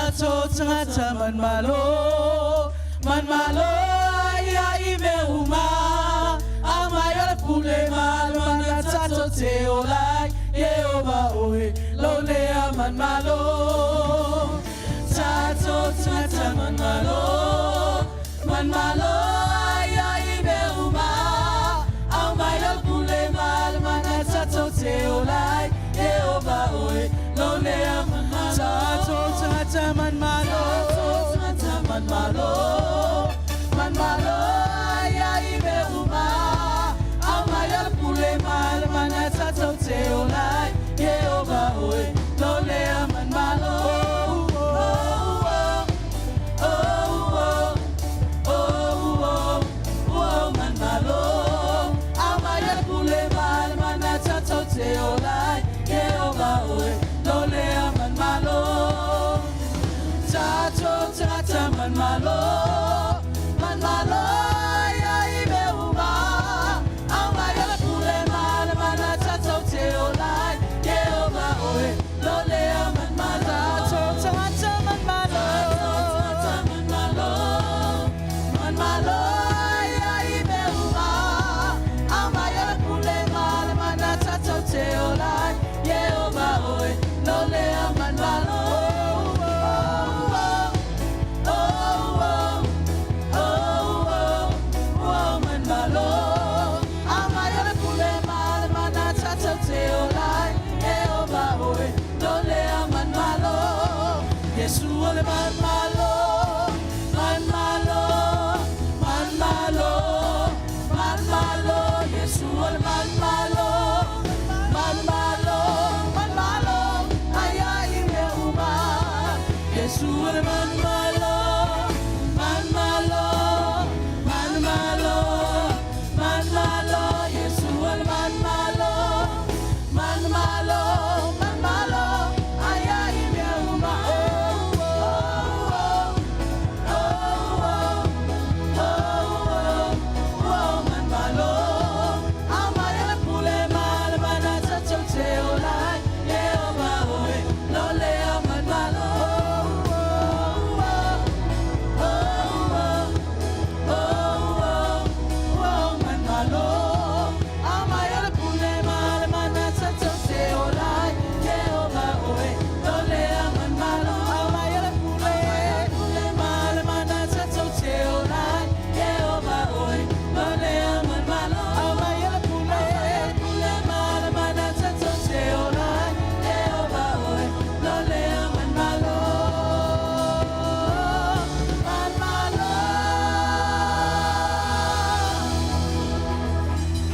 Tatou tagata manumalo, manumalo ia i mea uma. Aumai o le pule ma le mana tatou te ola ai. Ieova oe, lou lea manumalo. Tatou tagata manumalo, manumalo ia i mea uma. Aumai o le pule ma le mana tatou te ola ai. Ieova oe, lou lea manumalo. Tatou tagata manumalo, tagata manumalo, manumalo ia i mea uma. Aumai o le pule ma le mana tatou te ola ai. Ieova oe, lou lea manumalo. Oh, oh, oh, oh, oh, oh, oh, manumalo. Aumai o le pule ma le mana tatou te ola ai. Ieova oe, lou lea manumalo. Tatou tagata manumalo, manumalo ia i mea uma. Aumai o le pule ma le mana tatou te ola ai. Ieova oe, lou lea manumalo. Tatou tagata manumalo, tagata manumalo, manumalo ia i mea uma. Aumai o le pule ma le mana tatou te ola ai. Ieova oe, lou lea manumalo. Oh, oh, oh, oh, oh, oh, manumalo. Aumai o le pule ma le mana tatou te ola ai. Ieova oe, lou lea manumalo. Iesu o le manumalo, manumalo, manumalo, manumalo. Iesu o le manumalo, manumalo, manumalo, aia i mea uma. Iesu o le manumalo, manumalo, manumalo, manumalo. Iesu o le manumalo, manumalo, manumalo, aia i mea uma. Oh, oh, oh, oh, oh, oh, oh, manumalo. Aumai o le pule ma le mana tatou te ola ai. Ieova oe, lou lea manumalo. Oh, oh, oh, oh, oh, oh, manumalo. Aumai o le pule ma le mana tatou te ola ai. Ieova oe, lou lea manumalo. Aumai o le pule, pule ma le mana tatou te ola ai. Ieova oe, lou lea manumalo. Aumai o le pule, pule ma le mana tatou te ola ai. Ieova oe, lou lea manumalo. Manumalo.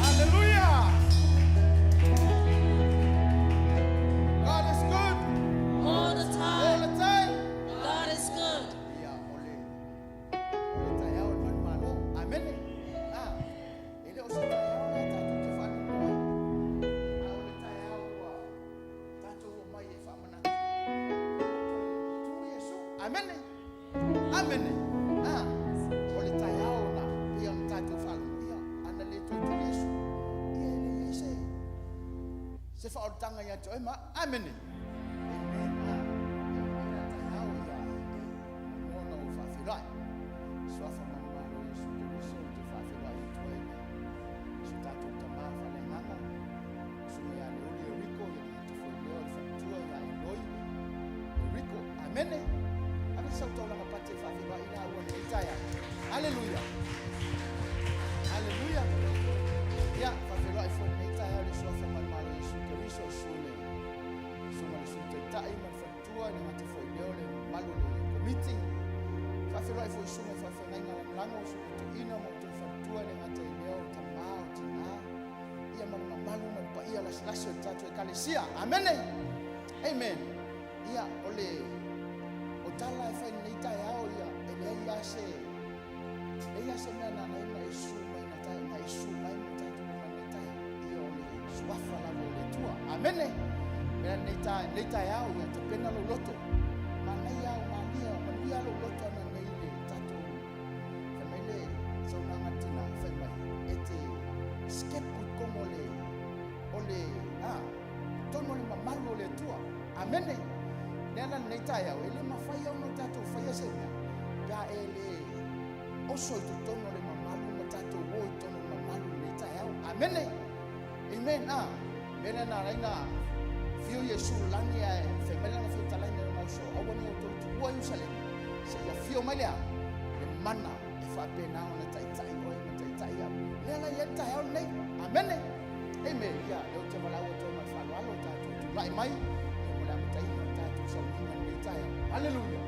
Hallelujah. God is good All the all time. the time. God is good. Ia o le taeao e manumalo. Amen. Ah, e le o se taeao la tatou te faanono ai. A o le taeao ua tatou omai e faamanatu. Tu Iesu. Amen. Amen. Ah, o le taeao na pei ona tatou faalogo. Ia, ana le toe tu Iesu. Ia e le i ai se faaolataga ia te oe ma. Amen. Amen. Ah, ia o le taeao ia e ona ou faafeiloai. Suafa manumalo Iesu Keriso ou te faafeiloai atu ai le so tatou tamā faaleagaga. Susuga ia Leuli Eriko, ia le gata foi lea o le faletua ia Eloi Eriko. Amene. Ave sau taulaga pate e faafeiloai i laua i lenei taeao. Haleluia. Haleluia. Ia, faafeiloai foi i lenei taeao i le suafa manumalo Iesu Keriso, susu i le susuga i le Sui Taitai ma le faletua, le gata foi lea o le mamalu o le komiti. Faafeiloai foi i susuga i faafeagaiga lagolago, susuga toeaina ma outou faletua, le gata i lea o tamā o tinā, ia ma le mamalu ma le paia lasilasi o le tatou ekalesia. Amene. Amen. Ia, o le o tala e fai lenei taeao, ia, e leai lava se leai lava se mea na ala ai ona e susu mai na tae na e susu mai ma tatou uma i lenei taeao. Ia, o le suafa lava o le Atua. Amene. Mea lenei tae lenei taeao, ia tapena lou loto. Manaia o malia, manuia lou loto ana nei le tatou fai mai le saunoaga a le tina fai mai e te skepu i totonu o le tonu o le mamalu o le Atua. Amene. Lea mea la lenei taeao, e le mafai lava ona tatou faia se mea pe a e le oso i totonu o le mamalu ma tatou o i totonu o le mamalu i lenei taeao. Amene. Amen. A mea lea na ala ai ona afio Iesu i le lagi ae fai mai lana fetalaiga i lona uso, aua ne i outou tuua Ierusalema, seia afio mai le a? Le mana e faapena ona taitai oe ma taitai au. Lea la e i ai le taeao lenei. Amene. Amen. Ia, lea ou te valaau atu ai ma le faaaloalo, tatou tulai mai mo le amataina o le tatou sauniga i lenei taeao. Haleluia.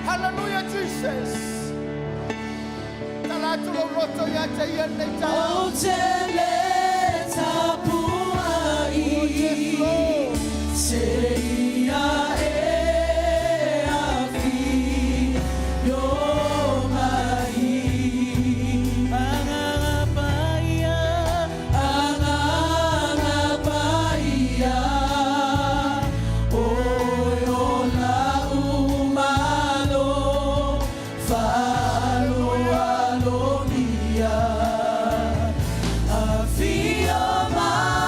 Hallelujah, Jesus. Tala atu lou loto ia te ia lenei taeao. Ou te le tapuai. Oh, yes, Lord. Seia e afio mai. Agaga Paia, Agaga Paia, Oe o la'u malo, faaaloalogia. Afio mai.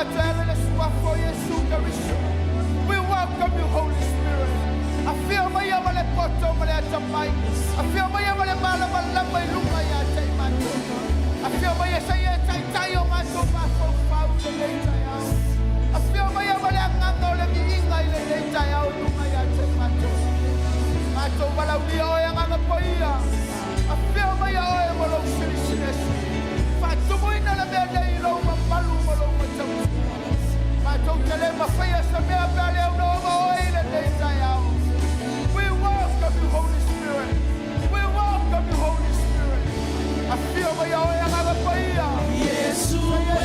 matou le suafa o Iesu Keriso. We welcome you, Holy Spirit. Afio mai ia ma le poto ma le atamai. Afio mai ia ma le malamalama i luga ia te i matou. Afio mai ia sa ia taitai o matou mafaufau i lenei taeao. Afio mai ia ma le agaga o le viiga i lenei taeao i luga ia te i matou. Matou valaaulia oe Agaga Paia. Afio mai ia oe ma lou Silisili Ese. Faatumuina le mea nei i lou mamalu ma lou matautia. Matou te le mafaia se mea pe a le aunoa oe i lenei taeao. We welcome you, Holy Spirit. We welcome you, Holy Spirit. Afio mai oe Agaga Paia. Yesu e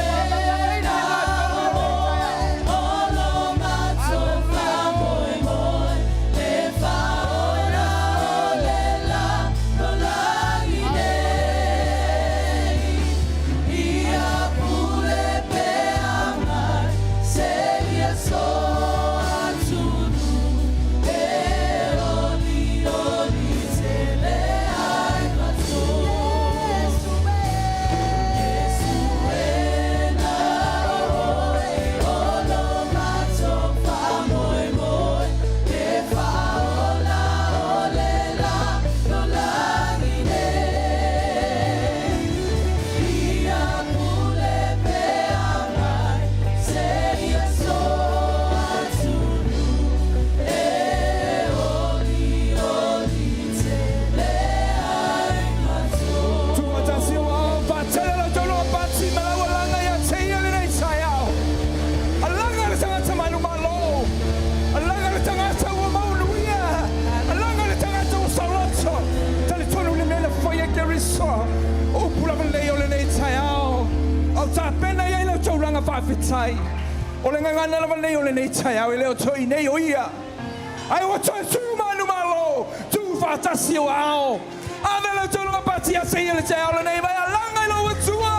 olo matou faamoemoe le faaola o le lalolagi nei. Ia pule pea mai seia so atunuu e olioli tele ai matou. Iesu e na olo matou faamoemoe le faaola o le lalolagi nei. Ia pule pea mai seia so atunuu e olioli tele ai matou. Tumatasi wa patele la tolo pati malawa langa ia te ia lenei taeao. Alaga le tagata manumalo. Alaga le tagata ua mauluia. Alaga le tagata ua saoloto. Talitonu le mea na fai e Keriso. O upu lava lenei o lenei taeao. Au tapena i ai lau taulaga faafetai. O le gagana lava lenei o lenei taeao e le o toe iinei o ia. Ai ua toe tu manumalo. Tu faatasi o ao. Ave lau taulaga pati ia te ia le taeao lenei mai alaga i lou Atua.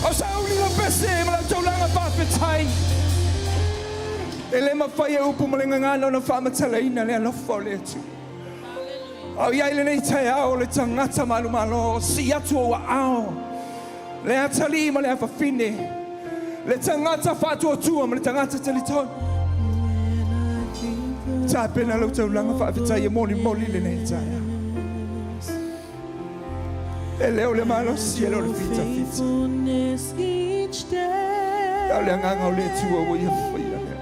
O sauni lau pese ma lau taulaga faafetai. E le mafai e upu ma le gagana ona faamatalaina le alofa o le Atua. Au iai lenei taeao o le tagata manumalo, sii atu ou aao. Le atalii ma le afafine. Le tagata faatuatua ma le tagata talitonu. Tapena lau taulaga faafetai e molimoli lenei taeao. E le o le malosi, e le o le fitafita. Faithfulness each day. A o le agaga o le Atua ua ia faia lea.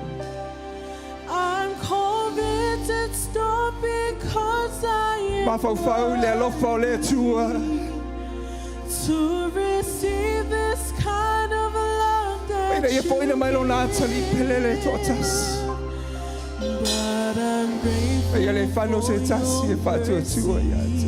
I'm convicted, stop because I am Mafaufau i le alofa o le Atua. to receive this kind of love that Ina ia foʻina mai lona atalii pele le toatasi. But I'm grateful Ia le fano se tasi e faatuatua ia te.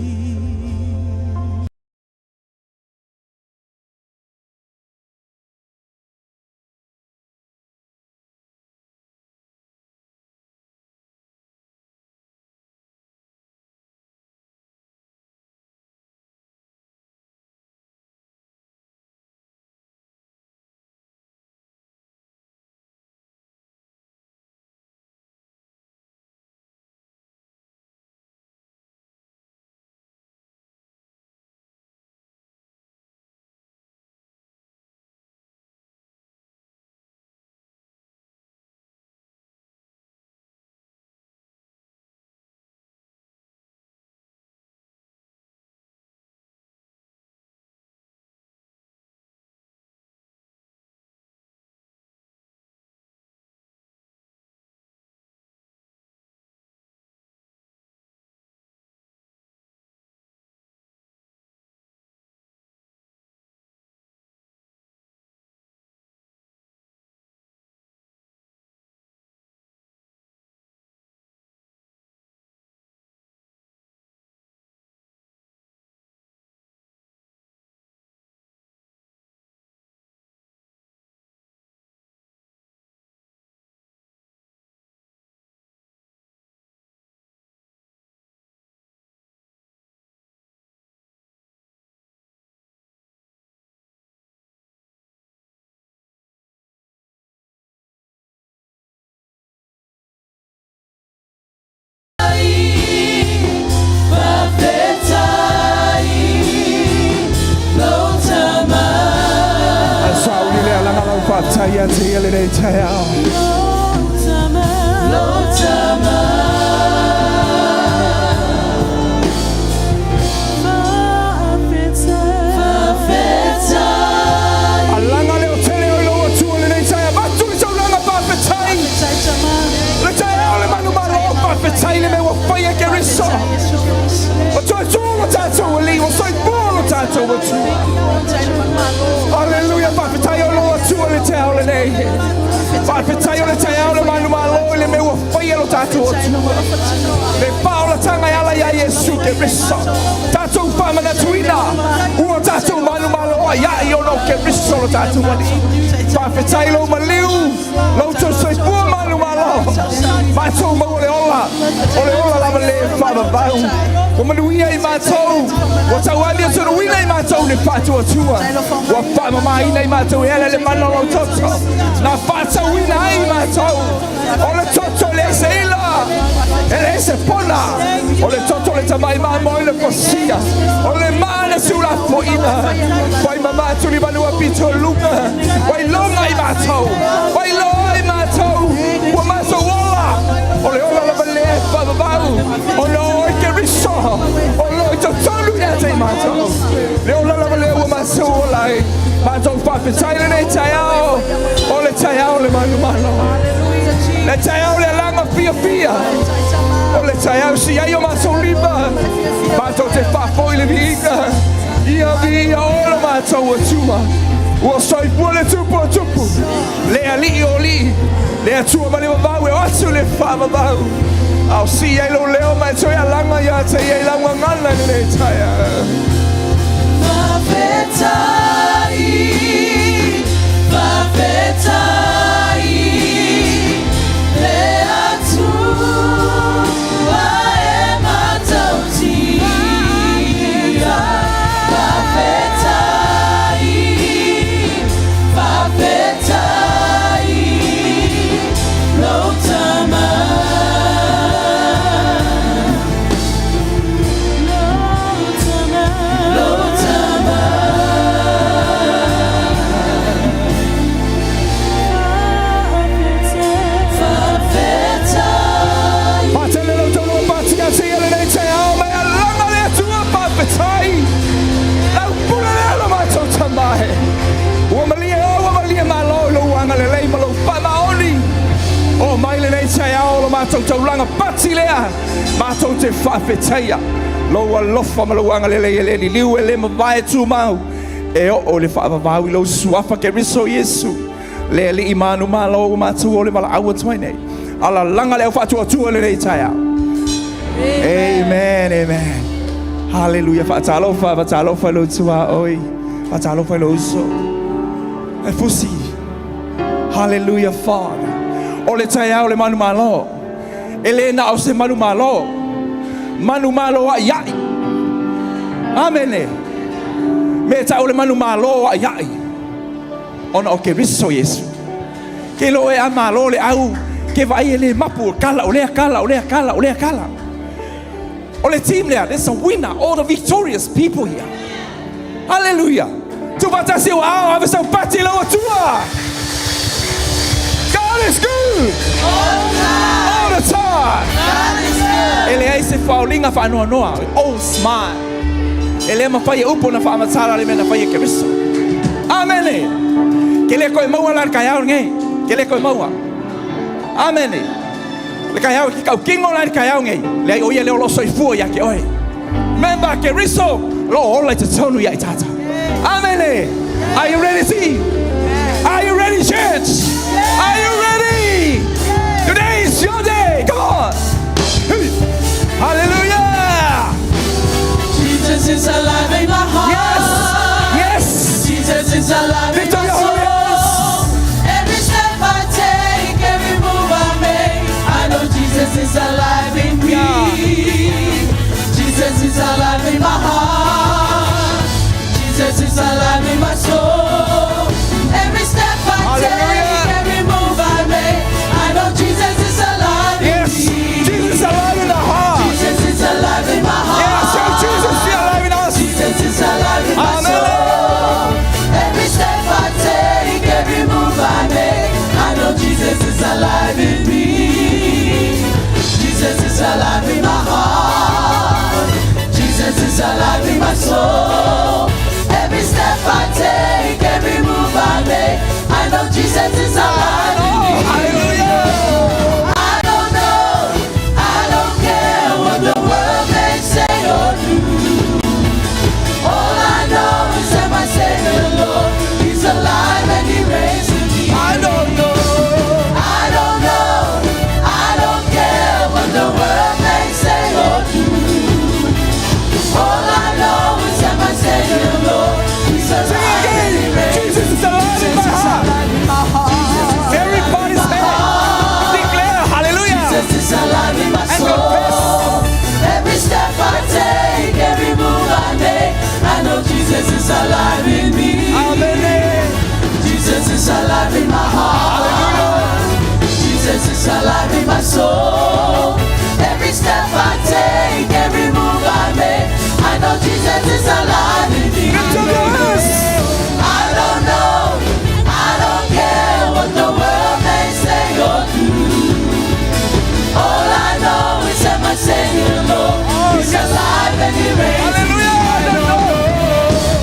Faafetai ia te ia lenei taeao. Alaga leo tele o i lou Atua lenei taeao. Avatu le taulaga faafetai. Le taeao le manumalo faafetai le mea ua faia e Keriso. Ua toe tu lo tatou Alii, ua soifua lo tatou Atua. Haleluia, faafetai o lou Atua le taeao lenei. Faafetai o le taeao le manumalo i le mea ua faia lo tatou Atua. Le faaolataga e ala iā Iesu Keriso. Tatou faamanatuina ua tatou manumalo aiai ona o Keriso lo tatou Alii. Faafetai lou maliu, lou toe soifua manumalo. Matou maua le ola, o le ola lava le faavavau. Ua manuia i matou, ua tauali atunuina i matou le faatuatua. Ua faamamaina i matou e ala i le mana o lou toto. Na faatauina ai i matou. O le toto e leai se ila, e leai se pona. O le toto o le tamai mamoe le fosia. O le maa na siulafoina. Ua i mama atu li manua pito luga. Ua iloga i matou. Ua iloa i matou. Ua matou ola. O le ola lava lea e faavavau. Ona o i Keriso. O lo i totonu ia te i matou. Le ola lava lea ua matou ola ai. Matou faafetai lenei taeao. O le taeao le manumalo. Le taeao le alaga fiafia. O le taeao si ai o matou lima. Matou te faafoi le viiga. Ia viia o lo matou Atua. Ua soifua le tupu o tupu. Le alii o alii. Le Atua ma le vavau e o atu le faavavau. Ao si ai lo leo mai toe alaga ia te ia i lau gagana i lenei taeao. Faafetai, faafetai, le Atua e matautia. Faafetai, faafetai, lou Tama. Lou Tama. Faafetai. Patele lau taulaga pati a te ia lenei taeao mai alaga le Atua faafetai. Lau pule lea lo matou tamae. Ua malie o, ua malie malo i lou agalelei ma lou faamaoni. O mai lenei taeao lo matou taulaga pati lea. Matou te faafetaia. Lou alofa ma lou agalelei e le liliu e le mavae tumau. E oo le faavavau i lou suafa Keriso Iesu. Le alii manu malo ua matou o le valaau atu ai nei. Alalaga le au faatuatua lenei taeao. Amen, amen. Hallelujah. Faatalofa, faatalofa i lou tuaoi. Faatalofa i lou uso. E fusi. Hallelujah, Father. O le taeao le manumalo. E le na o se manumalo. Manumalo ai ai. Amene. Me tau le manumalo ai ai. Ona o Keriso Iesu. Ke lo e a malo le au. Ke vai e le mapu o kala o lea kala o lea kala o lea kala. O le team lea, there's a winner, all the victorious people here. Hallelujah. Tufatasi o ao, ave sau pati lau Atua. God is good. All the time. God is good. E leai se faauliga faanoanoa. Oh, smile. E le mafai e upu na faamatala le mea na faia e Keriso. Amene. Ke le koe maua la le taeao lenei. Ke le koe maua. Amene. Le taeao ke taukingo la le taeao lenei. Leai o ia lea o loo soifua ia te oe. Remember, Keriso, lo ola i totonu ia i tata. Amene. Are you ready, team? Are you ready, church? Are you ready? Today is your day. Come on. Hey. Hallelujah. Jesus is alive in my heart. Yes. Yes. Jesus is alive in Lift up my your holy hands. soul. Every step I take, every move I make, I know Jesus is alive in me. Jesus is alive in my heart. Jesus is alive in my soul. Savior, Lord is alive and He reigns. Hallelujah. I don't know.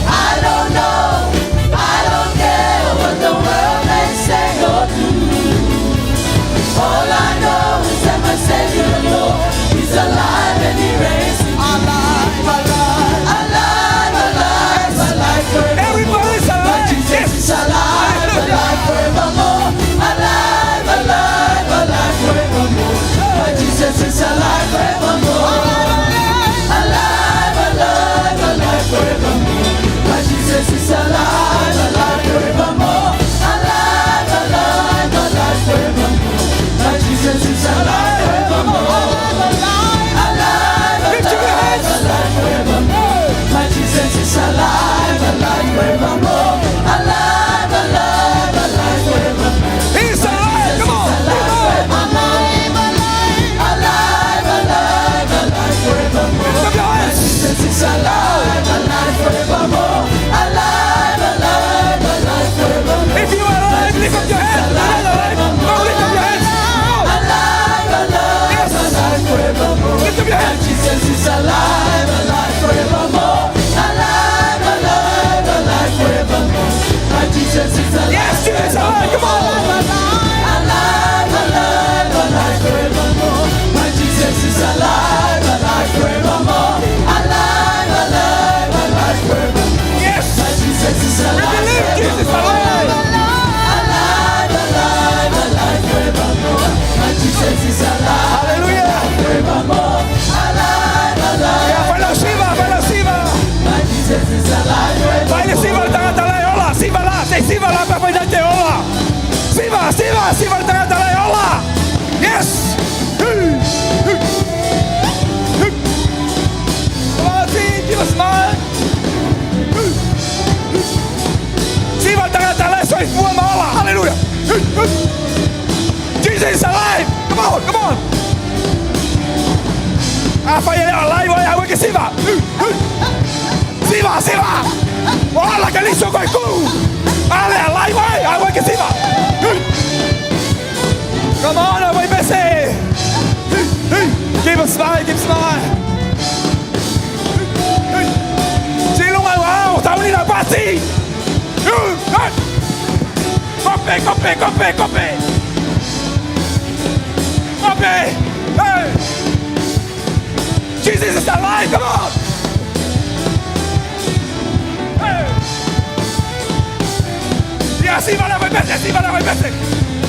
I don't know, I don't care what the world may say or do. All I know is that my Savior, Lord, is alive and He reigns. Alive, alive. Alive, alive, alive forevermore. Everybody's My alive. Jesus Yes. is alive, alive forevermore. Alive, alive, alive forevermore. My Jesus is alive forevermore. Alive, alive, alive forevermore. My Jesus is alive, alive forevermore. Alive, alive, alive forevermore. My Jesus is alive forevermore. Alive, Lift up your alive, hands. alive forevermore. My Jesus is alive, alive forevermore. Alive, alive, alive forevermore. He's alive. Come on. Come on. Alive, alive, alive forevermore. Lift up your hands. Jesus is alive, alive forevermore. Alive, alive, alive forevermore. If you are alive, lift up your hands. You're not alive. Go lift up your hands. Go. Alive, alive, Yes. alive forevermore. Lift up your hands. Jesus is alive, alive forevermore. Alive, alive, alive forevermore. My Jesus is alive. Yes, Jesus is alive. Come on. Alive, alive, alive forevermore. My Jesus is alive, alive forevermore. Alive, alive, alive forevermore. Yes. My Jesus is We alive. believe Jesus is alive. Alive, alive, alive forevermore. My Jesus is alive Hallelujah. forevermore. Alive, alive. Ya, fala siva, fala siva. My Jesus is alive forevermore. Vai siva le tagata la ola, siva la, se siva la pa pa te ola. Siva, siva, siva le tagata la ola. Yes. Hey, hey, hey. Come on, team, give a smile. Hey, hey. Siva le tagata la soifua ma ola. Hallelujah. Hey, hey. Jesus is alive. Come on, come on. Afai e le alive o ia ke siva. Hey, hey. Siva, siva. Ola ke liso koe ku. Ale alive ai, ai ke siva. Hey. Come on, away Bessie. Hey, hey. Give a smile, give a smile. Hey, hey. Silunga wow, tauni na pasi. Hey, hey. Kope, kope, kope, kope. Kope. Hey. Jesus is alive, come on. Hey. Yeah, siva la bese, siva la bese.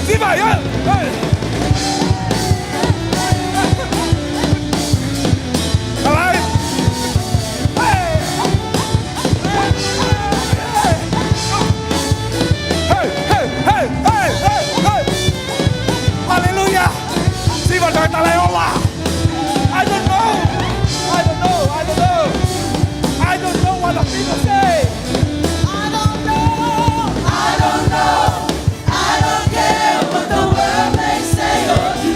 Siva, yeah. Hey. Alive. Hey. Hey, hey, hey, hey, hey, hey. Hallelujah. Siva tagata le ola. I don't know. I don't know. I don't know. I don't know what the people say. I don't know. I don't know. I don't care what the world may say or do.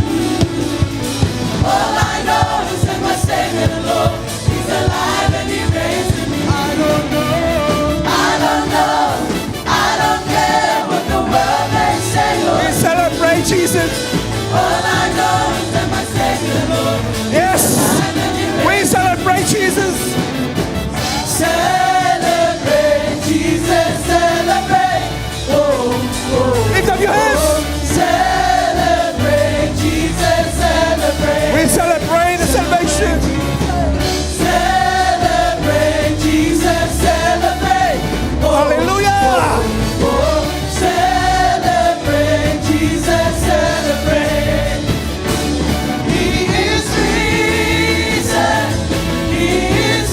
All I know is that my Savior, the Lord, He's alive and He reigns in me. I don't know. I don't know. I don't care what the world may say or We do. celebrate Jesus. All I know is that my Savior, the Lord, Yes. alive and He reigns. We celebrate Jesus. Celebrate, Jesus, celebrate. Oh, oh. Lift up your hands. Celebrate, Jesus, celebrate. We celebrate the salvation. Celebrate, Jesus, celebrate. Oh, Hallelujah. oh, celebrate, Jesus, celebrate. He is risen. He is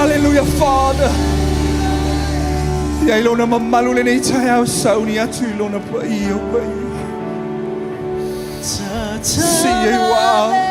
Hallelujah, Father. Ia i lona mamalu lenei taeao sauni atu i lona paia o paia. See you are.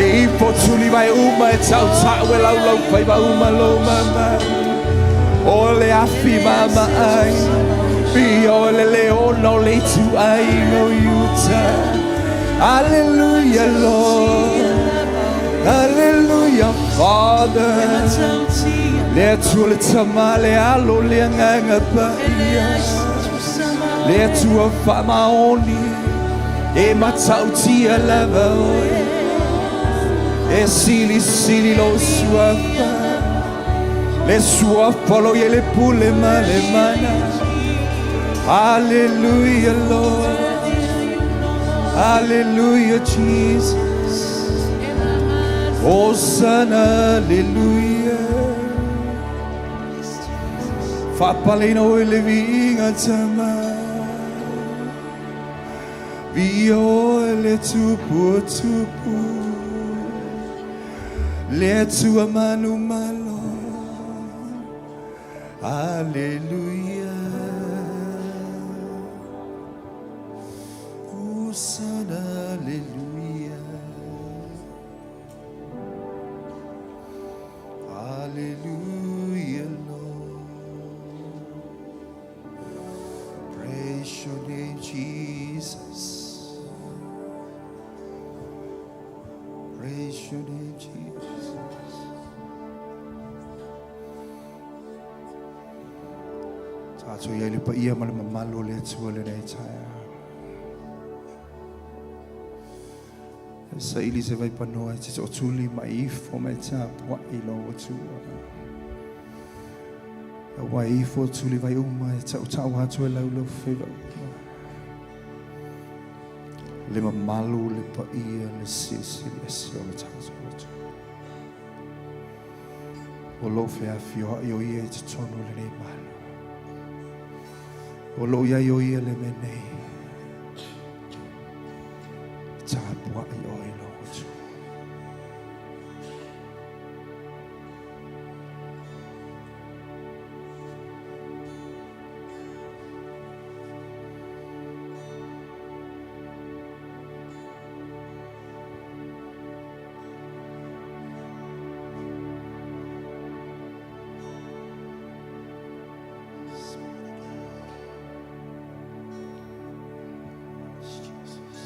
E ifo tuli vai uma e tau tau e lau lau fai va uma lo mama. O le afi mama ai. Bi o le leona o le tu ai no yuta. Hallelujah, Lord. Hallelujah, Father. Le atua le tama le alo le anganga paia. Le atua whamaoni. E matautia lava oe. E sili sili lo suafa. Le suafa lo ye le pule ma le mana. Hallelujah, Lord. Hallelujah, Jesus. Hosanna, hallelujah. Whapalena o le viinga tama. Vi o le tupu tupu. Le atua manu malo. Hallelujah. Hosanna, hallelujah. Hallelujah, Lord. Praise your name, Jesus. Praise your name, Jesus. Tātou ia le pa ia ma le mamalo le atua le nei taia. E sa ili se vai panoa te o tuli mai ifo mai tā pua i lo atua. E wai ifo tuli vai uma e tau tau atu e lau lau wheva uma. Le mamalu le pa ia le sisi le ese o le tātou atua. O lou whea fioa i o ia i te tonu le nei malo. O lou ia i o ia le me nei. Tāpua i o e lo atua. Jesus.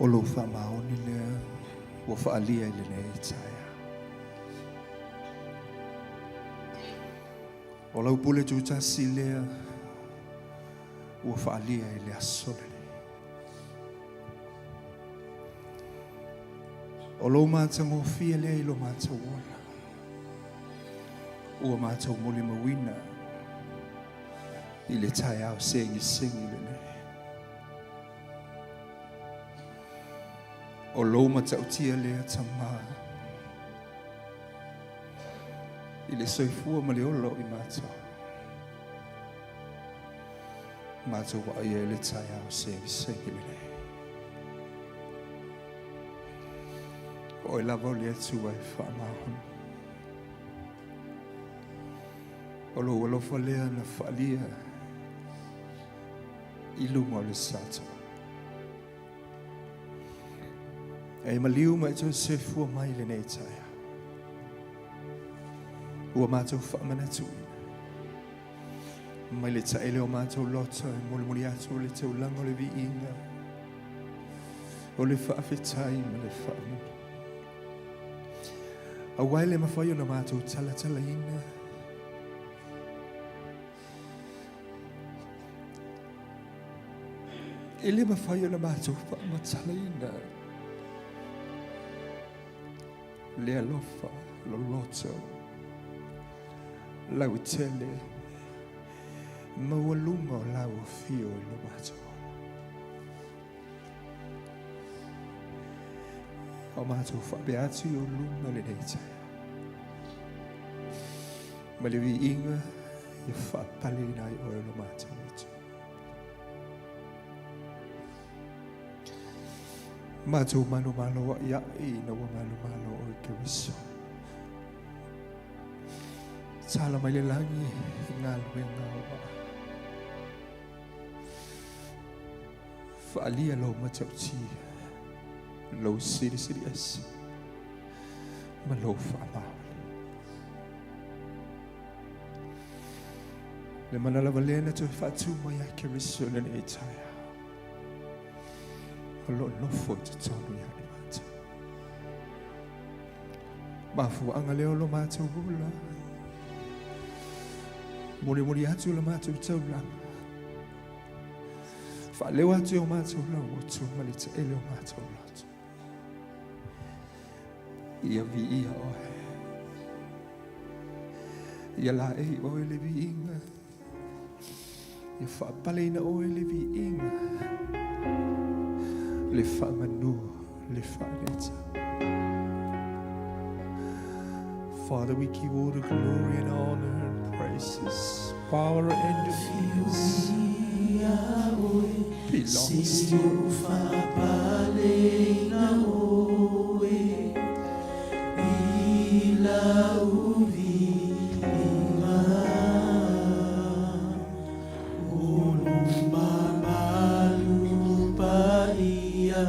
O lou faamaoni lea ua faaalia i lenei taeao. O lau pule tutasi lea ua faaalia i le aso lenei. O lou matagofie lea i lo matou ola, ua matou molimauina i le taeao segisegi lenei. O lou matautia lea Tamā i le soifua ma le ola o i matou. Matou vaaia i le taeao segisegi lenei. O oe lava o le Atua e faamaoni. O lou alofa lea na faaalia i luga o le sato. E maliu ma e toe soifua mai lenei taeao. Ua matou faamanatuina. Mai le taele o matou loto e molimoli atu le taulaga o le viiga. O le faafetai ma le faamanu. Aua e le mafai ona matou talatalaina. E le mafai ona matou faamatalaina. Le alofa, loloto, lautele, maualuga o lau afio i lo matou. O matou faapea atu i ou luma lenei taeao. Ma le viiga ia faapaleina ai oe lo matou Atua. Matou manumalo a'ia'i ina ua manumalo oe Keriso. Tala mai le lagi i galuega o maa. Faalia lou matautia, lou silisili ese, ma lou faamaoni. Le mana lava lea na toe faatu mai ai Keriso i lenei taeao. O loo nofo i totonu ia i matou. Mafuaaga lea o lo matou ola. Molimoli atu la matou taulaga. Faaleo atu i o matou lauoto ma le taele o matou loto. Ia viia oe. Ia laei oe le viiga. Ia faapaleina oe le viiga. Le faamanu, le faaleta. Father, we give all the glory and honor and praises, power and dominions belongs to you. Faapaleina oe i lau viiga. O lou mamalu paia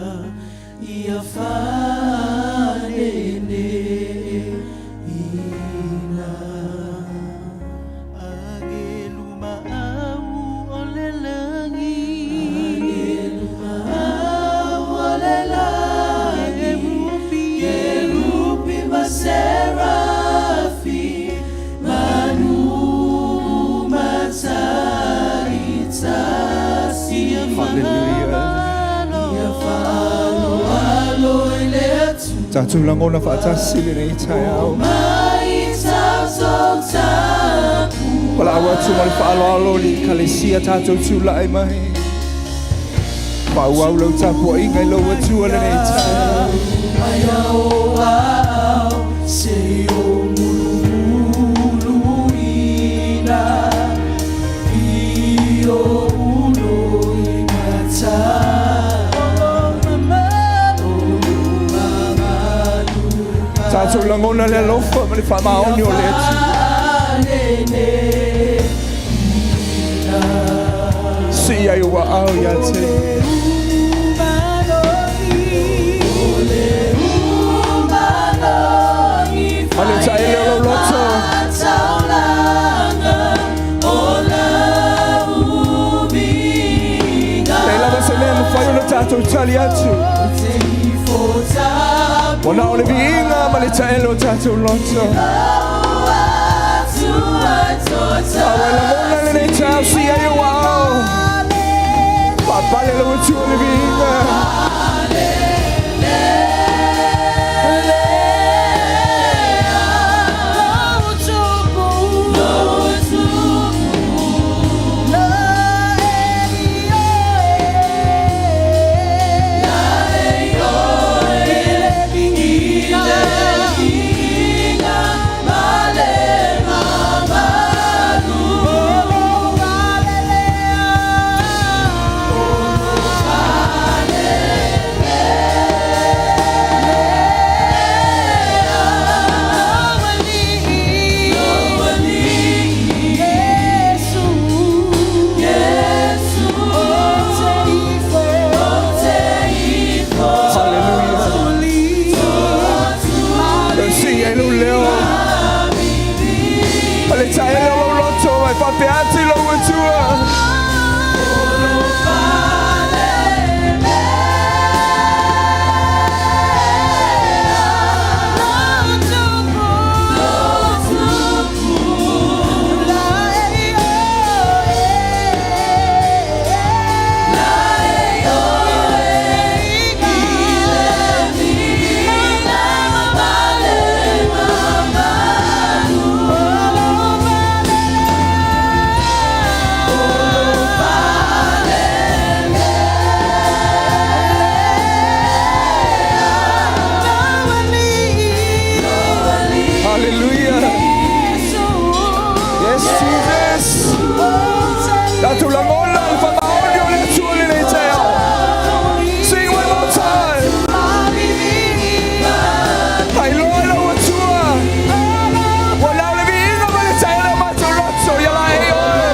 ia faaneneeina. Agelu ma au o le lagi. Agelu ma Tatou lagona faatasi lenei taeao. Valaau atu ma le faaaloalo i le Ekalesia tatou tulai mai. Faaauau lau tapuaiga i lou Atua lenei taeao. Tatou lagona le alofa ma le faamaoni o le Atua. Sii ai ou aao ia te Ia. Ma le taele o lou loto. Leai lava se mea e mafai ona tatou tali atu. Ua na o le viiga ma le taele o tatou loto. A ua e lagona lenei taeao, sii ai ou aao. Faapale lou Atua i le viiga. Hallelujah. Sii ai lou leo. Ma le taele o lou loto e faapea atu i lou Atua. Hallelujah. Yes, Jesus. Tatou lagona le faamaoni o le Atua lenei taeao. Sing one more time. Hailoa lou Atua. Ua na o le viiga ma le taele o matou loto ia la e oe.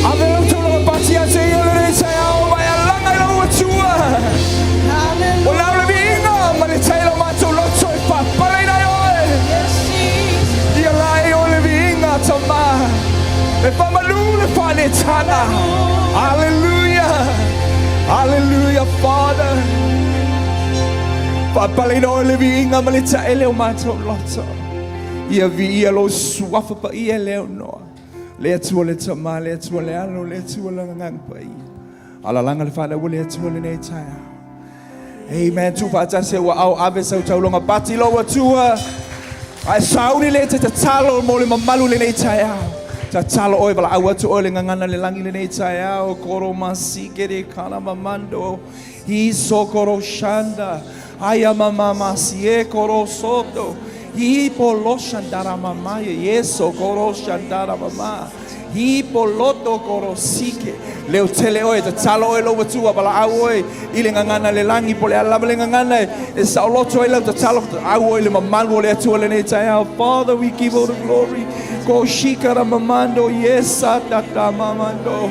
Ave lau taulaga pati ia te Ia lenei taeao ma e alaga i lou Atua. Ua na o le viiga ma le taele o matou loto e faapaleina ai oe. Ia la e oe le viiga Tama. E faamalu le faaneetaga. Hallelujah. Hallelujah, Father. Faapaleina oe le viiga ma le taele o matou loto. Ia viia lou suafa paia le aunoa. Le Atua le Tama, le Atua le Alo, le Atua le Agaga Paia. Alalaga le faalaua le Atua lenei taeao. Amen. Tuufaatasi ua ao ave sau tauloga pati lou Atua. Ae sauni le te tatalo mo le mamalu lenei taeao. Tatalo oe valaau atu oe le gagana le lagi lenei taeao. Koro masikere kala mamando. Iso koro shanda. Aya mama masie koro soto. Ipo lo shandara mama. Yeso koro shandara mama. Ipo loto koro sike. Leo tele oe, tatalo oe lou Atua, valaau oe i le gagana le lagi, po o le a lava le gagana e saoloto ai lau tatalo, au oe le mamalu o le Atua lenei taeao. Father, we give all the glory. Ko shikara mamando, yes, tata mamando.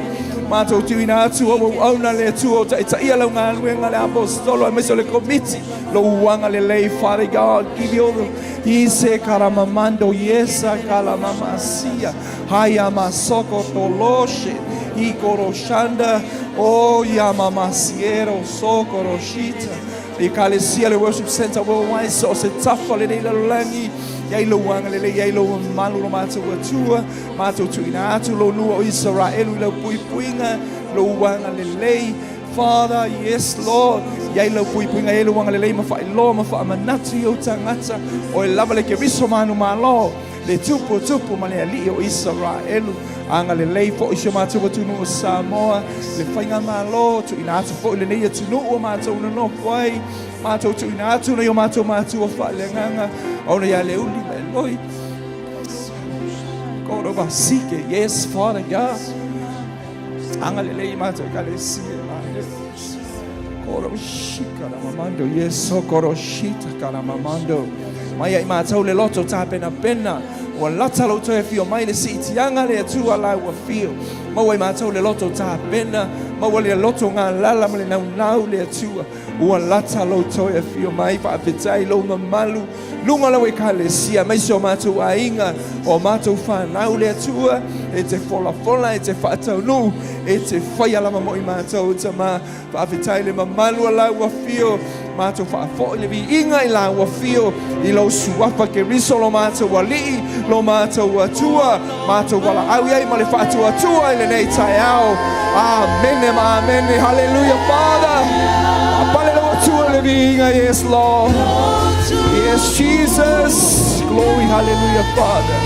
Matou tuuina atu au auauna le Atua o taitaia lau galuega le Aposetolo aemaise o le Komiti lou agalelei. Father God, give you all the ise karamamando, yes, kalamamasia. Hayamasoko toloshe ikoroshanda o yamamasiero sokoroshita. Ekalesia le Worship Center Worldwide so o se tafa lenei lalolagi iai lou agalelei iai lou mamalu lo matou Atua matou tuuina atu lou nuu o Isaraelu i lau puipuiga lou agalelei. Father, yes Lord, iai lau puipuiga iai lou agalelei ma faailoa ma faamanatu i ou tagata oe lava le Keriso manumalo le Tupu o Tupu ma le Alii o Isaraelu. Agalelei foi si o matou atunuu o Samoa, le faigamalo, tuuina atu foi lenei atunuu o matou nonofo ai, matou tuuina atu nei o matou matua faaleagaga, ona ia Leuli ma Eloi. Korobasike, yes, Father God. Agalelei matou ekalesia e Koroshika na mamando, yes, o koroshita kana mamando. Mai ai mātou le loto tāpenapena, ua lata lou toe afio mai le siitiaga le Atua la ua fio. Maua i mātou le loto tāpena, maua le loto ngā lala ma le naunau le Atua. Ua lata lou toe afio mai, faafetai lou mamalu. Luga lau ekalesia, aemaise o matou aiga, o matou fanau le Atua, e te folafola, e te faataunuu, e te faia lava mo i matou, Tama. Faafetai le mamalu o lau afio, matou faafoi le viiga i lau afio, i lou suafa Keriso lo matou Alii, lo matou Atua, matou valaau i ai ma le faatuatua i lenei taeao. Amene ma amene. Hallelujah, Father. Faapale lou Atua i le viiga. Yes, Lord. Yes, Jesus. Glory, hallelujah, Father.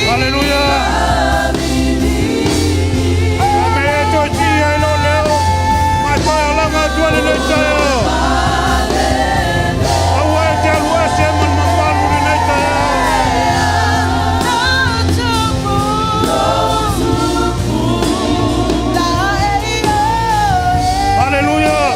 Hallelujah. Ame e toe ti ai lo leo. Mai toe alaga atu ai lenei taeao. Aua e te alu ese ma le mamalu lenei taeao. Hallelujah.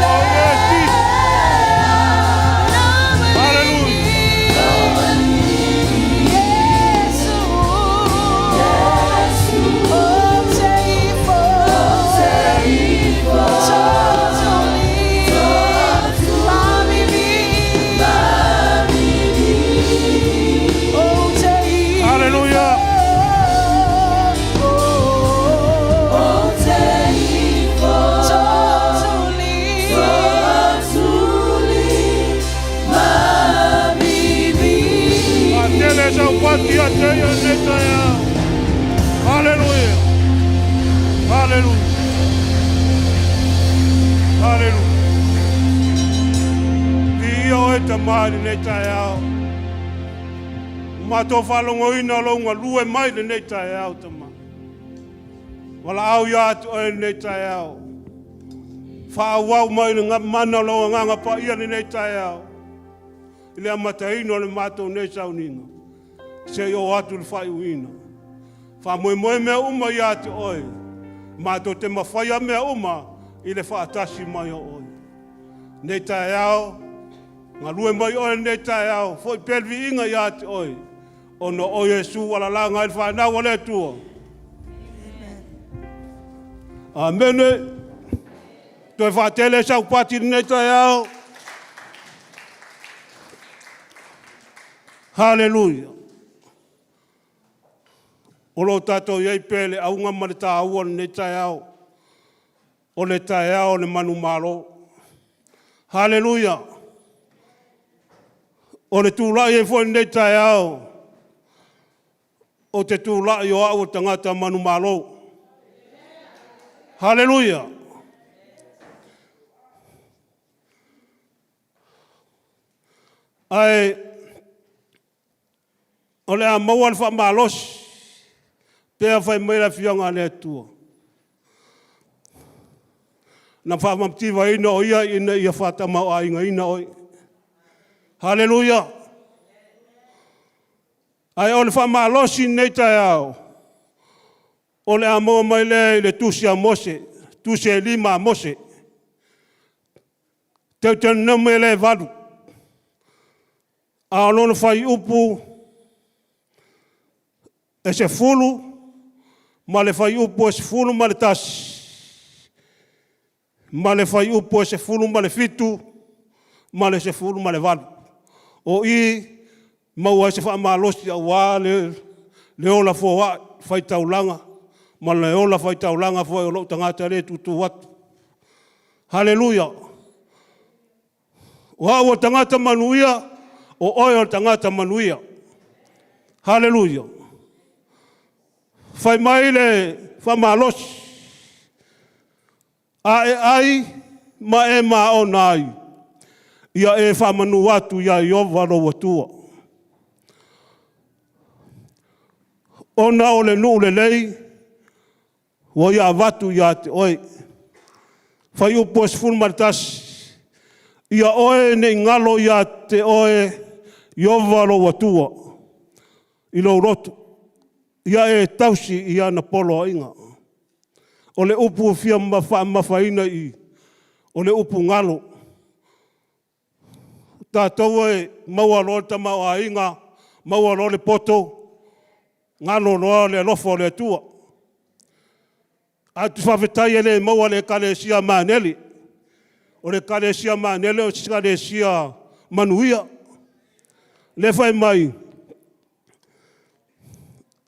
Oh, yes, Jesus. Hallelujah. Hallelujah. Atele sau pati a te ia nei taeao. Hallelujah. Hallelujah. Hallelujah. Viia oe Tama i lenei taeao. Ua matou faalogoina lou galue mai lenei taeao Tama. Valaau ia te oe lenei taeao. Faaauau mai le mana o lou Agaga Paia lenei taeao i le amataina o le matou nei sauniga seia oo atu i le faaiuina. Faamoemoe mea uma ia te Oe, matou te mafaia mea uma i le faatasi mai o Oe. Lenei taeao, galue mai Oe lenei taeao, foi pea le viiga ia te Oe, ona o Oe Iesu ua lalaga ai le fanau a le Atua. Amene. Toe faatele sau pati lenei taeao. Haleluia. O lo o tatou i ai pea i le auga ma le taua o lenei taeao, o le taeao o le manumalo. Haleluia. O le tulai ai foi i lenei taeao, ou te tulai o au o le tagata manumalo. Haleluia. Ae o le a maua le faamalosi pea fai mai le Afioga a le Atua, na faamativaina o ia ina ia faatamaoaigaina oe. Haleluia! Ae o le faamalosi i lenei taeao, o le a maua mai lea i le tusi a Mose, tusi e 5 a Mose, Teuteronome lea e 8, a o lona fuaiupu e 10 ma le fuaiupu e 11 ma le fuaiupu e 17 ma le 18. O i maua ai se faamalosi aua le ola foai faitaulaga ma le ola faitaulaga foi o lou tagata lea e tutu atu. Haleluia! O au o le tagata manuia, o oe o le tagata manuia. Haleluia! Fai mai le faamalosi, a e ai ma e maona ai, ia e faamanu atu ia Ieova lou Atua, ona o le nuu lelei ua ia avatu ia te oe. Fuaiupu 11, ia oe ne i galo ia te oe Ieova lou Atua i lou loto, ia e tausi i ana poloaiga. O le upu e fia faamamafaina i i, o le upu galo. O tatou e maua loa le tamaoaiga, maua loa le poto, galo loa le alofa o le Atua. Ae ou te faafetai e le maua e le Ekalesia a Manele. O le Ekalesia a Manele o se Ekalesia manuia. Lea e fai mai,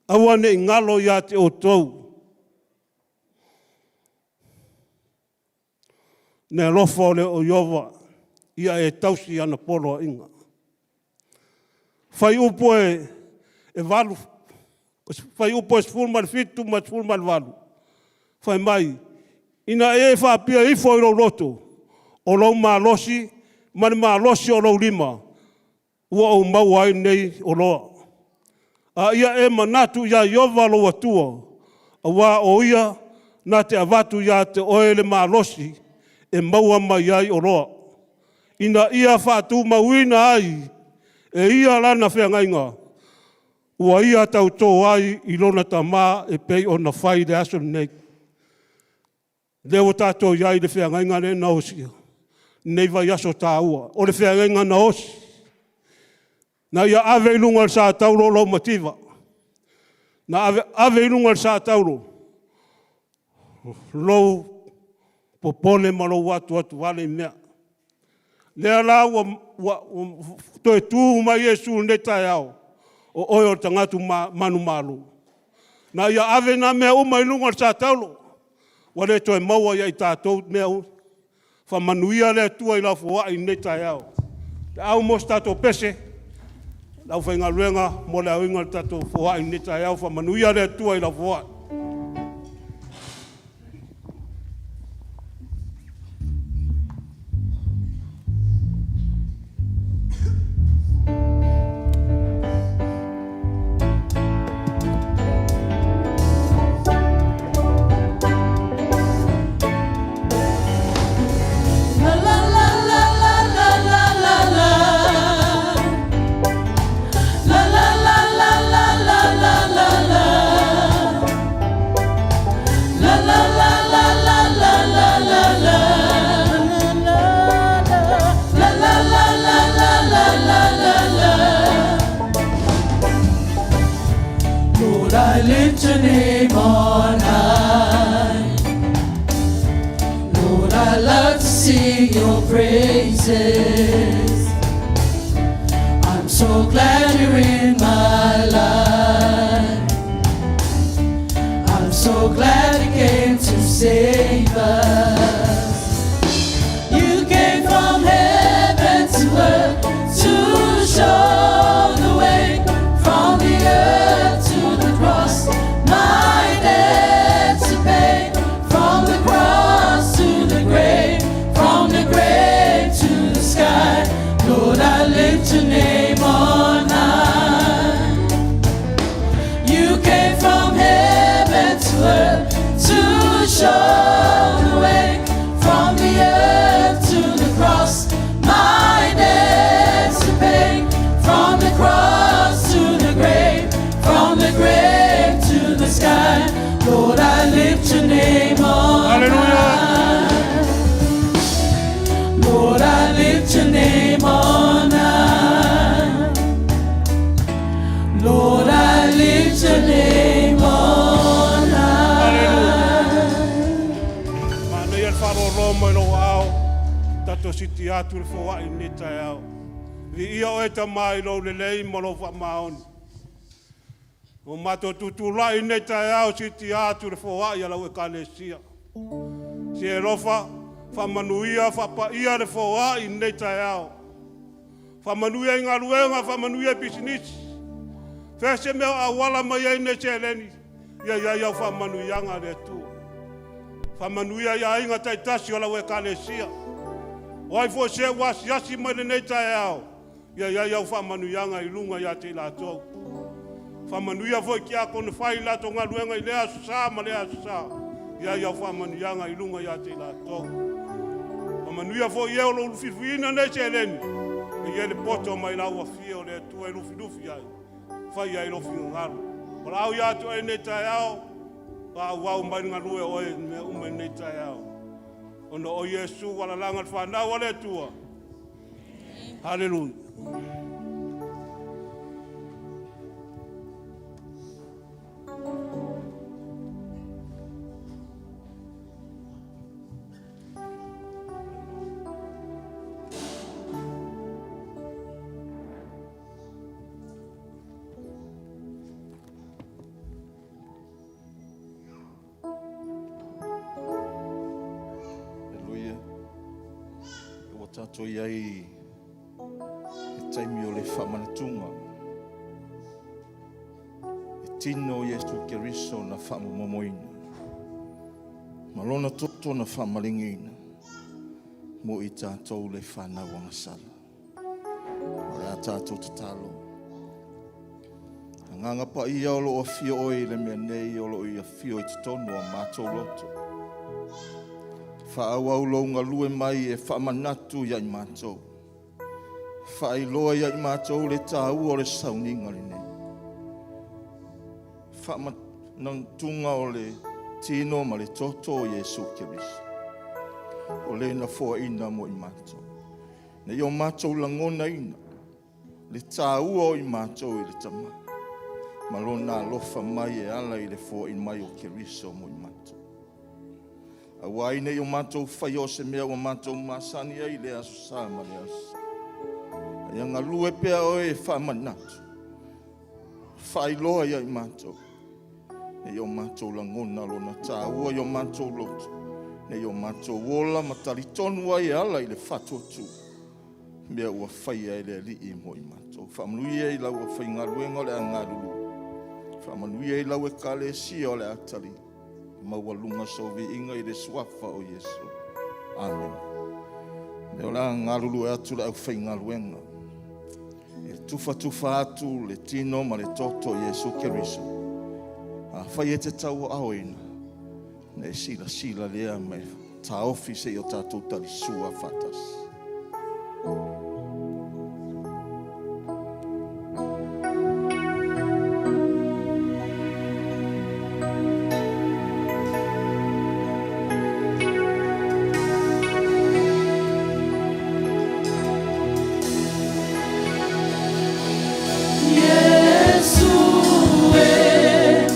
aua ne i galo ia te outou le alofa o Ieova, ia e tausi i ana poloaiga. Fuaiupu e 8, fuaiupu e 17 ma le 18, fai mai, ina ia e faapea ifo i lou loto, o lou malosi ma le malosi o lou lima ua ou maua ai nei oloa. A ia e manatu ia Ieova lou Atua, aua o Ia na te avatu ia te oe le malosi e maua mai ai oloa, ina ia faatumauina ai e Ia lana feagaiga ua Ia tauto ai i lona tama e pei ona fai i le aso lenei. Lea ua tatou i ai i le feagaiga lea na osia, lenei vaiaso taua, o le feagaiga na osi, na ia ave i luga o le sa taulo lou mativa, na ave i luga o le sa taulo lou popole ma lou atuatu vale i mea. Lea la ua toe tu mai Iesu i lenei taeao, o oe o le tagata manumalo. Na ia ave na mea uma i luga o le sa taulo, ua le toe maua ia i tatou mea uma. Faamanuia le Atua i lau foai i lenei taeao. Feau mo se tatou pese, le aufaigaluega mo le aoina o le tatou foai i lenei taeao. Faamanuia le Atua i lau foai. lift your name on high. Lord, I love to sing your praises. I'm so glad you're in my life. I'm so glad you came to save us. You came from heaven to earth to show the way from the earth to the cross. My debt to pay from the cross to the grave, from the grave to the sky. Lord, I lift your name on high. You came from heaven to earth to show the way from the earth to the cross. My debts to pay from the cross to the grave, from the grave to the sky. Lord, I lift your name on Hallelujah. high. Lord, I lift your name on high. Lord, I lift your name on high. Manaia le faaaloalo mai lou aao, tatou siti atu le foai i lenei taeao. Viia oe Tama i lou lelei ma lou faamaoni. Ua matou tutulai i lenei taeao siti atu le foai a lau Ekalesia. Se alofa, faamanuia, faapaia le foai i lenei taeao. Faamanuia i galuega, faamanuia i pisinisi. Fea se mea o auala mai ai nei seleni, ia i ai au faamanuiaga le Atua. Faamanuia i aiga taitasi o lau Ekalesia. O ai foi se ua asiasi mai lenei taeao, ia i ai au faamanuiaga i luga ia te i latou. Faamanuia foi tiakono fai i latou galuega i lea aso Sa ma lea aso Sa, ia i ai au faamanuiaga i luga ia te i latou. Faamanuia foi e o lo o lufilufiina nei seleni, e i ai le poto mai lau afio o le Atua e lufilufi ai, fai ai lou finagalo. O lau ia atu ai nei taeao, faaauau mai le galue o oe i mea uma i lenei taeao. Ona o Iesu alalaga le whanau o le Atua. Hallelujah. Haleluia. Ua tatou i ai i taimi o le faamanatuga. E tino Iesu Keriso na faamomomoina. Ma lona toto na faamaligiina mo i tatou le whanau agasala. O le a tatou tatalo. Agaga Paia o loo afio oe i le mea nei o loo i afio i totonu o matou loto. Faaauau lou galue mai e faamanatu ia i matou. Faailoa ia i matou le tāua o le sauniga lenei. Faamanatuga o le tino ma le toto o Iesu Keriso. O le na foaina mo i matou. Na i o matou lagonaina le tāua o i matou i le tama. Ma lona alofa mai e ala i le foai mai o Keriso mo i matou. Auā ina i o matou faia o se mea ua matou masani ai le aso Sa ma le aso Sa. Ia galue pea oe e faamanatu, faailoa ia i matou, ne i o matou lagona lona tāua i o matou loto, ne i o matou ola ma talitonu ai e ala i le faatuatua, mea ua faia e le Alii mo i matou. Faamanuia i lau aufaigaluega o le a galulue. Faamanuia i lau Ekalesia o le a tali. Maualuga sou viiga i le suafa o Iesu. Amen. Lea o le a galulue atu le aufaigaluega. E tufatufa atu le tino ma le toto o Iesu Keriso. Afai e te tauaaoina, na e silasila lea ma e taofi se i o tatou talisua faatasi. Iesu e,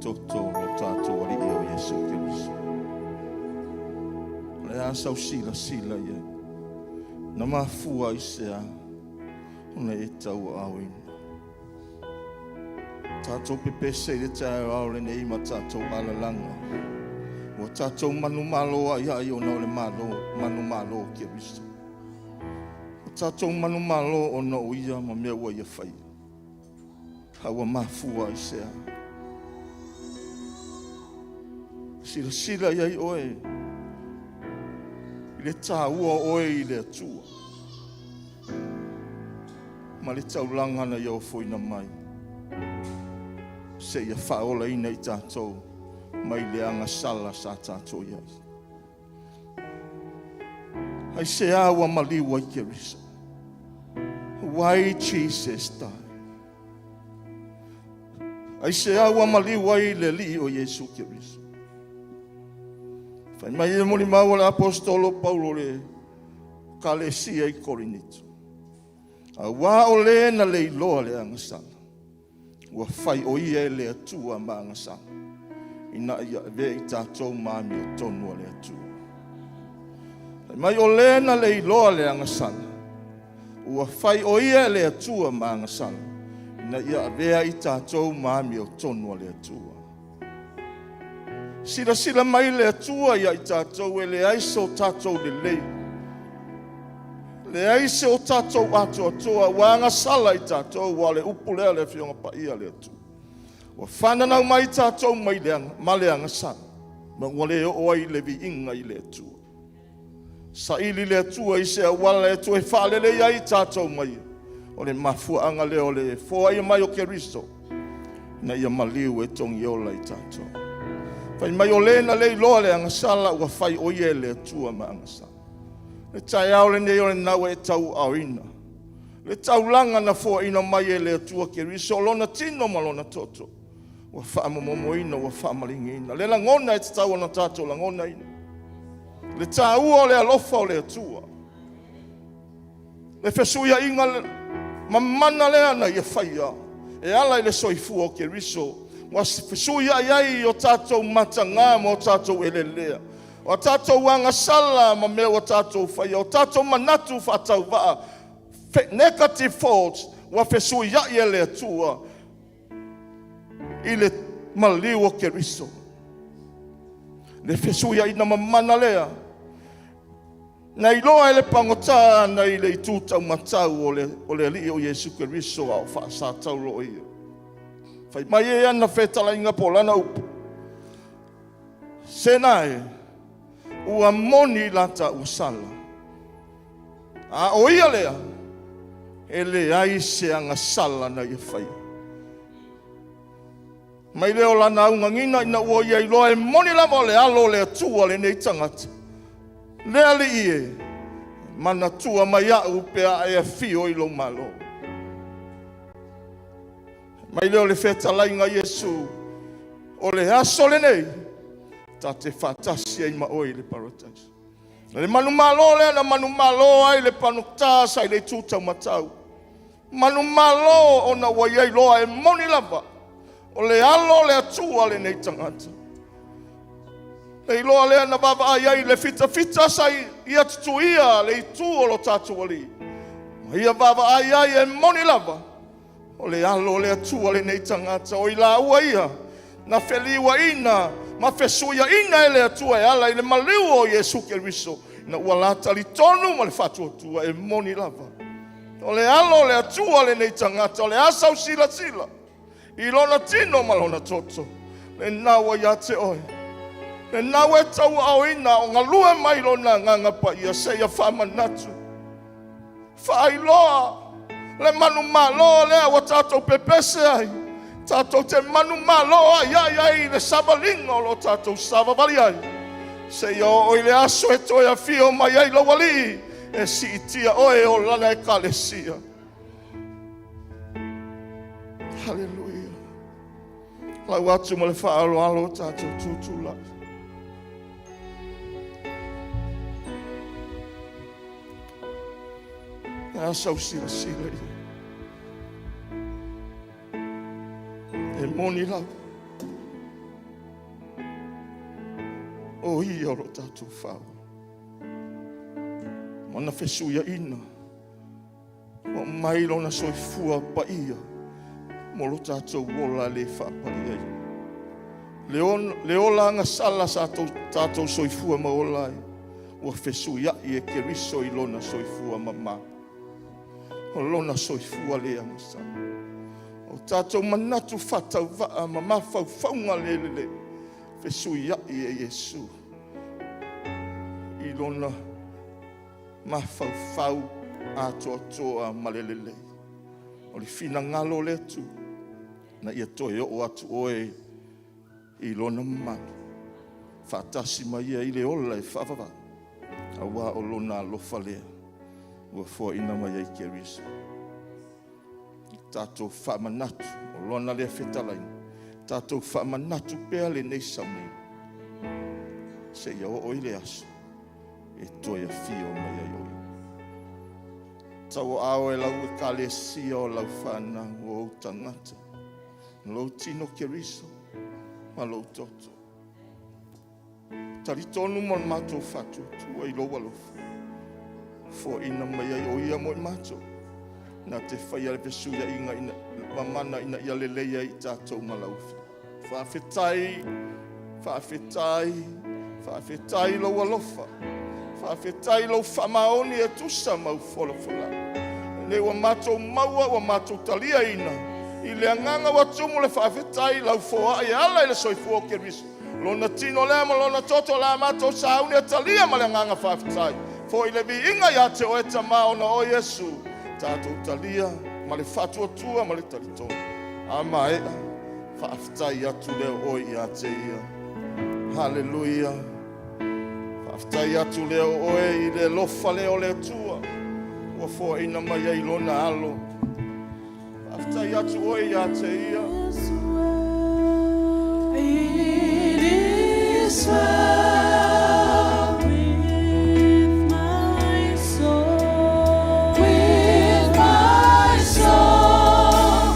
toto o lo tatou Alii o Iesu Keriso. O le a sau silasila i ai, na mafua i se a ona e tauaaoina. Tatou pepese i le taeao lenei ma tatou alalaga, ua tatou manumalo ai ai ona o le malo, manumalo o Keriso. Ua tatou manumalo ona o ia ma mea ua ia faia. A ua mafua i se a? Silasila i ai oe i le taua o oe i le Atua ma le taulaga na ia ofoina mai seia faaolaina i tatou mai le agasala sa tatou i ai. Aisea ua maliu ai Keriso? Why Jesus died? Aisea ua maliu ai le Alii o Iesu Keriso? Fai mai e molimau a le Aposetolo Paulo le Ekalesia i Korinito, auā o le na le iloa le agasala, ua fai o ia e le Atua ma agasala, ina ia avea i tatou ma amiotonu a le Atua. Fai mai o le na le iloa le agasala, ua fai o ia e le Atua ma agasala, ina ia avea i tatou ma amiotonu a le Atua. Silasila mai le Atua ia i tatou e leai so tatou lelei, leai se o tatou atoatoa, ua agasala i tatou, ua le upu lea le Afioga Paia a le Atua. Ua fananau mai tatou mai le ma le agasala, ma ua le oo ai le viiga i le Atua. Saili le Atua i se auala e toe faalelei ai tatou mai. O le mafuaaga lea o le foaia mai o Keriso, ina ia maliu e togiola i tatou. Fai mai o le na le iloa le agasala, ua fai o ia e le Atua ma agasala. Le taeao lenei o lena ua e tauaaoina le taulaga na foaina mai e le Atua Keriso, o lona tino ma lona toto, ua faamomomoina, ua faamaligiina. Le lagona e tatau ona tatou lagonaina, le taua o le alofa o le Atua, le fesuiaiga mamana lea na ia faia e ala i le soifua o Keriso, ua fesuiai ai o tatou mataga ma o tatou elelea, o tatou agasala ma mea ua tatou faia, o tatou manatu faatauvaa, negative thoughts, ua fesuiai e le Atua i le maliu o Keriso. Le fesuiaiga mamana lea na iloa e le pagota na i le itu taumatau o le Alii o Iesu Keriso a o faasataulo ia. Fai mai e ana fetalaiga po o lana upu, sena e, ua moni lata ua sala, a o ia lea, e leai se agasala na ia faia. Mai lea o lana augagina ina ua ia iloa e moni lava o le alo o le Atua lenei tagata. Le Alii e, manatua mai au pe a e afio i lou malo. Mai lea o le fetalaiga Iesu, o le aso lenei, ta te faatasi ai ma oe i le paradise. Le manumalo lea na manumalo ai le panota sa i le itu taumatau. Manumalo ona ua ia iloa e moni lava, o le alo o le Atua lenei tagata. Le iloa lea na vaavaai ai le fitafita sa ia tutuia le itu o lo tatou Alii. Ma ia vaavaai ai e moni lava, o le alo o le Atua lenei tagata, o i laua ia na feliuaina ma fesuiaina e le Atua e ala i le maliu o Iesu Keriso, na ua la talitonu ma le faatuatua e moni lava. O le alo o le Atua lenei tagata, o le asa o silasila i lona tino ma lona toto, lena ua ia te oe. Lena ua e tauaaoina o galue mai lona agaga paia seia faamanatu, faailoa le manumalo lea ua tatou pepese ai, tatou te manumalo ai ai ai i le savaliga o lo tatou savavali ai, seia oo i le aso e toe afio mai ai lou Alii e siitia oe o lana Ekalesia. Haleluia. Lau atu ma le faaaloalo o tatou tutulai. E a sau silasila i ai. E moni lava. O ia o lo tatou faaola. Ma ona fesuiaiga ua aumai lona soifua paia mo lo tatou ola le faapaiaina. Le ola agasala sa tatou soifua ma ola ai, ua fesuiai e Keriso i lona soifua mama. O lona soifua le agasala. O tatou manatu faatauvaa ma mafaufauga le lelei, fesuiai e Iesu i lona mafaufau atoatoa ma le lelei. O le finagalo o le Atua, ina ia toe oo atu oe i Lona mamalu, faatasi ma Ia i le ola e faavavau, aua o Lona alofa lea ua foaiina mai ai Keriso. Tatou faamanatu, o Lona lea fetalaiga, tatou faamanatu pea lenei sauniga seia oo i le aso e toe afio mai ai o Ia. Tauaao e lau Ekalesia o lau fanau, o ou tagata, lou tino Keriso ma lou toto. E talitonu ma le matou faatuatua i lou alofa, foaiina mai ai o ia mo i matou, na te faia le fesuiaiga mamana ina ia lelei ai i tatou ma lau Afioga. Faafetai, faafetai, faafetai lou alofa, faafetai lou faamaoni e tusa ma au folafolaga. Lenei ua matou maua, ua matou taliaina i le agaga ua tumu le faafetai lau foai e ala i le soifua o Keriso. Lona tino lea ma lona toto la matou sauni e talia ma le agaga faafetai. Foi le viiga ia te oe Tama ona o Iesu. Tatou talia ma le faatuatua ma le talitonu. A maea, faafetai atu lea o oe ia te ia. Haleluia. Faafetai atu lea o oe i le alofa lea o le Atua ua foaiina mai ai lona alo. Faafetai atu oe ia te ia. It is well with my soul, with my soul.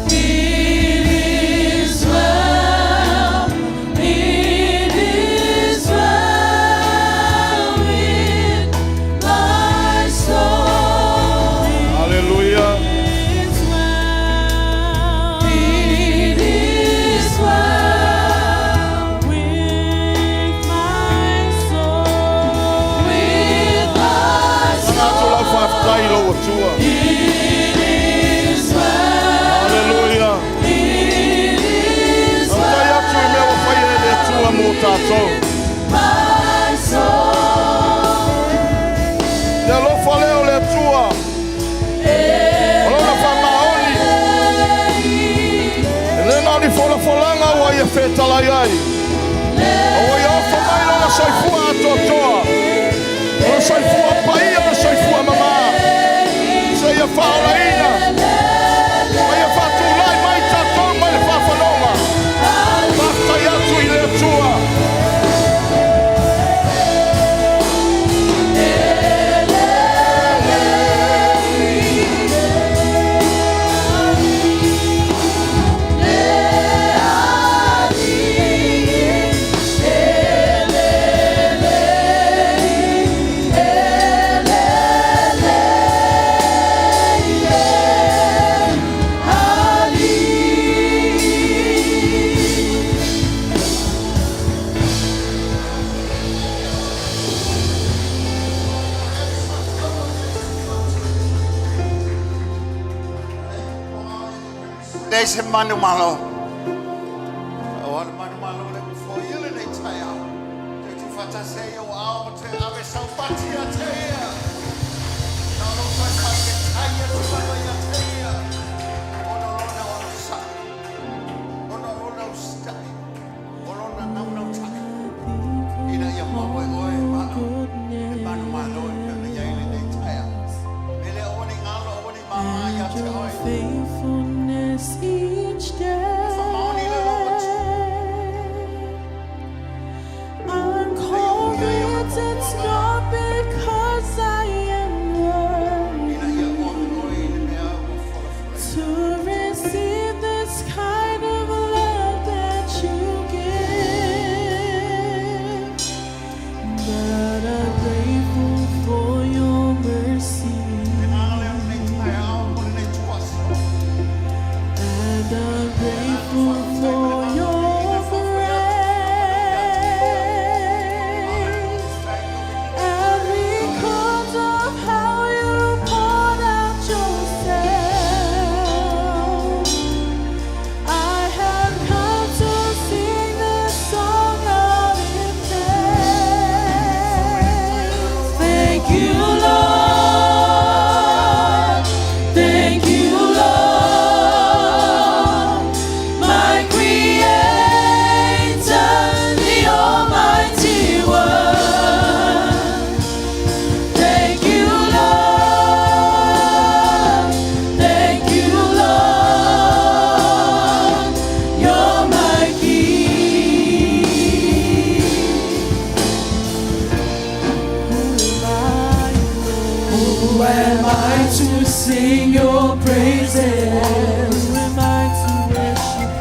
It is well, it is well with my soul. Haleluia. It is well, it is well with my soul, with my Manatu lau soul. faafetai i lou Atua. It is well, Haleluia. it is Faafetai atu i mea ua faia e le Atua mo tatou. my soul. Le alofa lea o le Atua. O lona faamaoni. E le na o ni folafolaga ua ia fetalai ai. A ua ia ofo mai lona soifua atoatoa. O le soifua paia o le soifua mama. Seia faaolaina. Ma ia faatulai mai tatou mai le faafanoga. Faafetai atu i le Atua. Nei se manu malo. O le manu malo le fo ia le nei tai au. Te tu whatase i o ao ma te ave saupati a te ia. Na lo sa ka te tai a te lava ia te ia. Ona lona ona sa. Ona ona ustai. O lona nau nau tai. Ina ia maua e oe ma e manu malo e pe ona iai le nei tai au. Mele o ni ngalo o ni mama ia te Your oe. faithfulness each day. Whamaoni le lau Atua. I'm convinced it's not because I am worthy. Ina ia oe oe i le mea Who am I to sing your praises? Who am I to worship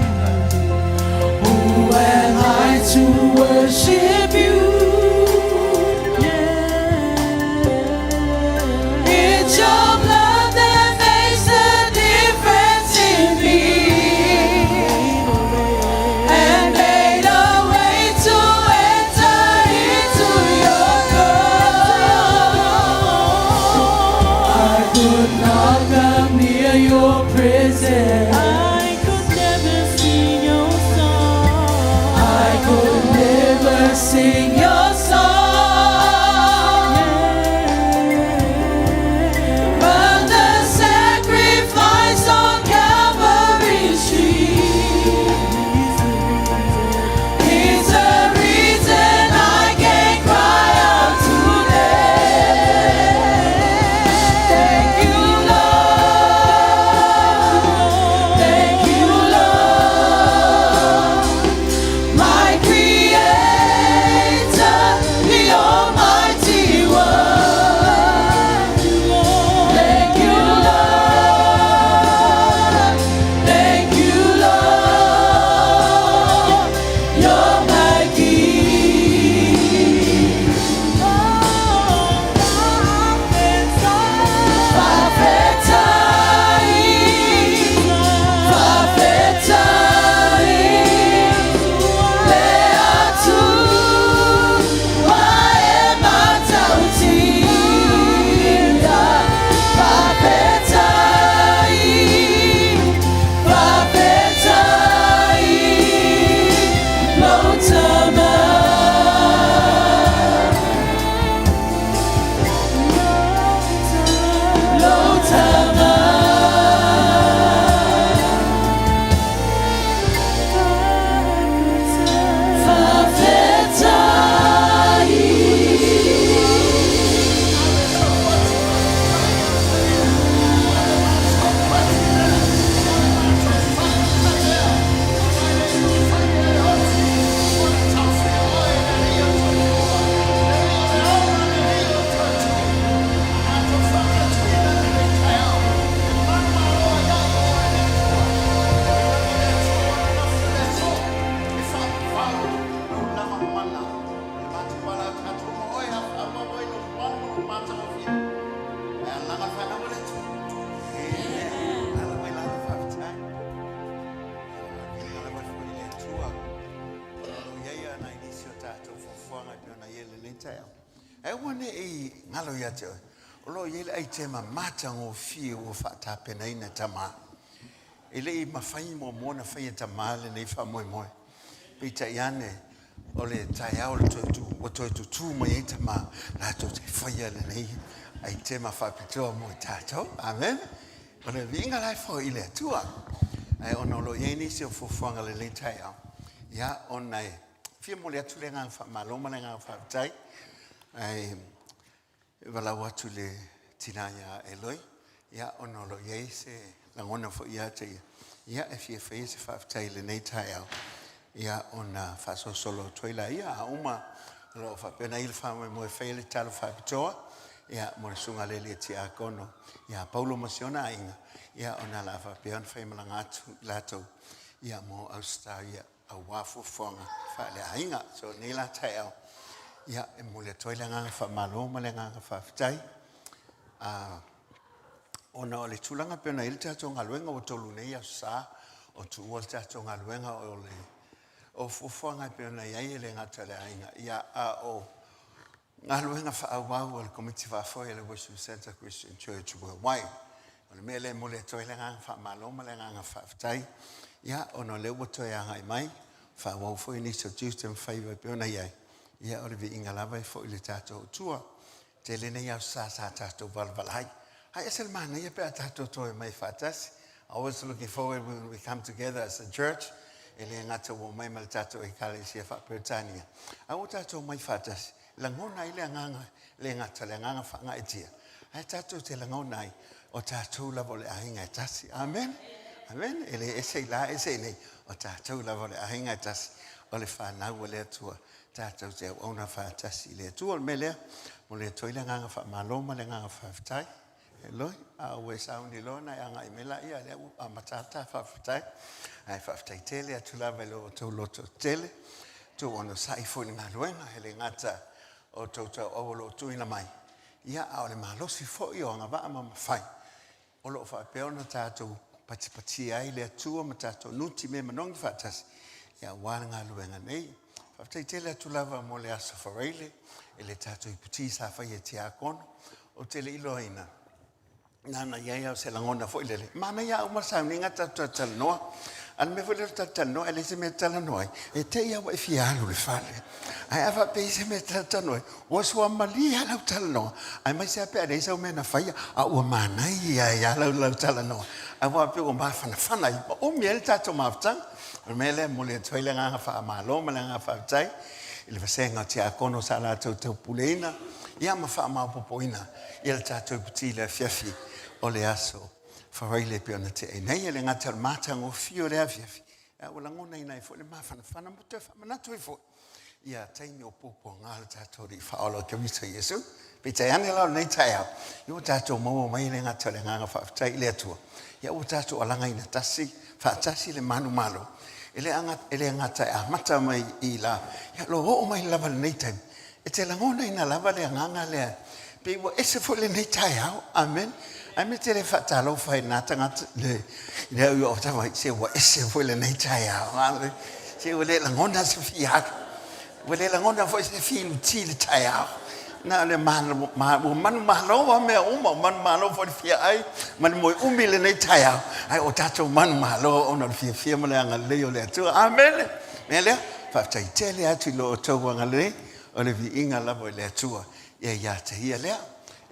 you? Who am I to worship you? It's your blood that makes the difference in me and made a way to enter into your throne. I could not come near your presence. I could never sing your song. I could never sing your song. But the sacrifice on Calvary's tree is the reason I can cry out today. Thank you, Lord. Thank you, Lord. My Creator, the Almighty One. Thank you, Lord. Thank you, Lord. You're my King. Fafetai, fafetai, le Atua e matautia. Fafetai, fafetai, lou tama. Lou tama. Fafetai. E ua neʻi galo iā te oe, o lo o i ai le aitema matagofie ua faatapenaina e Tamā. E le i mafai muamua ona faia e Tamā lenei faamoemoe. Peitai ane, o le taeao o le toe tu, ua toe tutū mai ai Tamā, latou te faia lenei aitema faapitoa mo i tatou. Amen. O le viiga la e foi i le Atua. Ae ona o lo o i ai nisi o fuafuaga lenei taeao, ia ona e fia momoli atu le agaga faamalo ma le agaga faafetai. Ae valaau atu i le tina ia Eloi, ia ona o lo o i ai se lagona foi ia te ia, ia e fia faia se faafetai i lenei taeao, ia ona faasolosolo atu ai laia, a uma o lo o faapena i le faamoemoe e faia le talo faapitoa, ia mo le susuga a le alii tiakono ia Paulo ma si ona aiga, ia ona o le a faapea ona faimalaga atu i latou, ia mo Ausetalia aua fuafuaga faaleaiga. So lenei la taeao, ia e momoli atu ai le agaga faamalo ma le agaga faafetai. Ona o le tulaga pei ona i ai le tatou galuega ua tolu nei Aso Sa o tuua le tatou galuega o le o fuafuaga e pei ona i ai e le gata i le aiga, ia a o galuega faaauau a le Komiti Faafoe a le Worship Centre Christian Church Worldwide. O le mea lea e momoli atu ai le agaga faamalo ma le agaga faafetai, ia ona o lea ua toe agai mai, faaauau foi nisi o tiute ma faiva e pei ona i ai, ia o le viiga lava e foi i le tatou Atua. Tele nei aso sa sa tatou valavala ai. Ae ese le manaia pe a tatou toe omai faatasi. Always looking forward when we come together as a church. E le gata ua omai ma le tatou Ekalesia faa-Peretania, a ua tatou omai faatasi, lagona ai le agaga, e le gata o le agaga faagaeetia, ae tatou te lagona ai, o tatou lava o le aiga e tasi. Amen. Amen. E le ese i la, ese i nei, o tatou lava o le aiga e tasi, o le fanau a le Atua, tatou te auauna faatasi i le Atua. O le mea lea, momoli atu ai le agaga faamalo ma le agaga faafetai. Eloi, a ua e sauni loa ona e agai mai laia, lea ua amata lava ta faafetai. Ae faafetai tele atu lava i lo outou lototetele, outou onosai foi i le galuega, e le gata o outou tauau o lo o tuuina mai, ia a o le malosi foi o agavaa ma mafai o lo o faapea ona tatou patipatia ai le Atua ma tatou nutimea manogi faatasi aua le galuega nei. Faafetai tele atu lava mo le Aso Faraile i le tatou iputi sa faia e Tiakono. Ou te le i iloaina, na ona i ai lava o se lagona foi lele, manaia lava uma le sauniga tatou talatalanoa. A o le mea foi lea o le talatalanoa ae leai se mea e talanoa ai, e te i lava ua e fia alu i le fale. Ae a faapea e i ai se mea e talatalanoa ai, ua suamalie lava lau talanoa, aemaise lava pe a leai sau mea na faia, a ua manaia ai lava lau talanoa, aua pei ua mafanafana ai ma umi ai le tatou mafutaga. O le mea lea e momoli atu ai le agaga faamalo ma le agaga faafetai i le vasega o Tiakono sa latou taupuleina ia ma faamaopoopoina ia le tatou iputi i le afiafi o le Aso Faraile e pei ona tea nei. E le gata o le matagofie o le afiafi, ae ua lagonaina ai foi le mafanafana ma toe faamanatu ai foi ia taimi o puapuaga o le tatou Alii Faaola o Keriso Iesu. Peitai ane la o lenei taeao, ia ua tatou maua mai e le gata o le agaga faafetai i le Atua, ia ua tatou alagaina tasi, faatasi le manumalo, e le gata e amata mai i la, ia lo oo mai lava i lenei taimi, e te lagonaina lava le agaga lea, pei ua ese foi lenei taeao. Amene. Ae me te le faatalofa ai i na tagata, le au i o tama, se ua ese foi lenei taeao. Amene. Se ua le lagona se fia alu. Ua le lagona foi se finuti i le taeao. Na o le ua manumalo lava mea uma, ua manumalo foi i le fia ai ma le moe umi i lenei taeao, ae ua tatou manumalo ona o le fiafia ma le agalelei o le Atua. Amene. O le mea lea, faafetai tele atu i lo outou agalelei, o le viiga lava i le Atua ia ia te Ia lea.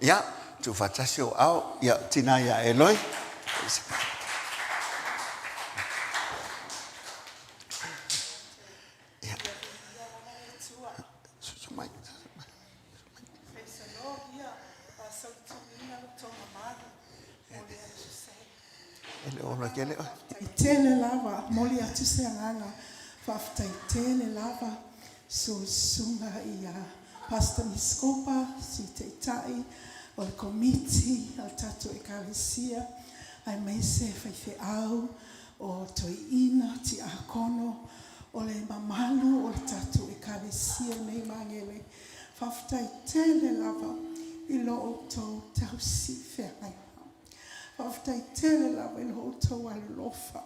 Ia, tuufaatasi ou aao, ia, tina ia Eloi. Ia. Susu mai. E le o ola tele oe. Faafetai tele lava, momoli atu se agaga faafetai tele lava susuga ia Pastor Miskopa, Sui Taitai o le Komiti a le tatou Ekalesia, aemaise faifeau o toeaina, tiakono, o le mamalu o le tatou Ekalesia nei Magele. Faafetai tele lava i lo outou tausi feagaiga. Faafetai tele lava i lo outou alolofa.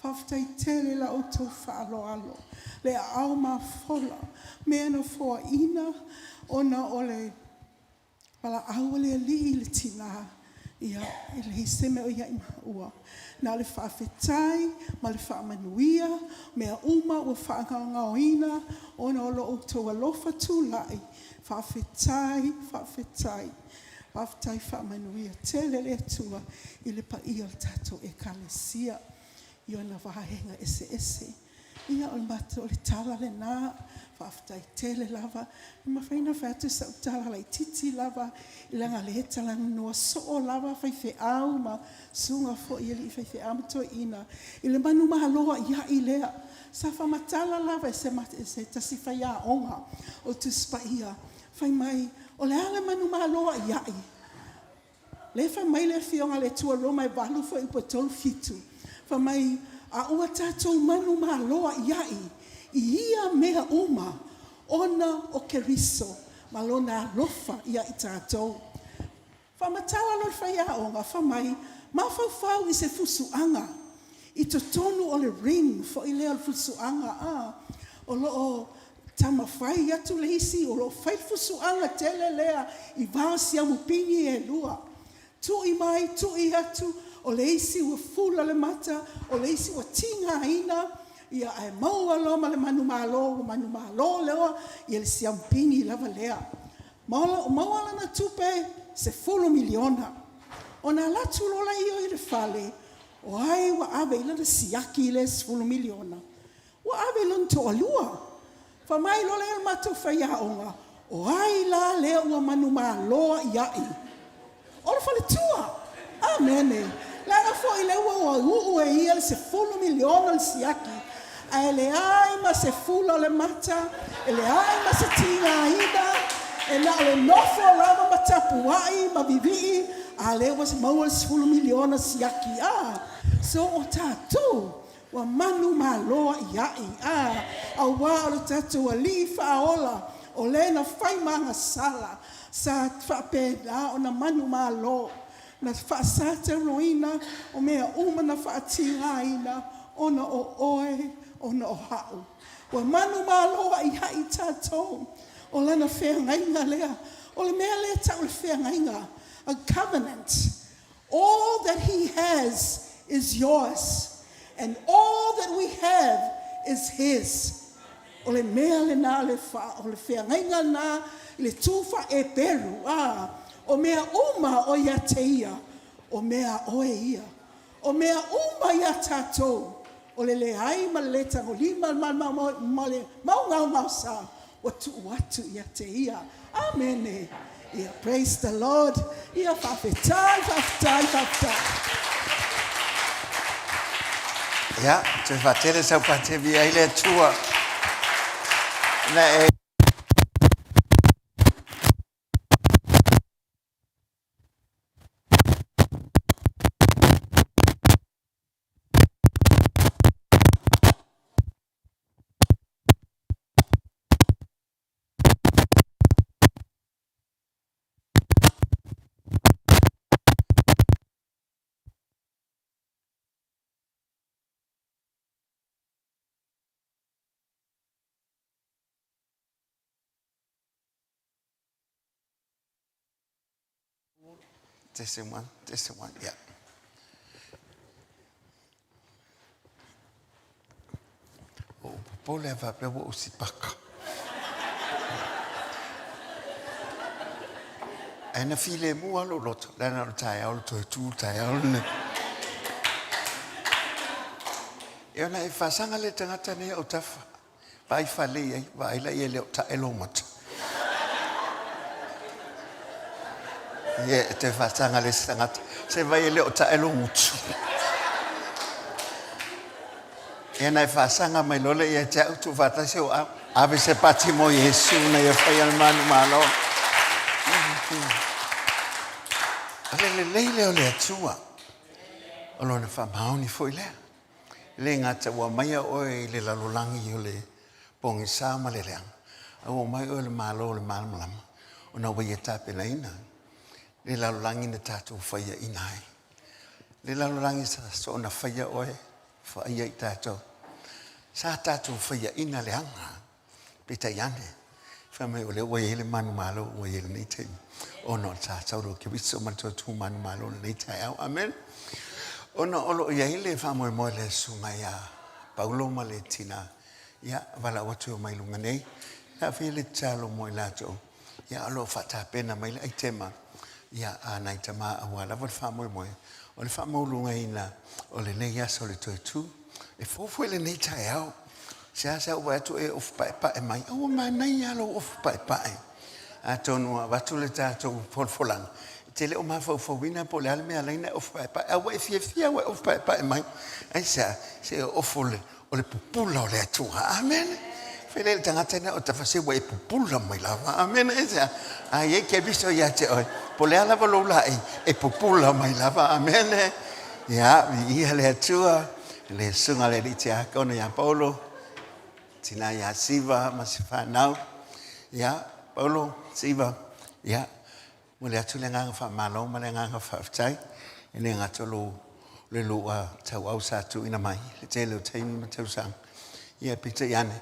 Faafetai tele i la outou faaaloalo, le aao mafola, mea na foaina ona o le valaau a le Alii i le tina, ia, e leai se mea o i ai maua, na o le faafetai ma le faamanuia, mea uma ua faagaogaoina ona o lo outou alofa tulai. Faafetai, faafetai, faafetai. Faamanuia tele le Atua i le paia o le tatou Ekalesia i ona vaega eseese. Ia, o le matou, o le tala lena. Faafetai tele lava. E mafai ona fai atu sau tala laitiiti lava, leaga o lea e talanoa soo lava faifeau ma susuga foi i alii faifeau ma toeaiina i le manumalo a'ia'i lea. Sa faamatala lava e se tasi faiaoga o le Tusi Paia, fai mai, o le a le manumalo a'ia'i? Lea e fai mai le Afioga a le Atua Roma e 8 fuaiupu e 37, fai mai, a ua tatou manumalo a'ia'i i ia mea uma ona o Keriso ma Lona alofa ia i tatou. Faamatala loa le faiaoga, fai mai, mafaufau i se fusuaga i totonu o le ring foi lea o le fusuaga a, o lo o taumafai atu le isi, o lo o fai le fusuaga tele lea i va o siamupini e lua. Tui mai, tui atu, o le isi ua fula le mata, o le isi ua tigaina, ia ae maua loa ma le manumalo, ua manumalo loa le siamupini lava lea. Maua lana tupe, $10 miliona. Ona alu atu loa lea i le fale, o ai ua ave i ai lana siaki lea $10 miliona? Ua ave i lona toalua. Fai mai loa lea o le matou faiaoga, o ai la lea ua manumalo a'ia'i? O le faletua. Amene. Leaga foi lea ua uu e ia le $10 miliona le siaki, ae leai ma se fula o le mata, e leai ma se tigaina, e na o le nofo lava ma tapuai ma vivii. A lea ua maua le $10 miliona siaki, a. So o tatou, ua manumalo a'ia'i, a, auā o le tatou Alii Faaola, o Le na fai ma agasala, sa faapena ona manumalo, na faasatauaina o mea uma na faatigaina ona o oe, ona o a'u. Ua manumalo a'ia'i tatou, o Lana feagaiga lea. O le mea lea e ta'u o le feagaiga, a covenant. All that He has is yours, and all that we have is His. O le mea lena o le feagaiga lena i le tū faa-Eperu, a, o mea uma o ia te Ia, o mea a oe ia. O mea uma ia tatou, o le leai ma le lē tagolima ma le maugaogaosa, ua tuu atu ia te Ia. Amene. Ia, praise the Lord. Ia, faafetai, faafetai, faafetai. Ia, toe faatele sau pate via ai le Atua. Na e Testing one, testing one, yeah. Ua ou popole a faapea ua ou sipaka. Ae na filemu lava lou loto, leaga o le taeao le toe tu le taeao lenei. E ona e faasaga le tagata nei o tafa. Vaai fale i ai, vaai la i e le o tae lou mata. Ia, e toe faasaga le isi tagata. Se vai e le o tae lou gutu. Ia na e faasaga mai loa lea ia te au, tuufaatasi ou au, ave se pati mo Iesu na ia faia le manumalo. O le lelei lea o le Atua. O Lona faamaoni foi lea. E le gata ua aumaia oe i le lalolagi o le pogisa ma le leaga, a ua aumai oe i le Malo o le malamalama, ona ua ia tapenaina le lalolagi na tatou faiaina ai. Le lalolagi sa soona faia oe, faia i tatou. Sa tatou faiaina leaga, peitai ane, fai mai o lea ua i ai le manumalo ua i ai lenei taimi, ona o le sa sau o Keriso ma le toe tu manumalo i lenei taeao. Amen. Ona o lo o i ai le faamoemoe le susuga ia Paulo ma le tina, ia, valaau atu e omai i luga nei. Na fia le tatalo mo i latou, ia, o lo o faatapena mai le aitema, ia, a nai tama aua lava le faamoemoe o le faamaualugaina o lenei aso o le toe tu. E fou foi lenei taeao. Seasea ou vaai atu e ofu paepae mai. A ua manaia lava lou ofu paepae. Atonu ua avatu le tatou folafolaga, e te le o mafaufauina po o le a le mea e ala ai ona e ofu paepae, a ua e fiafia ua e ofu paepae mai. Aisea? Se o ofu o le pupula o le Atua. Amene. Fai lea i le tagata lena o tafa, se ua e pupula mai lava. Amene. Aisea? A i ai Keriso ia te oe, po o le a lava lou laei, e pupula mai lava. Amene. Ia, viia le Atua, le susuga i le Alii Tiakono ia Paulo, tina ia Siva ma si fanau. Ia, Paulo, Siva, ia, momoli atu le agaga faamalo ma le agaga faafetai e le gata o lou le lua tauau sa tuuina mai le tele o taimi ma tausaga. Ia, peitai ane,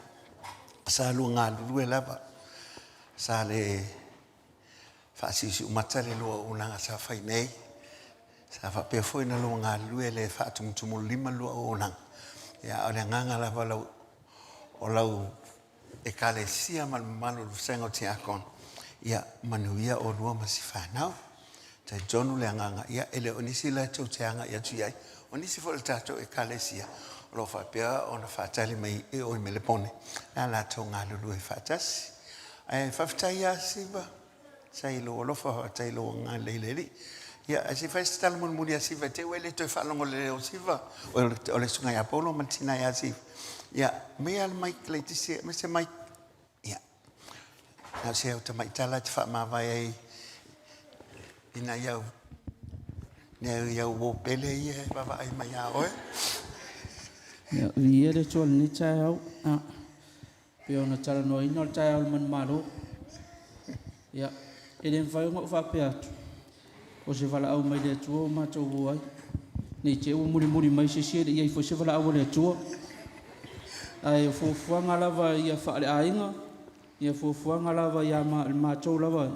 sa lua galulue lava, sa le faasiusiumata le lua auaunaga sa fai nei, sa faapea foi ona lua galulue le faatumutumulima le lua auaunaga. Ia, a o le agaga lava o lau, o lau Ekalesia ma le mamalu o le Vasega o Tiakono, ia manuia oulua ma si fanau. Talitonu le agaga, ia e le o nisi la tou te agai atu i ai, o nisi foi o le tatou Ekalesia o lo o faapea ona faatali mai e o i Melepone, le a latou galulue faatasi. Ae faafetai ia Siva, sa i lou alofa, faafetai i lou agalelei i le Alii. Ia, ae se i fai se tala mulimuli ia Siva, i te i ua e le toe faalogo i le leo o Siva, o le susuga ia Paulo ma le tina ia Siva. Ia, aumaia le mic laitiiti, aumai se mic. Ia, na o si au tamai tala e te faamavae ai i nai au. Nai au uo pele ia e vaavaai mai ia oe. Ia, viia le Atua i lenei taeao. A, pei ona talanoaina o le taeao o le manumalo. Ia, e le mafai ona ou faapea atu, o se valaau mai le Atua ua matou o ai. Ne i te i ua mulimuli mai se isi e le i i ai foi se valaau a le Atua. Ae o fuafuaga lava ia faaleaiga, ia fuafuaga lava ia le matou lava,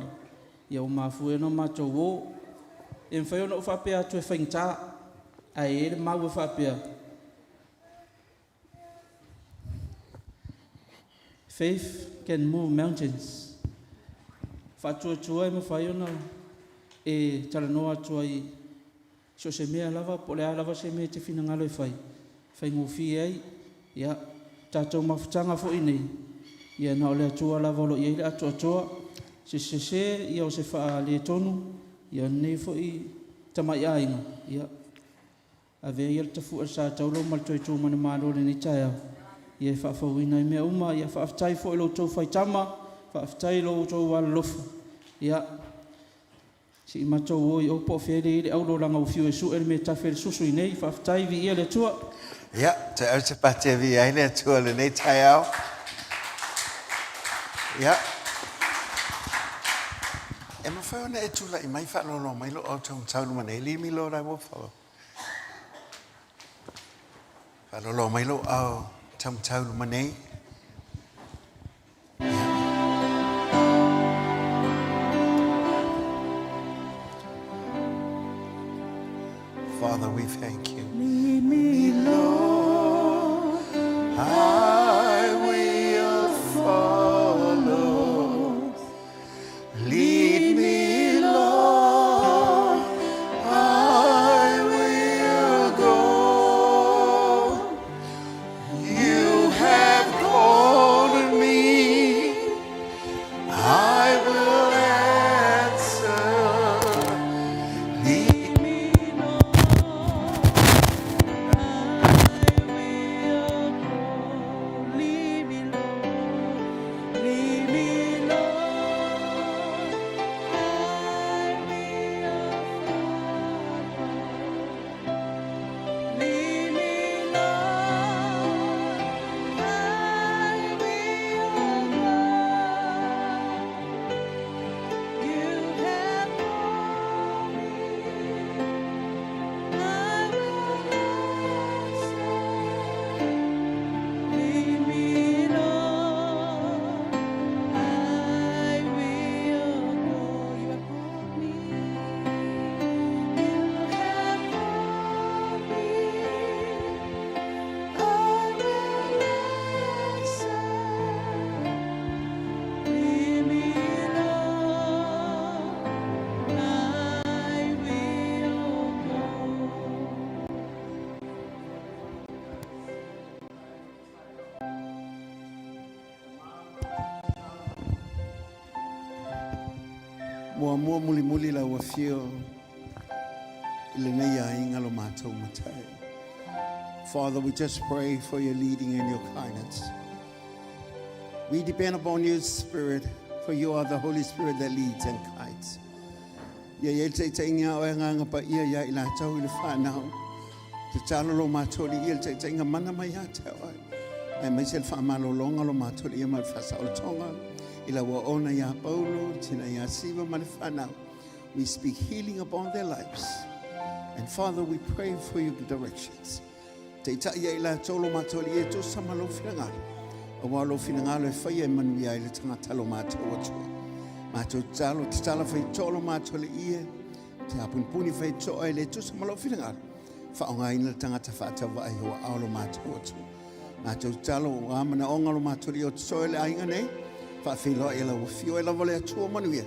ia ua mafua ai ona matou o. E mafai ona ou faapea atu e faigata, ae i ai le mau e faapea, Faith can move mountains. Faatuatua e mafai ona e talanoa atu ai so o se mea lava po o le a lava se mea e te finagalo e fai, e faigofie ai. Ia, tatou mafutaga foi nei, ia na o le Atua lava o lo o i ai le atoatoa. O se sese, ia o se faaletonu, ia o lenei foi tamai aiga, ia avea ia le tafue o le sa taula ma le toe tu manumalo i lenei taeao, ia e faafouina ai mea uma. Ia faafetai foi i lo outou faitama, faafetai i lo outou alolofa, ia se i matou o i o po o fea lea e i ai le auro leaga ua fiu e sue le mea e tafe ai le susu i inei. Faafetai, viia le Atua. Ia, toe ave se pati e viia ai le Atua i lenei taeao. Ia, e mafai ona e tulai mai faaloaloa mai lou autaumatau i luma nei. Lead me, Lord, I will follow. Faaloaloa mai lou autaumatau i luma nei. Father, we thank you. Lead me, Lord, I will follow. Lead me, Lord, I will go. You have called me, I will answer. Lead me, Lord, I will go. Lead me, Lord, lead me, Lord, I will follow. Lead me, Lord, I will go. You have called me, I will answer. Lead me, Lord, I will go. You have called me. You have called me. I will answer. Lead me, Lord, I will go. Muamua mulimuli lau afio i lenei aiga lo matou matai. Father, we just pray for your leading and your kindness. We depend upon your Spirit, for you are the Holy Spirit that leads and guides. Ia i ai le taitaiga a oe Agaga Paia ia i latou i le fanau. Tatalo lo matou alii ia le taitaiga mana mai ia te oe. Aemaise le faamalologa lo matou alii ma le faasaolotoga i lau auauna ia Paulo, le tina ia Siva ma le fanau. We speak healing upon their lives. And Father, we pray for your directions. Taitai ia i latou lo matou alii e tusa ma lou finagalo. Aua o lou finagalo e faia e manuia ai le tagata lo matou Atua. Matou tatalo, tatala faitoa lo matou alii e, te apunipuni faitoa e le tusa ma lou finagalo. Faaaogaina le tagata faatauvaa i ou aao lo matou Atua. Matou tatalo, ua manaoga lo matou alii o totoe le aiga nei, faafeiloai e lau afio e lava le Atua manuia.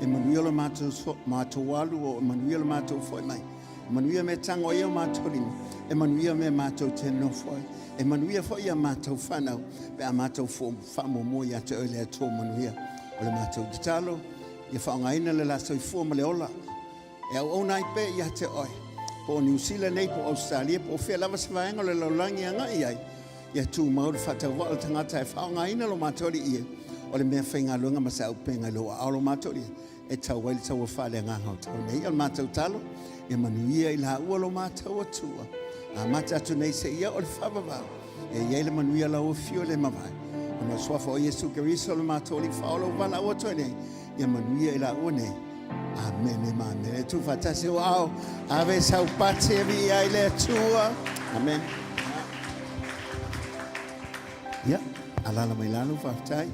E manuia lo matou, matou alu o e manuia lo matou foi mai. E manuia mea tango ai o matou lima. E manuia mea matou te nofo ai. E manuia foi ia matou fanau pe a matou faamuamua ia te oe le Atua manuia. O le matou tatalo, ia faaaogaina le la soifua ma le ola e auauna ai pea ia te oe. Po o Niu Sila nei, po o Ausetalia, po o fea lava se vaega o le lalolagi e agai i ai, ia tumau le faatauvaa o le tagata e faaaogaina lo matou alii e. o le mea faigaluega ma se auupega i lou aao lo matou alii e tau ai le taua faaleagaga o tau nei. O le matou talo, ia manuia i laua lo matou Atua. Amata atu nei seia o le faavavau, ia i ai le manuia lau afio le mavae. Ona o le suafa o Iesu Keriso lo matou Alii Faaola ua valaau atu ai nei, ia manuia i laua nei. Amene ma amene. E tuufaatasi ou aao, ave sau pati e viia ai le Atua. Amene. Ia, alala mai lalo, faafetai.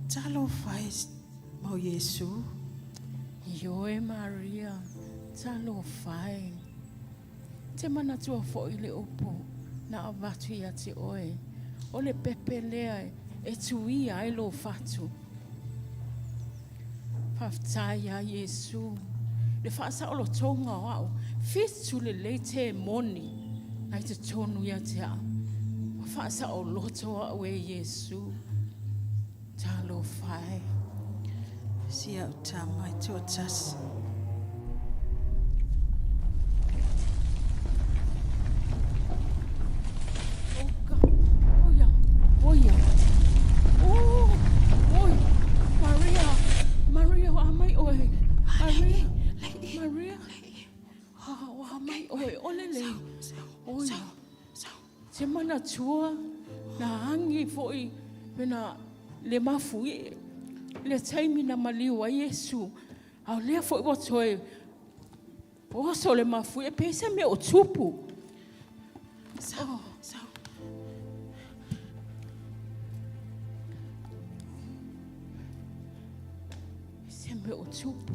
Talofa e mau Iesu. Ioe Maria, talofa e. Te manatua foʻi le upu na avatu ia te oe, o le pepe lea e tuia ai lou fatu. Faafetai iā Iesu le faasaolotoga o a'u fitu lelei temoni na i totonu ia te a'u. Ua faasaoloto a'u e Iesu. Talofa e. Si a'u tama e toatasi. Oia, oia. Oh, oi. Maria, Maria, o a mai oe. Maria, Maria. Ha, o a mai oe, o lelei. Oia. Te manatua na agi foʻi me na le mafuie le taimi na maliu ai Iesu. A o lea foʻi ua toe oso le mafuie pe se mea o tupu. Sau, sau. Se mea o tupu.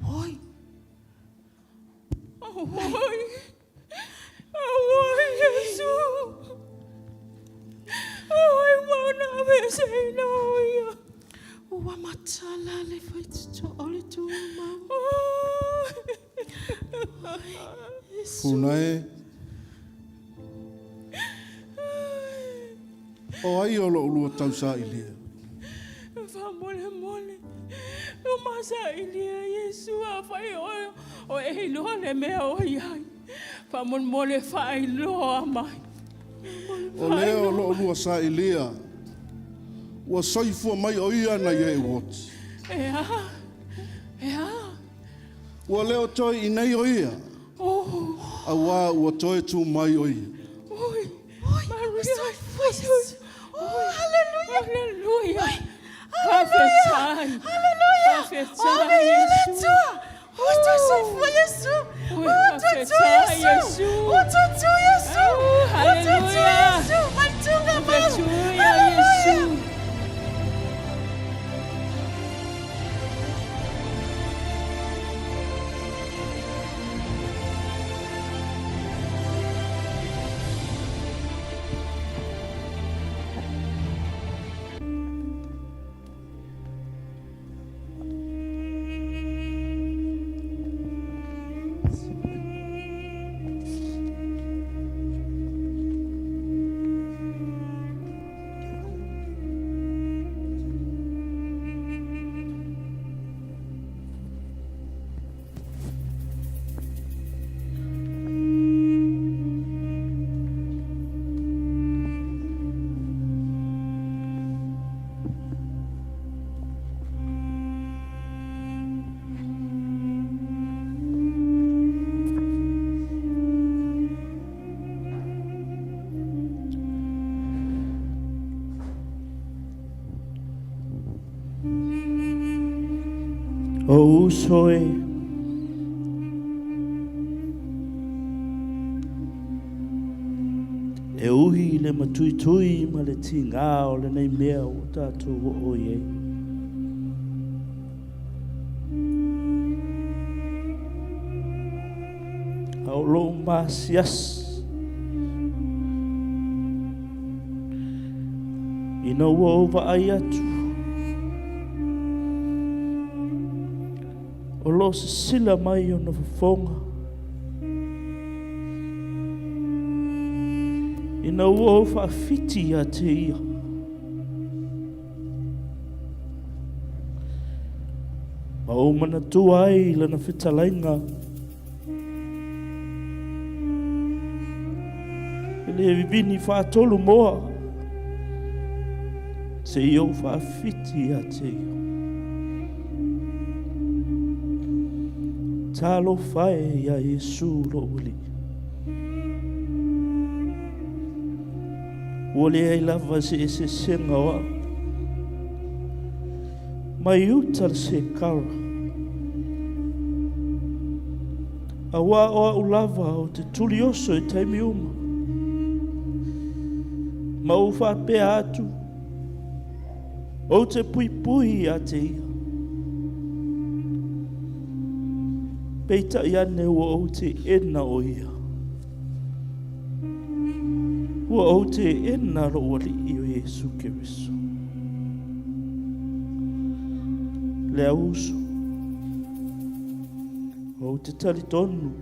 Oi. Auoi. Auoi, Iesu. Auoi, ua ona aveeseina o ia. Ua matala le faitotoa o le tumau. Funa e. O ai o loo lua tausailia? Faamolemole, o masailia Iesu, afai oe o e iloa le mea o i ai. Faamolemole faailoa mai. O lea o loo lua sailia, ua soifua mai o ia nai e oti. E a? E a? Ua leo toe i nei o ia. Oh. Auā ua toe tū mai o ia. Oi, Oi, Maria. Oh, haleluia. Haleluia. Haleluia. Faafetai. Haleluia. Faafetai, Oh, viia le Iesu. Atua. O toe soifua Iesu. Oi, O toe tū faafetai, Iesu. Iesu. O toe tū Iesu. Oh, O toe tū haleluia. Iesu. Mai tunga mau. Haleluia, Haleluia. Iesu. O uso e. E uhi le matuitui ma le tigā o lenei mea ua tatou oo i ai. A o lou maasiasi ina ua ou vaai atu, o lo o sisila mai ona fofoga, ina ua ou faafiti ia te ia. Ma ou manatua ai i lana fetalaiga, E le vivini faatolu moa, seia ou faafiti ia te ia. Talofa e iā Iesu lou Alii. Ua leai lava se eseesega o au. Mai uta le sekara. Auā o a'u lava o te tuli oso i taimi uma. Ma ou faapea atu, Ou te puipui ia te ia. Peitai ane ua ou teena o ia. Ua ou teena lou Alii o Iesu Keriso. Le au uso, ou te talitonu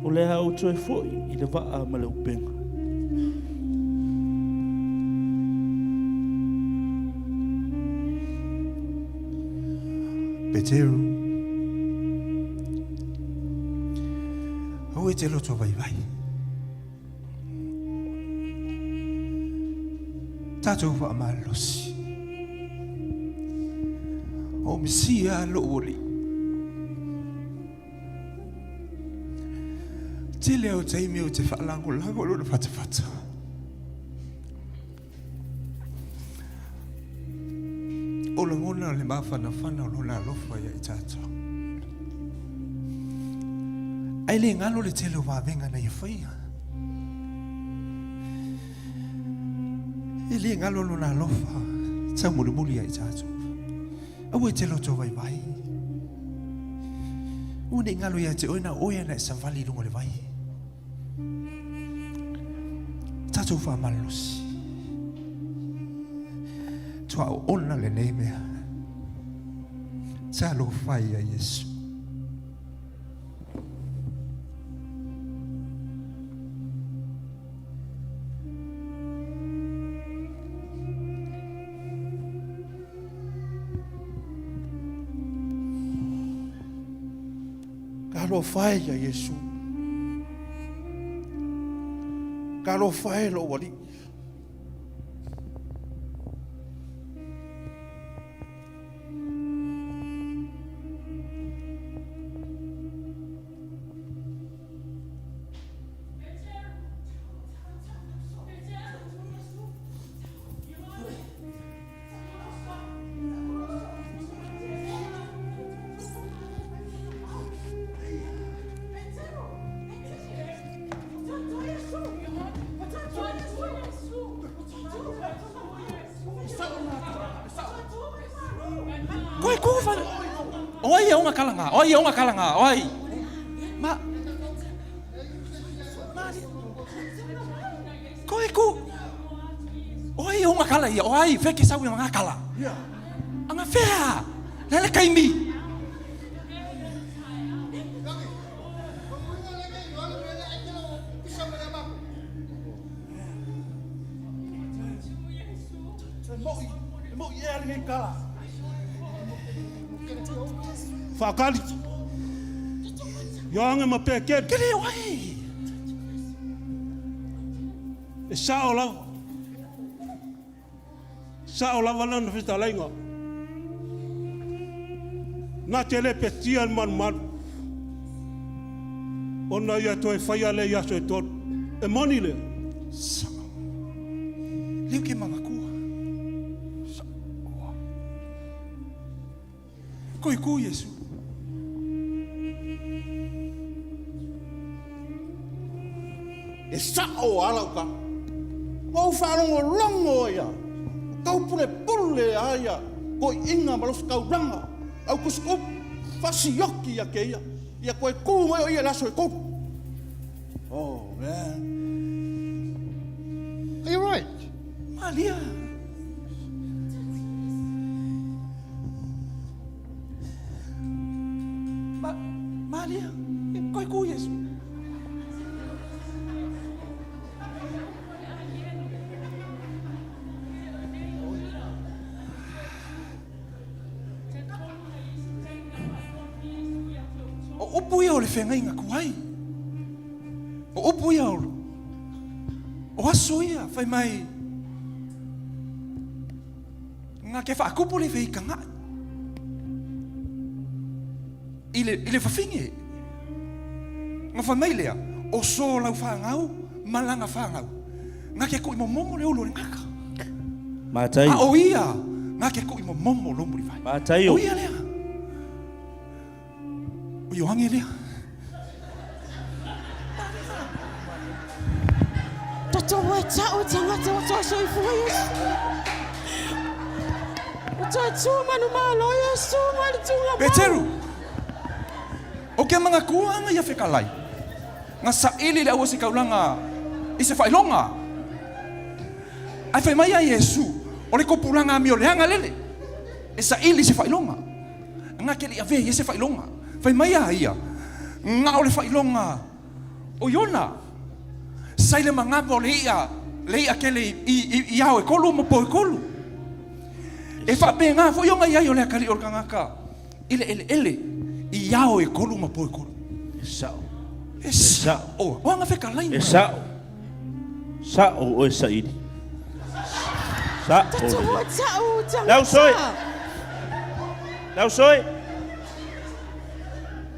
O le a ou toe foi i le vaa ma le upega. Peteru, aua e te loto vaivai. Tatou faamalosi. O Mesia lou Alii. Tele o taimi ou te faalagolago lona fatafata. O lagona le mafanafana o lona alofa ia i tatou. Ai le galo le tele o vavega na ia faia. E le galo lona alofa taumolimoli ia i tatou. Aua e te loto vaivai. Ua nei galo ia te oe na oe ana e savali i luga o le vai. Tatou faamalolosi. Tuaoona lenei mea. Talofa ia Iesu. Talofa e ia Iesu. Talofa e lou Alii. Koe ku whare. O ai e onga kalanga, o ai e onga kalanga, o ai. Ma. Ma. Koe ku. O ai o ngakala ia, o ai wheke sau i ngakala. Anga whea, lele kaimi. Whakali. Ioange ma Pekeri. Kere o ai. E sao lava. Sao lava lana fetalaiga. Na te le petia le malumalu. Ona ia toe faia lea i aso e tolu. E moni lea. Sao. Leu ke mamakoa. Sao. Koi ku Iesu. E sa'o a lau ka. Ua ou faalogologo ia, o taupulepule a ia toeaiina ma le ositaulaga, au tusitupu, faasioki ia keia, ia toe tu mai o ia i le aso e tolu. Oh man. Are you right? Malia. Ma, Malia, koe ku Iesu. O upu ia o le feagaiga kuai. O upu ia o, o aso ia, fai mai, Nga ke whaakupu le whei kanga. I le, i le whawhinge. Nga wha mai lea, o so lau whangau, malanga whangau. Nga ke kui momomo le ulu o le ngaka. Mātai. A o ia, nga ke kui momomo lo muri whai. Mātai o. O ia lea. O Ioange lea. Tatou e tau e tagata ua toe soifua Iesu. Ua toe tu manumalo Iesu mai le tuga mau. Peteru, O ke manatua anga ia fekalai, nga saili le auosikaulaga i se faailoga. Ae fai mai ia Iesu, O le kopulaga amio leaga lele, e saili i se faailoga. Nga ke le i avea ia se faailoga. Fai mai a ia, Nga o le faailoga o Iona. Sa i le manava o le i'a, le i'a kele i, i, i ao e kolu ma po e kolu. E faapena foi ona i ai o le akalii o le kagaka i le eleele i ao e kolu ma po e kolu. E sa'o. E sa'o. O aga fekalaiga. E sa'o. Sa'o oe saili. Sa'o. Tatou ta'u tagata. Le ausoe. Le ausoe.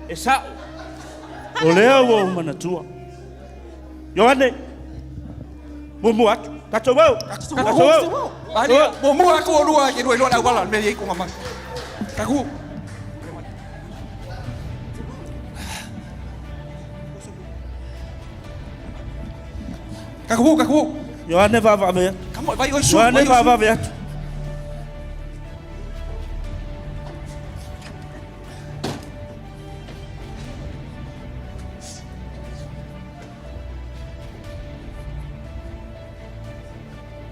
E sa'o. O lea ua ou manatua. Ioane, muamua atu. Tatou o! Tatou o! Maria, muamua atu olua e lua iloa le auala le mea e i ai kona mai. Tatou. Tatou, tatou. Ioane vaavaave atu. Come on, vai oi su. Ioane vaavaave atu.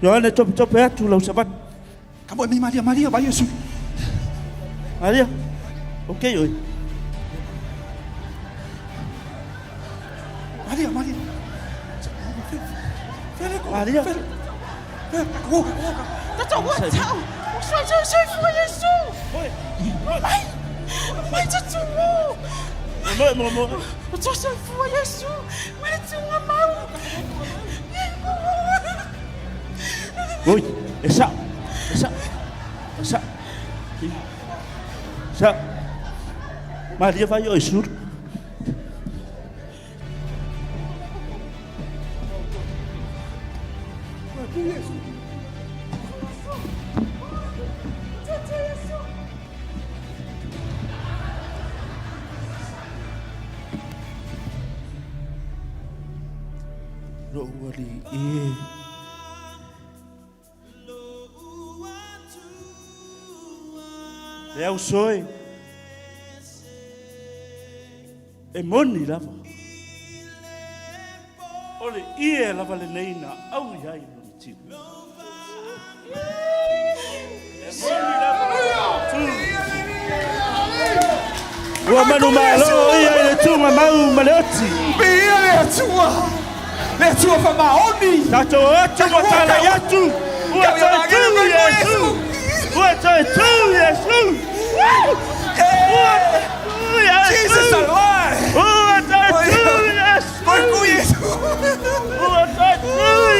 Ioane topetope atu lau savali. Ka moe mai Maria, Maria, vai Iesu. Maria, ok oi. Maria, Maria. Maria. Oi, e sa'o, e sa'o, e sa'o. Sa'o. Maria vai oi sulu. Lo'u alii e. Le ausoe e moni lava. O le ie lava lenei na au i ai lona tino. E moni lava tu. Ua manumalo ia i le tugamau ma le oti. Viia le Atua, le Atua faamaoni. Tatou o atu ma talai atu. Ua toe tu Iesu. Ua toe tu Iesu. Ua toe tu Iesu. Jesus alive. Ua toe tu Iesu. Ua toe tu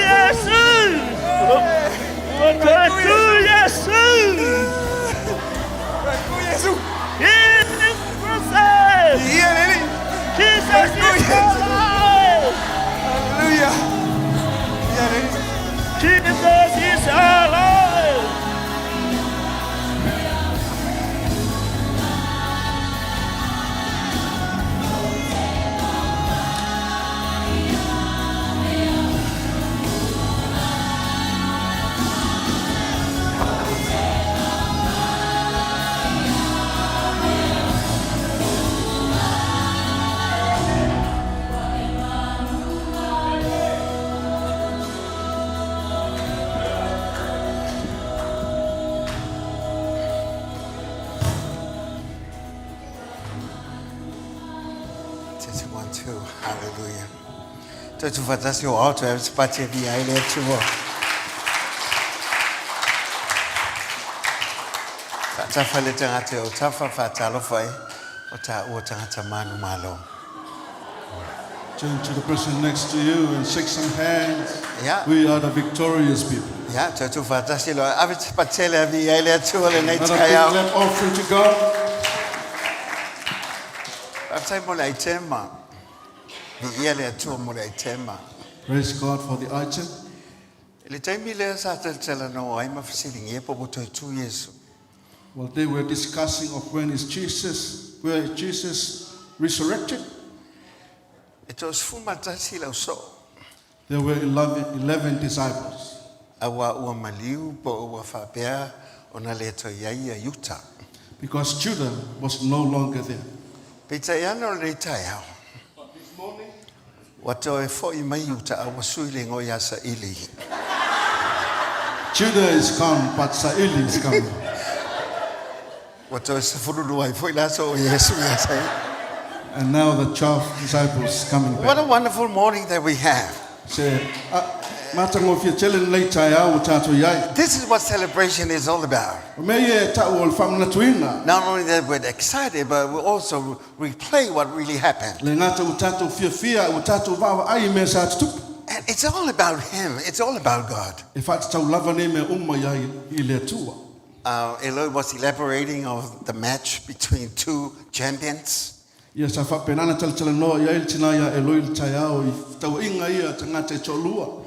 Iesu. Ua toe tu Iesu. Jesus is alive. Hallelujah. Jesus is alive. Tete one, two, hallelujah. Toe tuufaatasi o ao toe ave se pati e viia ai le Atua. Faatafa le tagata e o tafa, faatalofa e o taua tagata manumalo. Turn to the person next to you and shake some hands. Yeah. We are the victorious people. Ia, toe tuufaatasi loa. Ave se pati tele e viia ai le Atua lenei Another big taeao. clap offering to God. Faafetai mo le aitema. Viia le Atua mo le aitema. Praise God for the item. I le taimi lea sa talatalanoa ai ma fesiligia po ua toe tu Iesu. Well, they were discussing of when is Jesus, where is Jesus resurrected? E 31 lau soo. There were 11, 11 disciples. Auā ua maliu po o ua faapea ona le toe i ai ia Iuta. Because Judah was no longer there. Peitai ane o lenei taeao, ua toe fo'i mai Iuta a ua sui le igoa ia Saili. Judah is gone, but Saili is coming. Ua toe 12 ai foi le aso o Iesu ia Saili. And now the 12 disciples coming What back. a wonderful morning that we have. Se, a, matagofie tele lenei taeao ua tatou i ai. This is what celebration is all about. O mea ia e ta'u o le faamanatuina. Not only that we're excited, but we also replay what really happened. Le gata ua tatou fiafia, ua tatou vaavaai i mea sa tutupu. And it's all about Him. It's all about God. E faatatau lava nei mea uma i ai i le Atua. Eloi was elaborating of the match between two champions. Ia sa faapena ona talatalanoa i ai le tina iā Eloi i le taeao i fetauaiga ia a tagata e toalua.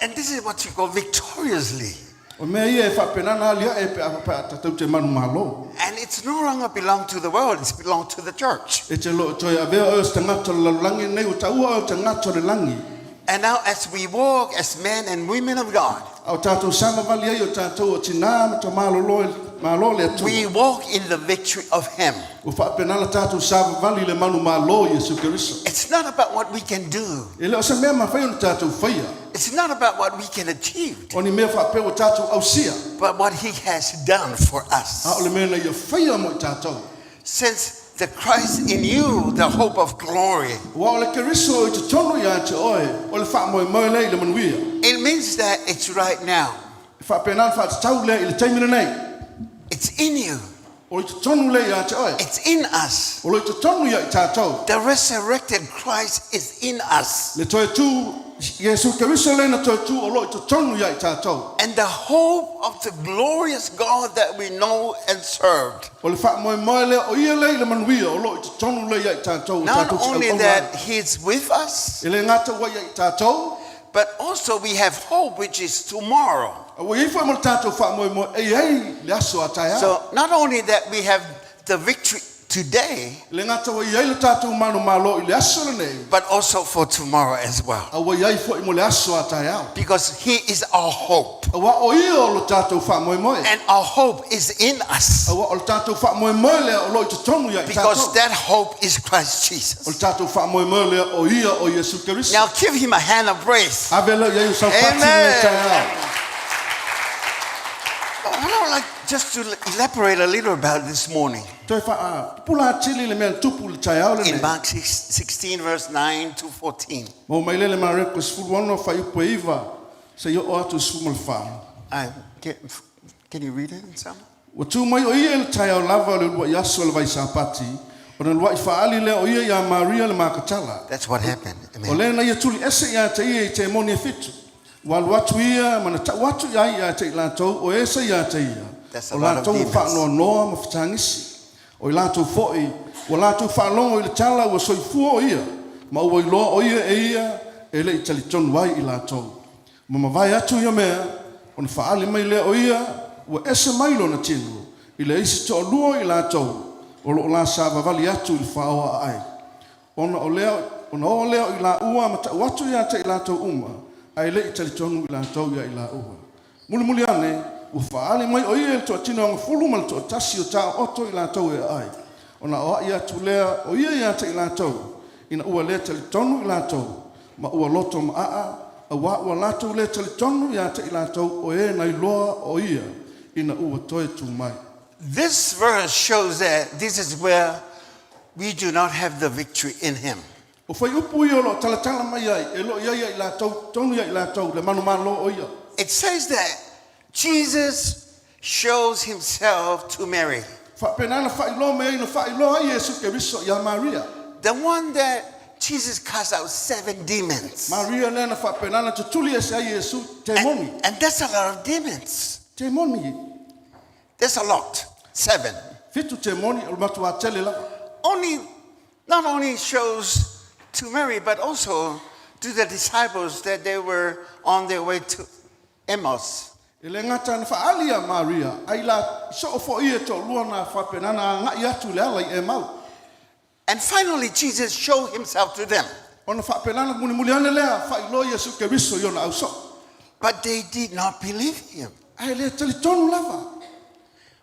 And this is what you call victoriously. O mea ia e faapena ona alia'e pe a pe a tatou te manumalo. And it's no longer belong to the world, it's belong to the church. E te lo o toe avea oe o se tagata o le lalolagi lenei, ua taua oe o tagata o le lagi. And now as we walk as men and women of God, A o tātou savavali ai o tātou o tinā ma tamā loloa i malo le Atua. we walk in the victory of Him. Ua faapena la tātou savavali i le manumalo i Iesu Keriso. It's not about what we can do. E le o se mea mafai ona tātou faia. It's not about what we can achieve, O ni mea faapea ua tātou ausia. but what He has done for us. A o le mea na Ia faia mo i tātou. Since the Christ in you, the hope of glory. Aua o le Keriso i totonu ia te oe, o le faamoemoe lea i le manuia. It means that it's right now. E faapena le faatatau lea i le taimi lenei. It's in you. O i totonu lea ia te oe. It's in us. O lo i totonu ia i tātou. The resurrected Christ is in us. Le toe tū, Iesu Keriso lea na toe tū o lo i totonu ia i tātou. And the hope of the glorious God that we know and served. O le faamoemoe lea o Ia lea i le manuia o lo o i totonu lea ia i tātou o Not tātou te only auauna that ai. He is with us, E le gata ua ia i tātou, but also we have hope, which is tomorrow. a ua i ai foi mo le tātou faamoemoe e i ai le aso a taeao. So not only that we have the victory today, E le gata ua i ai le tātou manumalo i le aso lenei, but also for tomorrow as well. a ua i ai foi mo le aso a taeao. Because He is our hope. Aua o Ia o lo tātou faamoemoe. And our hope is in us. Aua o le tātou faamoemoe lea o lo o i totonu ia i Because tātou. that hope is Christ O le Jesus. tātou faamoemoe lea o Ia o Iesu Keriso. Now give him a hand of praise. Ave lea i ai o saupati Amen. lenei taeao. I would like just to elaborate a little about this morning. Toe faapupula atili le mea na tupu i le taeao In lenei. Mark 16, verse 9 to 14. Maua mai lea i le Mareko 16 fuaiupu e 9 seia oo atu i le 14. I, can, can you read it in some? Ua tu mai o ia i le taeao lava o le uluai aso o le Vaisapati, ona lua'i faaali lea o ia iā Maria le Makatala. That's what happened. O Amen. lea na ia tuli ese ia te ia i te moni e fitu. Ua alu atu ia ma na ta'u atu i ai ia te i latou o esa ia te ia. That's a O lot of latou ua demons. faanoanoa ma fetagisi. O i latou fo'i, ua latou faalogo i le tala ua soifua o ia, ma ua iloa o ia e ia e le i talitonu ai i latou. Ma mavae atu ia mea, ona faaali mai lea o ia ua ese mai lona tino i le isi toalua o i latou o lo o la savavali atu i le faaoa aai. Ona o lea, ona oo lea o i laua ma ta'u atu ia te i latou uma, ae le i talitonu i latou ia i laua. Mulimuli ane, ua faaali mai o ia i le toatino agafulu ma le toatasi o taoto i latou e aai. Ona aoai atu lea o ia ia te i latou, ina ua le talitonu i latou, ma ua loto maaa, auā ua latou le talitonu ia te i latou o e na iloa o ia, ina ua toe tu mai. This verse shows that this is where we do not have the victory in Him. O fuaiupu ia o lo o talatala mai ai, e le o i ai ia i latou, tonu ia i latou, le manumalo o ia. It says that Jesus shows himself to Mary, Faapena na faailoa mai ai na faailoa ai Iesu Keriso iā Maria. the one that Jesus cast out seven demons. Maria lea na faapena na tutuli ese ai Iesu te moni. And that's a lot of demons. Te moni. That's a lot. Seven. Fitu te moni o le matuā tele lava. Only, not only shows to Mary, but also to the disciples that they were on their way to Emmaus. E le gata na faaali iā Maria, a i la soo fo'i e toalua na faapena na aga'i atu i le ala i Emau. And finally, Jesus showed himself to them. Ona faapena mulimuli ane lea faailoa Iesu Keriso i ona ausoo. But they did not believe him. Ae le talitonu lava.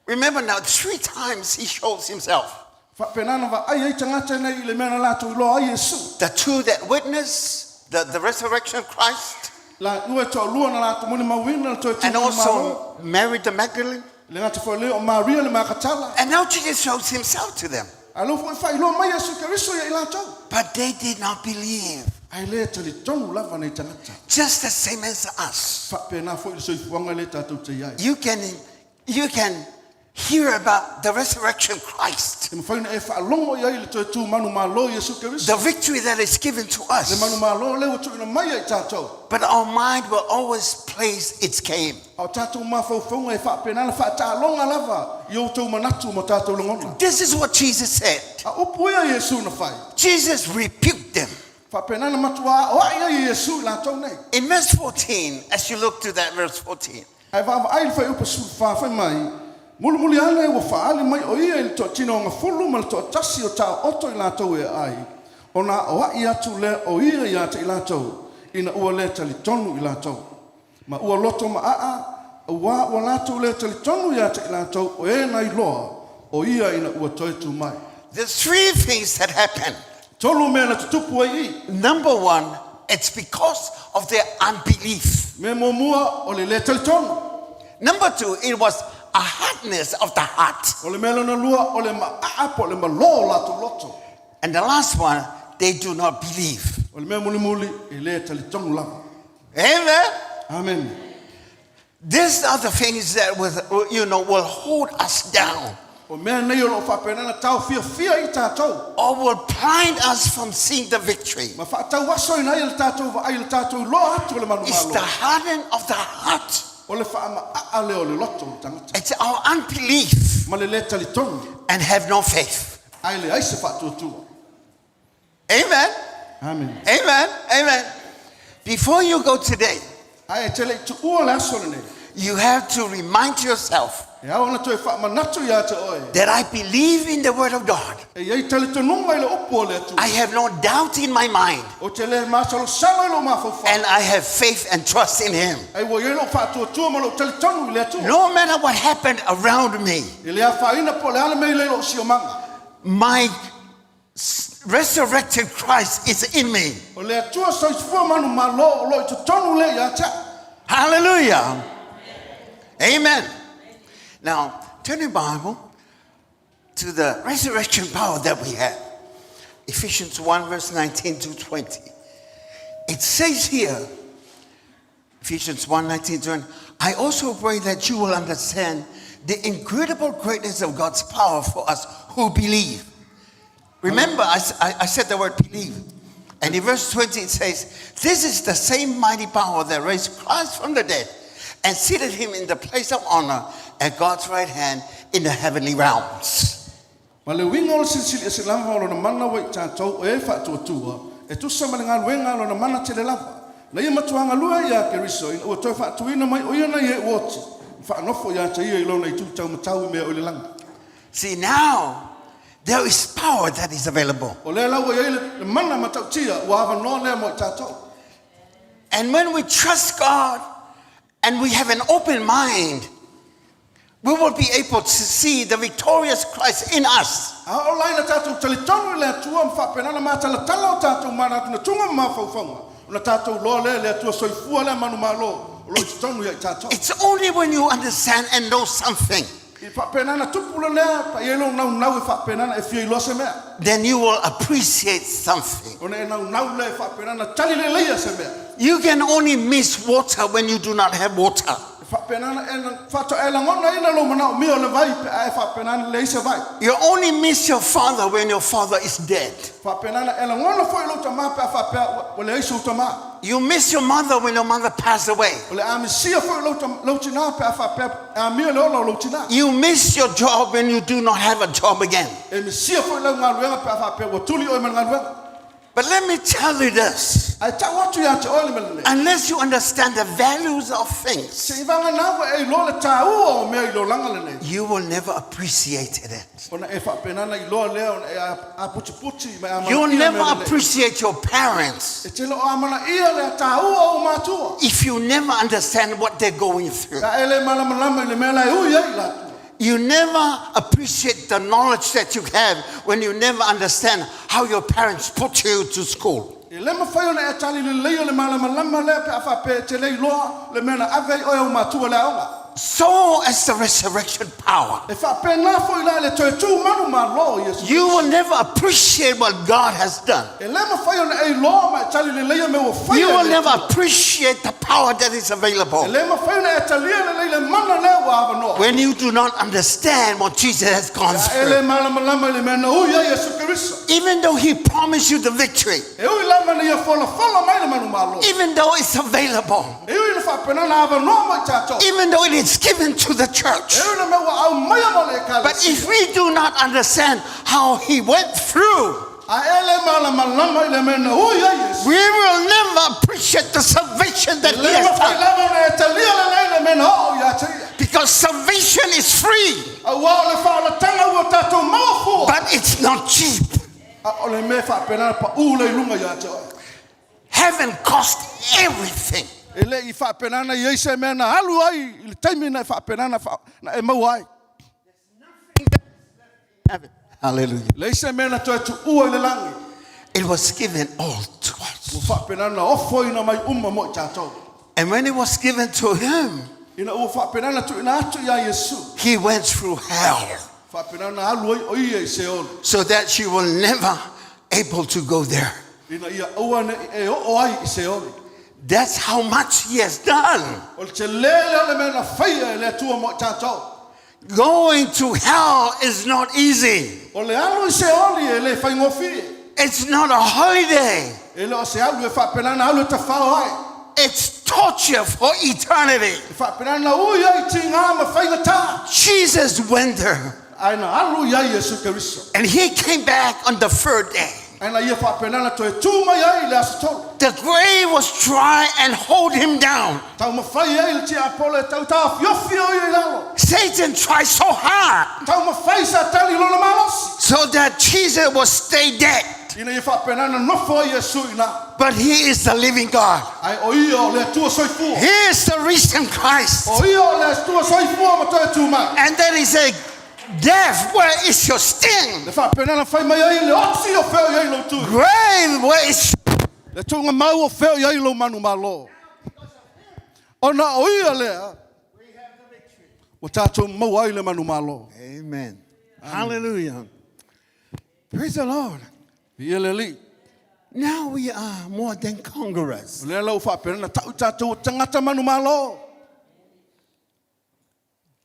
Remember now, three times he shows himself. Faapena na vaai ai tagata nei i le mea na latou iloa ai Iesu. The two that witnessed the resurrection of Christ, La ua e toalua na latou molimauina le toe and tupu malo. also Mary the Magdalene. Le gata foi lea o Maria le Makatala. And now Jesus shows himself to them. A lea foi faailoa mai Iesu Keriso ia i latou. But they did not believe. Ae le talitonu lava nei tagata. Just the same as us. Faapena foi le soifuaga lea tatou te i ai. You can hear about the resurrection of Christ, E mafai ona e faalogo i ai le toe tu manumalo Iesu Keriso. the victory that is given to Le us. manumalo lea ua tuuina mai ai tatou. But our mind will always play its game. A o tatou mafaufauga e faapena na faataaloga lava i outou manatu ma tatou lagona. This is what Jesus said. A upu ia Iesu na fai. Jesus rebuked them. Faapena na matua aoai ai Iesu i latou nei. In verse 14, as you look to that verse 14, Ae vaavaai i le fuaiupu 14 fai mai, Mulimuli ane ua faaali mai o ia i le toatinoagafulu ma le toatasi o taoto i latou e aai, ona aoai atu lea o ia ia te i latou, ina ua le talitonu i latou. Ma ua loto maaa, auā ua latou le talitonu ia te i latou o e na iloa o ia ina ua toe tu mai. The three things that happened. Tolu mea na tutupu ai i. Number one, it's because of their unbelief. Mea muamua, o le le talitonu. Number two, it was a hardness of the heart. O le mea lona lua, o le maaa po o le malō o latou loto. And the last one, they do not believe. O le mea mulimuli, e le talitonu lava. Amen. Amen. These are the things that will hold us down. O mea nei o loo faapena na taofiafia i tatou. Or will blind us from seeing the victory. Ma faatauasoina ai le tatou vaai i le tatou iloa atu o le It's manumalo. the hardening of the heart. O le faamaaa lea o le loto o le tagata. It's our unbelief. Ma le le talitonu. And have no faith. Ae leai se faatuatua. Amen. Amen. Amen. Amen. Before you go today, Ae e te le i tuua le aso lenei. you have to remind yourself E ao ona toe faamanatu ia te oe. that I believe in the word of God. E i ai talitonuga i le upu o le Atua. I have no doubt in my mind. Ou te le masalosalo i lou mafaufau. And I have faith and trust in him. Ae ua i ai lou faatuatua ma lou talitonu i le Atua. No matter what happened around me, E le afaina po o le a le mea i lou siosiomaga. my resurrected Christ is in me. O le Atua soifua manumalo o loo i totonu lea ia te au. Hallelujah. Amen. Now, turn your Bible to the resurrection power that we have. Ephesians 1, verse 19 to 20. It says here, Ephesians 1, 19 to 20, I also pray that you will understand the incredible greatness of God's power for us who believe. Remember, I said the word believe. And in verse 20 it says, this is the same mighty power that raised Christ from the dead and seated him in the place of honor at God's right hand in the heavenly realms. Ma le uiga o le Silisili Ese lava o lona mana ua i tatou o e faatuatua, e tusa ma le galuega a lona mana tele lava. Na ia matua galue iā Keriso ina ua toe faatuina mai o ia nai e ua oti, ma faanofo iā te ia i lona itu taumatau i mea o i le lagi. See, now there is power that is available. O lea la ua i ai le mana matautia ua avanoa lea mo i tatou. And when we trust God and we have an open mind, we will be able to see the victorious Christ in us. A oo la ina tatou talitonu i le Atua ma faapena ona matalatala o tatou manatunatuga ma mafaufauga, ona tatou iloa lea i le Atua soifua lea manumalo o lo o i totonu ia i tatou. It's only when you understand and know something. I faapena ona tupu le mea, pa i ai lou naunau e faapena ona e fia iloa se mea. Then you will appreciate something. Ona e naunau lea e faapena ona tali leleia se mea. You can only miss water when you do not have water. E faapena ona e faatoa e lagonaina lou manaomia o le vai pe a e faapena ona leai se vai. You only miss your father when your father is dead. Faapena ona e lagona foi lou tama pe a faapea ua leai sou tama. You miss your mother when your mother passed away. O le a misia foi lou tina pe a faapea e amia le ola o lou tina. You miss your job when you do not have a job again. E misia foi lau galuega pe a faapea ua tuli oe ma le galuega. But let me tell you this. Ae ta'u atu iā te oe le mea lelei. Unless you understand the values of things, Seivaga na ua e iloa le tāua o mea i le olaga lenei. you will never appreciate it. Ona e faapena ona iloa lea ona e aputiputi ma e You'll amanaia never mea lelei. appreciate your parents E te le o amanaia le tāua o ou matua. if you never understand what they're going through. Pe a e le malamalama i le mea la e ui ai i latou. You never appreciate the knowledge that you have when you never understand how your parents put you to school. E le mafai ona e tali lelei o le malamalama lea pe a faapea e te le iloa le mea na ave ai oe e ou matua i le aoga. So as the resurrection power. E faapena foi la i le toe tu manumalo o Iesu You will Keriso. never appreciate what God has done. E le mafai ona e iloa ma e tali lelei mea ua You faia e will le never Atua. appreciate the power that is E available le mafai ona e talia lelei le mana lea ua avanoa. when you do not understand what Jesus has gone Pe a e le through. malamalama i le mea na ui ai Iesu Keriso. Even though he promised you the victory, E ui lava ina ia folafola mai le manumalo. even though it's available, E ui ina faapena ona avanoa mo i tatou. even though it is given to the church. E ui ina mea ua aumaia mo le But if Ekalesia. we do not understand how he went through, A e le malamalama i le mea na ui ai Iesu. we will never appreciate the salvation that E he le has mafai done. lava ona e talia lelei le mea na oo ia te ia. Because salvation is free, Auā o le faaolataga ua tatou maua fua. but it's not cheap. A o le mea faapena na paʻū lea i luga ia te oe. Heaven cost everything. E le i faapena ona i ai se mea na alu ai i le taimi na e faapena na, fa, na e maua ai. Hallelujah. Leai se mea na toe tuua i le lagi. It was given all to us. Ua faapena ona ofoina mai uma mo i tatou. And when it was given to him, Ina ua faapena ona tuuina atu iā Iesu, he went through hell faapena ona alu ai o ia i Seoli, so that you will never able to go there. ina ia aua ne i e oo ai i Seoli. That's how much he has done. O le telē lea o le mea na faia e le Atua mo i tatou. Going to hell is not easy. O le alu i Seoli e le faigofie. It's not a holiday. E le o se alu e faapena ona alu e tafao ai. It's torture for eternity. E faapena ona ui ai i tigā ma faigatā. Jesus went there Ae na alu i ai Iesu Keriso. and he came back on the third day. Ae na ia faapena ona toe tū mai ai i le aso tolu. The grave was try and hold him down. Taumafai ai le tiapolo e tau taofiofi o ia i lalo. Satan tried so hard Taumafai Satani i lona malosi. so that Jesus would stay dead. Ina ia faapena ona nofo ai Iesu i ina. But he is the living God. Ae o ia o le Atua soifua. He is the risen Christ. O ia o le Atua soifua ma toe tū mai. And then he said, Death, where is your sting? Le faapena ona fai mai ai le oti o fea o i ai lou tui. Grave, where is Le tuugamau o fea o i ai lou manumalo. Ona o ia lea ua tatou maua ai le manumalo. Amen. Hallelujah. Praise the Lord. Viia le Alii. Now we are more than conquerors. O lea la ua faapena ona tau i tatou o tagata manumalo.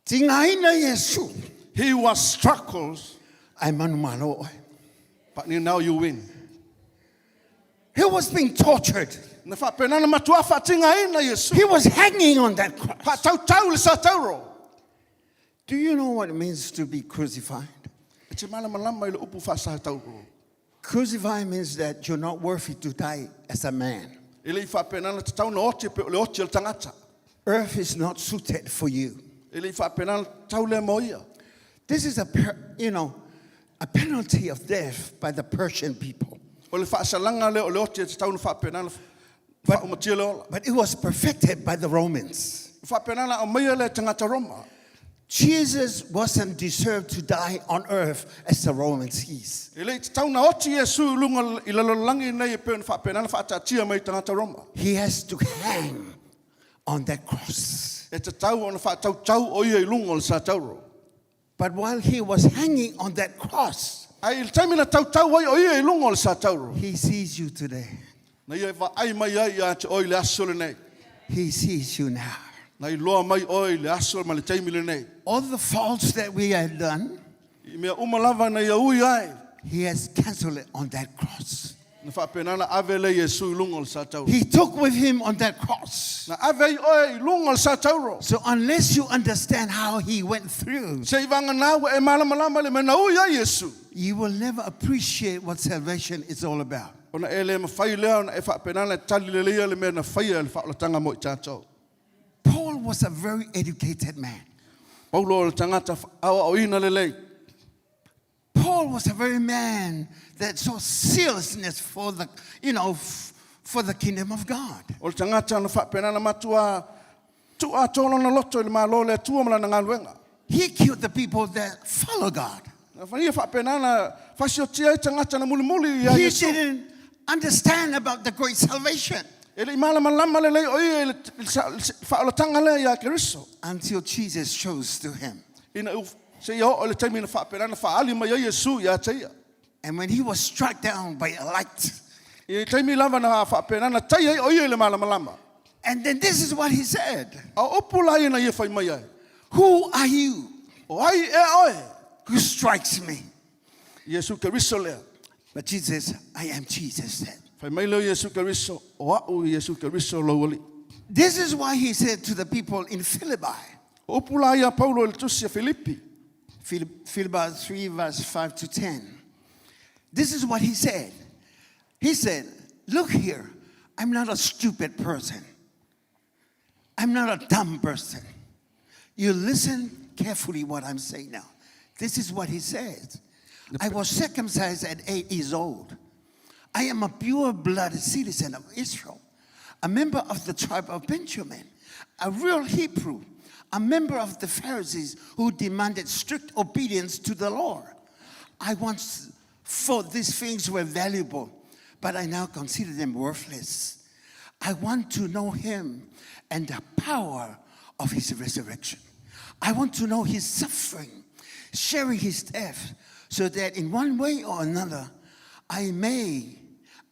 Tigaina Iesu. He was struck Ae manumalo oe. but now you win. He was being tortured. Na faapena ona matua faatigaina Iesu. He was hanging on that cross. Faatautau le satauro. Do you know what it means to be crucified? E te malamalama i le upu faasatauro. Crucified means that you're not worthy to die as a man. E le i faapena ona tatau ona oti pe o le oti o le tagata. Earth is not suited for you. E le i faapena ona tatau lea mo ia. This is a, you know, a penalty of death by the Persian people. O le faasalaga lea o le oti e tatau ona faapena ona faaumatia le ola. But it was perfected by the Romans. E faapena ona aumaia lea e tagata Roma. Jesus wasn't deserved to die on earth as the Romans is. E le i tatau ona oti Iesu i luga i le lalolagi nei e pei ona faapena ona faataatia mai i tagata Roma. He has to hang on that cross. E tatau ona faatautau o ia i luga o le satauro. But while he was hanging on that cross, Ae i le taimi na tautau ai o ia i luga o le satauro, he sees you today. na ia e vaai mai ai ia te oe i le aso lenei. He sees you now. Na iloa mai oe i le aso ma le taimi lenei. All the faults that we have done, I mea uma lava na ia ui ai, he has canceled it on that cross. na faapena ona ave lea Iesu i luga o le satauro. He took with him on that cross. Na ave ai oe i luga o le satauro. So unless you understand how he went through, Seivaga ua e malamalama i le mea na ui ai Iesu. you will never appreciate what salvation is all about. Ona e le mafai lea ona e faapena ona e tali leleia le mea na faia e le faaolataga mo i tatou. Paul was a very educated man. Paulo o le tagata aoaoina lelei. Paul was a very man that saw seriousness for the, you know, for the kingdom of God. O le tagata na faapena ona matua tuu atoa lona loto i le Malo o le Atua ma lana galuega. He killed the people that follow God. Na ia faapena ona fasiotia ai tagata na mulimuli ia He Iesu. didn't understand about the great salvation E le i malamalama lelei o ia i le faaolataga lea ia Keriso. until Jesus chose to him. Ina seia oo i le taimi na faapena ona faaali mai ai Iesu ia te ia. And when he was struck down by a light, I le taimi lava na faapena ona tai ai o ia i le malamalama. And then this is what he said. A o upu la ia na ia fai mai ai. Who are you? O ai ea oe? Who strikes me? Iesu Keriso lea. But Jesus, I am Jesus said. Fai mai lea o Iesu Keriso, o a'u Iesu Keriso lou Alii. This is why he said to the people in Philippi. O upu la ia a Paulo i le tusi a Filipi. Philippi 3 verse 5 to 10. This is what he said. He said, look here, I'm not a stupid person. I'm not a dumb person. You listen carefully what I'm saying now. This is what he said. I was circumcised at 8 years old. I am a pure-blooded citizen of Israel, a member of the tribe of Benjamin, a real Hebrew, a member of the Pharisees who demanded strict obedience to the law. I once thought these things were valuable, but I now consider them worthless. I want to know him and the power of his resurrection. I want to know his suffering, sharing his death, so that in one way or another, I may,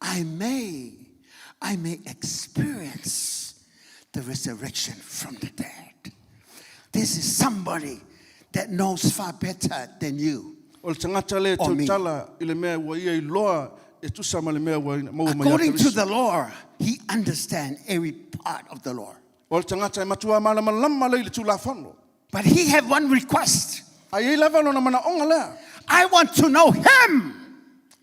I may, I may experience the resurrection from the dead. This is somebody that knows far better than you. O le tagata lea e Or me. tautala i le mea ua ia iloa e tusa ma le mea ua maua mai ia According to Keriso. the law, he understands every part of the law. O le tagata e matua malamalama lea i le Tulafono. But he had one request. A i ai lava lona manaoga lea. I want to know him.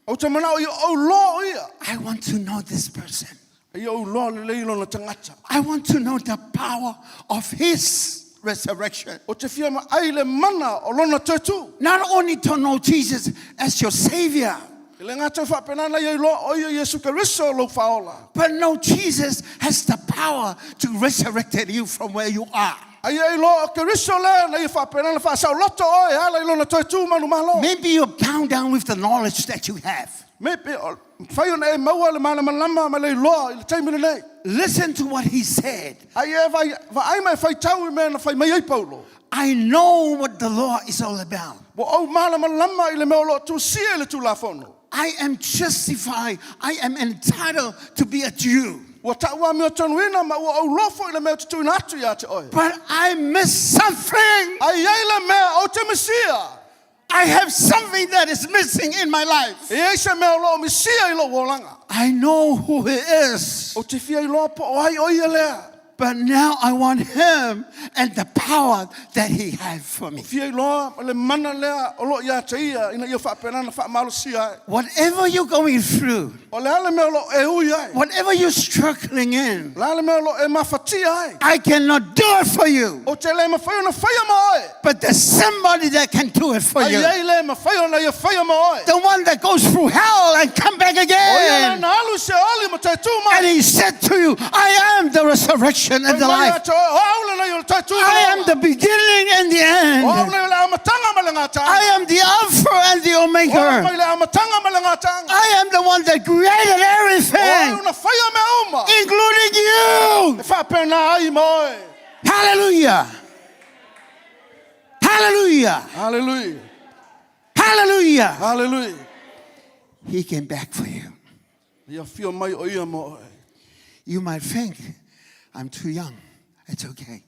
Ou te manao ia ou loa o ia. I want to know this person. Ia ou loa lelei lona tagata. I want to know the power of his resurrection. Ou te fia maai le mana o lona toe tu. Not only to know Jesus as your Savior. E le gata faapena na ia iloa o ia Iesu Keriso lou faaola. But know Jesus has the power to resurrect you from where you are. A ia iloa o Keriso lea na ia faapena ona faasaoloto oe e ala i lona toe tu manumalo. Maybe you're bound down with the knowledge that you have. Me pe o mafai ona e maua le malamalama ma le iloa i le taimi lenei. Listen to what he said. A ia e vai, vaai ma e faitau i mea na fai mai ai Paulo. I know what the law is all about. Ua ou malamalama i le mea o lo o tusia i le Tulafono. I am justified. I am entitled to be a Jew. Ua ta'u amiotonuina ma ua ou iloa foi le mea ou te tuuina atu ia te oe. But I miss something. A i ai le mea ou te misia. I have something that is missing in my life. E i ai se mea o lo o misia i lou olaga. I know who he is. Ou te fia iloa po o ai o ia lea. But now I want him and the power that he had for me. Fia iloa le mana lea o lo o ia te ia ina ia faapena ona faamalosia ai. Whatever you're going through, O le a le mea o lo o e ui ai? whatever you're struggling in, O le a le mea o lo o e mafatia ai? I cannot do it for you. Ou te le mafai ona faia ma oe. But there's somebody that can do it for A you. i ai le mafai ona ia faia ma oe. The one that goes through hell and come back O ia lea again. na alu i Seoli ma toe tu mai. And he said to you, I am the resurrection and the Fai mai ia life. te oe, o au lenei o le toe tu I am the beginning and the end. O au lenei o le amataga ma le gataaga. I am the Alpha and the O au Omega. mai le amataga ma le gataaga. I am the one that created O au everything, na faia mea uma. including you. E faapena ai ma oe. Hallelujah. Hallelujah. Hallelujah. Hallelujah. Hallelujah. He came back for you. Ia afio mai o ia mo oe. You might think, I'm too young. It's okay.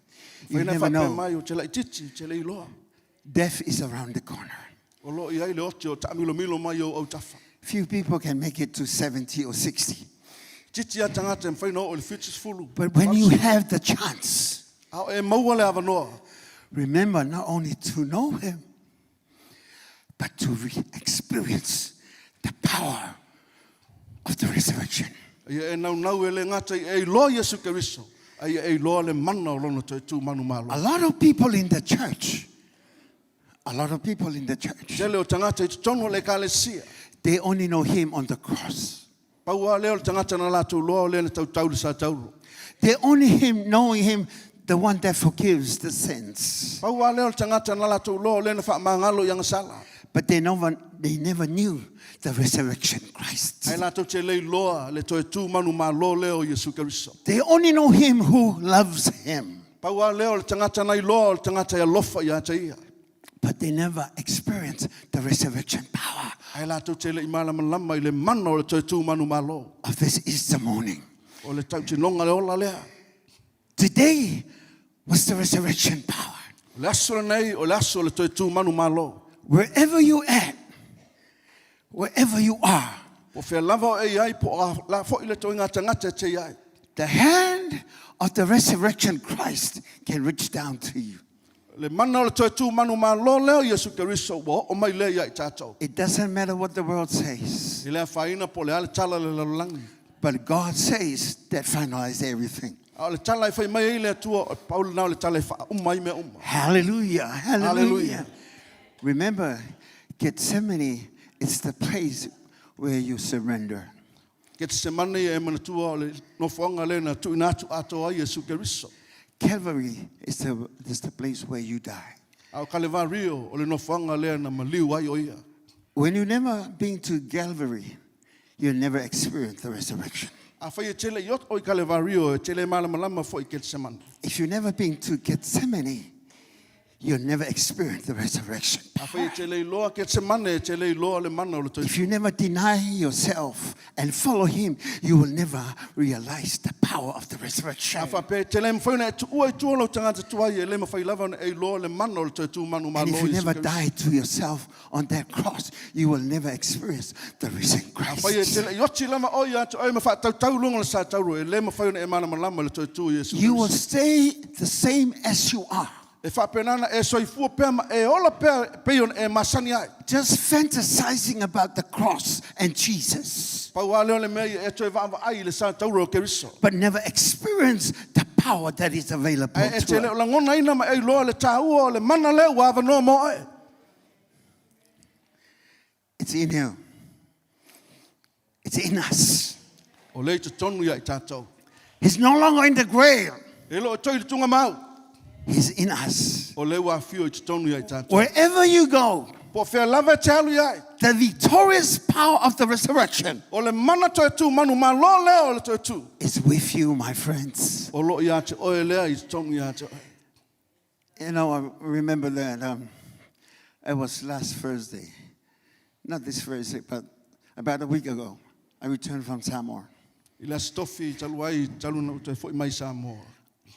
You Faina never faapea know. mai ou te laitiiti, te le iloa. Death is around the corner. O lo o i ai le oti o taamilomilo mai i ou autafa. Few people can make it to 70 or 60. Titi a tagata e mafai ona oo i le 70. But when you have the chance, A o e maua le avanoa. remember not only to know him, but to re-experience the power of the resurrection. Ia e naunau e le gata i e iloa Iesu Keriso, a ia e iloa le mana o lona toe tu manumalo. A lot of people in the church, a lot of people in the church, Tele o tagata i totonu o le ekalesia, they only know him on the cross. pau lava lea o le tagata na latou loa o lea na tautau i le satauro. They only him knowing him, the one that forgives the sins. Pau lava lea o le tagata na latou loa o lea na faamagalo i agasala. But they never, they never knew the resurrection Christ. Ae latou te le iloa le toe tu manumalo lea o Iesu Keriso. They only know him who loves him. Pau lava lea o le tagata na iloa o le tagata e alofa ia te ia. But they never experienced the resurrection power Ae latou te le i malamalama i le mana o le toe tu manumalo. of this Easter morning. O le tautinoga le ola lea. Today was the resurrection power. O le aso lenei, o le aso o le toe tu manumalo. Wherever you at, wherever you are, Po o fea lava o e i ai, po o a la foi le toega tagata e te i ai. the hand of the resurrection Christ can reach down to you. Le mana o le toe tu manumalo lea o Iesu Keriso ua oo mai lea ia i tatou. It doesn't matter what the world says, E le afaina po o le a le tala a le lalolagi. but God says that finalizes everything. A o le tala e fai mai ai le Atua, o pau lena o le tala e faauma ai mea uma. Hallelujah. Hallelujah. Hallelujah. Remember, Gethsemane is the place where you surrender. Getsemane e manatua o le nofoaga lea na tuuina atu atoa ai Iesu Keriso. Calvary is the, is the place where you die. A o Kalevario o le nofoaga lea na maliu ai o ia. When you never been to Calvary, you never experience the resurrection. Afai e te le i oo i Kalevario, e te le malamalama foi i Getsemane. If you never been to Gethsemane, you'll never experience the resurrection. Afai e te le iloa Getsemane, e te le iloa le mana o le toe. If you never deny yourself and follow him, you will never realize the power of the resurrection. A faapea e te le mafai ona e tuua i tua lou tagata tuai, e le mafai lava ona e iloa le mana o le toe tumanu And malo if o you Iesu never Keriso. die to yourself on that cross, you will never experience the risen Afai e Christ. te le i oti lava oe ia te oe ma faatautau luga o le satauro, e le mafai ona e malamalama i le toe tu o Iesu You will Keriso. stay the same as you are. E faapena ona e soifua pea ma e ola pea e pei ona e masani ai. Just fantasizing about the cross and Jesus, Pau lava lea o le mea ia e toe vaavaai i le satauro o Keriso. but never experience the power that is available Ae e to te le us. o lagonaina ma e iloa le tāua o le mana lea ua avanoa mo oe. It's in you. It's in us. O lea i totonu ia i tātou. He's no longer in the grave. E le o toe i le tugamau. He's in us. O lea ua afio i totonu ia i tātou. Wherever you go, Po o fea lava e te alu i ai. the victorious power of the resurrection O le mana toe tū manumalo lea o le toe tū. is with you, my friends. O loo ia te oe lea i totonu ia te oe. You know, I remember that um, it was last Thursday. Not this Thursday, but about a week ago. I returned from Samoa. I le Aso Tofi talu ai talu na ou toe foi mai Samoa.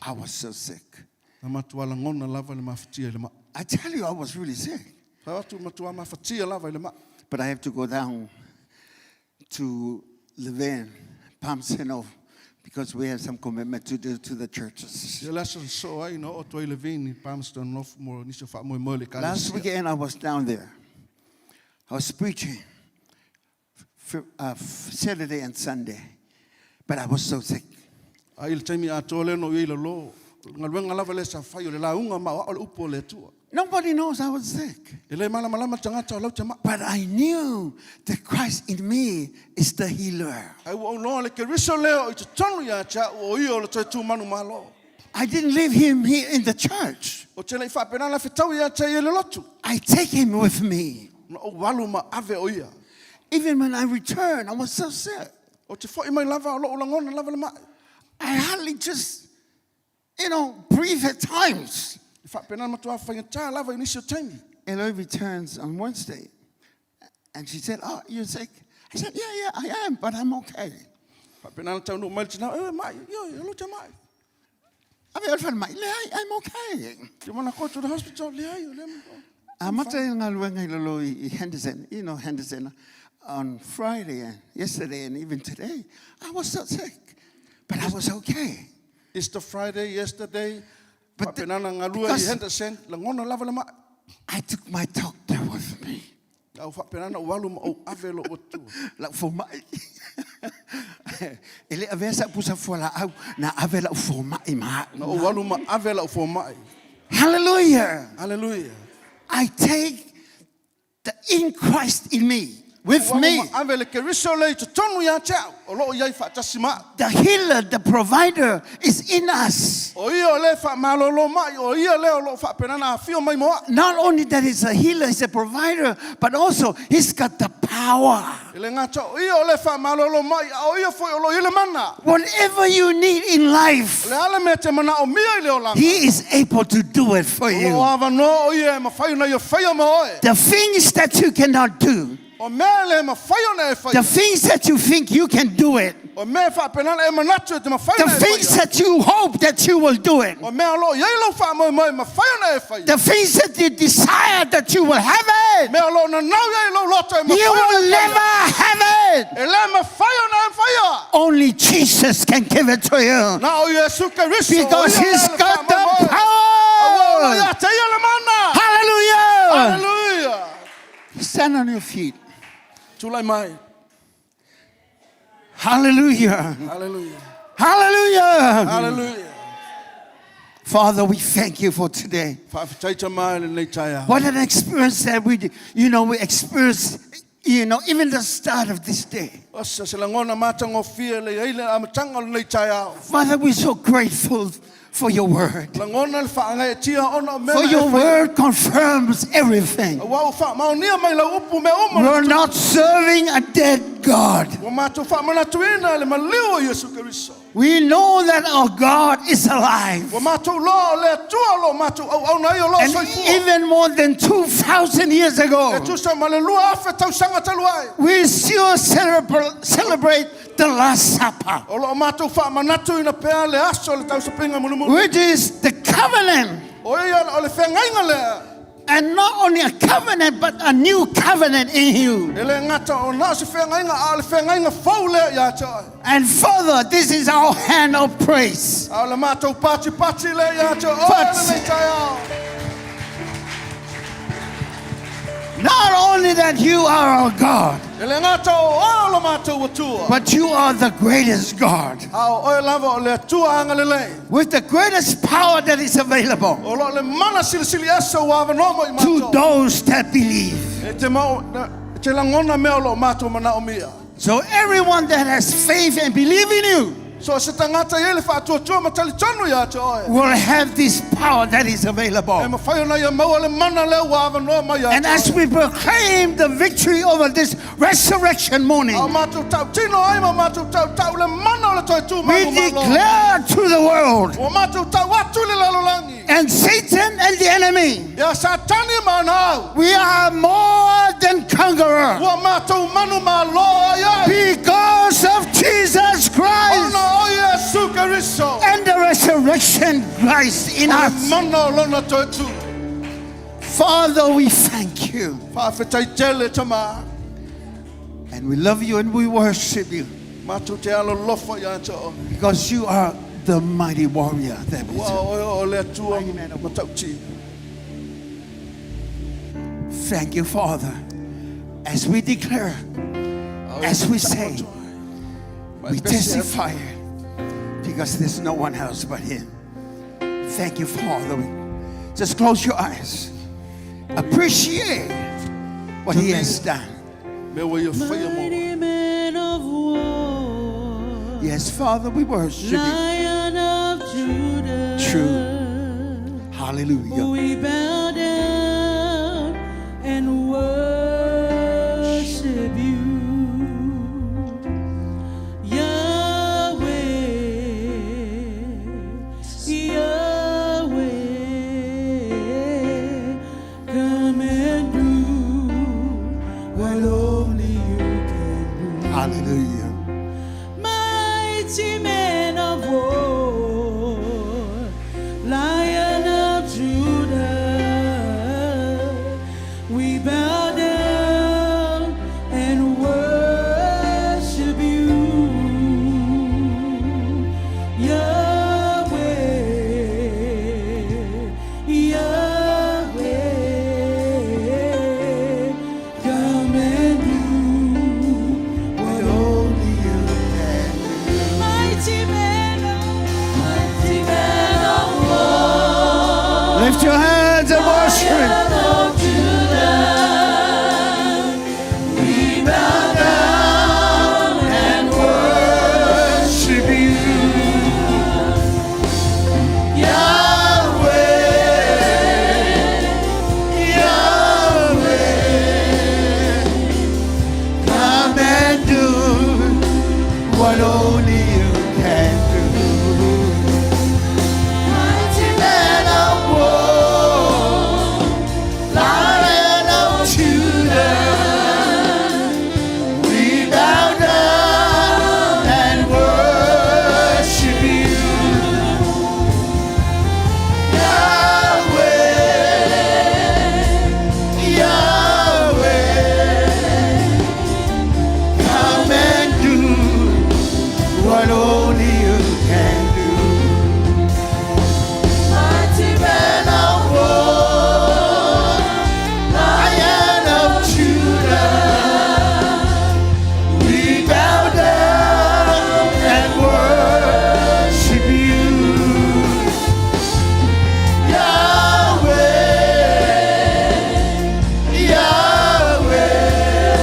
I was so sick. Na matua lagona lava le mafatia i le maa. I tell you, I was really sick. Fai atu matua mafatia lava i le maa. But I have to go down to Levin, Palmsino, because we have some commitment to do to the churches. Ia le aso na sosoo ai na oo atu ai Levin i Palmerston North mo nisi o faamoemoe o le Last ekalesia. weekend, I was down there. I was preaching Saturday and Sunday, but I was so sick. A i le taimi atoa lea na ou i ai i lalo, o le galuega lava lea sa fai o le lauga ma o ao le upu o le Atua. Nobody knows I was sick. E le malamalama tagata o lau te maa. But I knew that Christ in me is the healer. Ae ua ou iloa le Keriso lea o i totonu ia te au o ia o le toe tumanu malo. I didn't leave him here in the church. Ou te le i faapena ona fetau ia te ia i le lotu. I take him with me. Na ou alu ma ave o ia. Even when I returned, I was so sick. Ou te foi mai lava o lou lagona lava le mai. I hardly just, you know, breathe at times. E faapena na matua faigata lava i nisi o taimi. Eloi returns on Wednesday. And she said, Oh, you're sick? I said, Yeah, yeah, I am, but I'm okay. Faapena ona taunuu mai le tina, e mai, ioe, o lou te mai. Ave I'm okay. Do you want to go to the hospital? Leai, o lea. Amata i galuega i lalo i Henderson, you know Henderson, on Friday and yesterday and even today, I was so sick, but I was okay. Easter Friday, yesterday, But the, faapena ona galue i because Henderson, lagona lava le mai. I took my doctor with me. A ua faapena ona ou alu ma ou ave lou atua. Lau fomai. E le avea sa'u pusa fualaau, na ave la'u foma'i ma a'u. Na ou alu ma ave la'u foma'i. Hallelujah. Hallelujah. I take the in Christ in me, with Ua alu me. ma ave le Keriso lea i totonu ia te a'u, o lo'o i ai fa'atasi ma a'u. The healer, the provider is in us. O ia o le fa'amalōlō ma'i, o ia lea o lo'o fa'apena ona afio mai mo a'u. Not only that he's a healer, he's a provider, but also he's got the power. E le gata o ia o le fa'amalōlō ma'i, a o ia foi o lo'o i ai le mana. Whatever you need in life, O le a le mea e te mana'omia i le olaga, he is able to do it for o lo'o you. avanoa o ia e mafai ona ia faia ma oe. The things that you cannot do, O mea e le mafai ona e the faia, things that you think you can do it, o mea e fa'apena ona e manatu e te mafai the ona e things faia, that you hope that you will do it, o mea o lo'o i ai lau fa'amoemoe e mafai ona e faia, the things that you desire that you will have it, mea o lo'o nanau i ai lou loto e you mafai ona will e faia, never have it. e lē mafai ona e faia. Only Jesus can give it to you Na o Iesu Keriso, o because ia lea he's le got the fa'amoemoe. Auā o power. ia te ia le mana. Hallelujah. Hallelujah. Stand on your feet. Tulai mai. Hallelujah. Hallelujah. Hallelujah. Hallelujah. Father, we thank you for today. Fa'afetai tamā i lenei taeao. What an experience that we, you know, we experienced, even the start of this day. Osa se lagona matagofie le ai le amataga o lenei taeao. Father, we're so grateful for your word. Lagona le fa'agaeatia ona o mea For na e your faia. word confirms everything. Auā ua fa'amaonia mai lau upu mea uma We're not serving a dead God. Ua matou fa'amanatuina le maliu o Iesu Keriso. We know that our God is alive. Ua matou loa o le Atua o lo'o matou auauna ai o lo'o And soifua. even more than 2,000 years E ago, tusa ma le 2000 tausaga talu ai. we still celebrate the Last Supper, O lo'o matou fa'amanatuina pea le aso o le tausapiga mulimuli. which is the covenant. O ia o le feagaiga lea. And not only a covenant, but a new covenant in you. E le gata o na o se feagaiga, a o le feagaiga fou lea ia te oe. And further, this is our hand of praise. A o le matou patipati lea ia te oe lenei taeao. Not only that you are our God, E le gata o oe o lo matou Atua, but you are the greatest God a o oe lava o le Atua agalelei. with the greatest power that is available O lo'o le mana silisili ese ua avanoa mo i to matou. those that believe. E te mao, e te lagona mea o lo'o matou mana'omia. So everyone that has faith and believe in you So se tagata i ai le fa'atuatua ma talitonu ia te oe. will have this power that is E available. mafai ona ia maua le mana lea ua avanoa mai ia And te as oe. we proclaim the victory over this resurrection morning, A o matou ta'utino ai ma matou ta'uta'u le mana o le toe tū we malu malo. declare to the world Ua matou ta'u atu i le lalolagi. and Satan and the enemy, Ia Satani ma ana au. we are more than conquerors Ua matou manu mālō ai ai. because of Jesus Christ Ona o Iesu Keriso. and the resurrection Christ in O le us. mana o lona toe tū. Father, we thank you Fa'afetai tele tamā. and we love you and we worship you Matou te alolofa ia te oe. because you are the mighty warrior that we Ua serve. oe o le Atua matautia. Thank you, Father. As we declare, as we say, we testify it because there's no one else but Him. Thank you, Father. Just close your eyes. Appreciate what He has done. Mea ua ia faia mo oe. Mighty man of war, Yes, Father, we worship you. Lion of Judah. True. Hallelujah. We bow down and worship you, Yahweh, Yahweh. Come and do what only you can do. Hallelujah. Mighty man of war, Lion of Judah, we bow down and worship you, Yahweh, Yahweh. Come and do what only what only you can do. Mighty man of war, Lion of Judah, we bow down and worship you. Yahweh, Yahweh, come and do what only you can do. Mighty man of war, Lion of Judah, we bow down and worship you. Yahweh, Yahweh,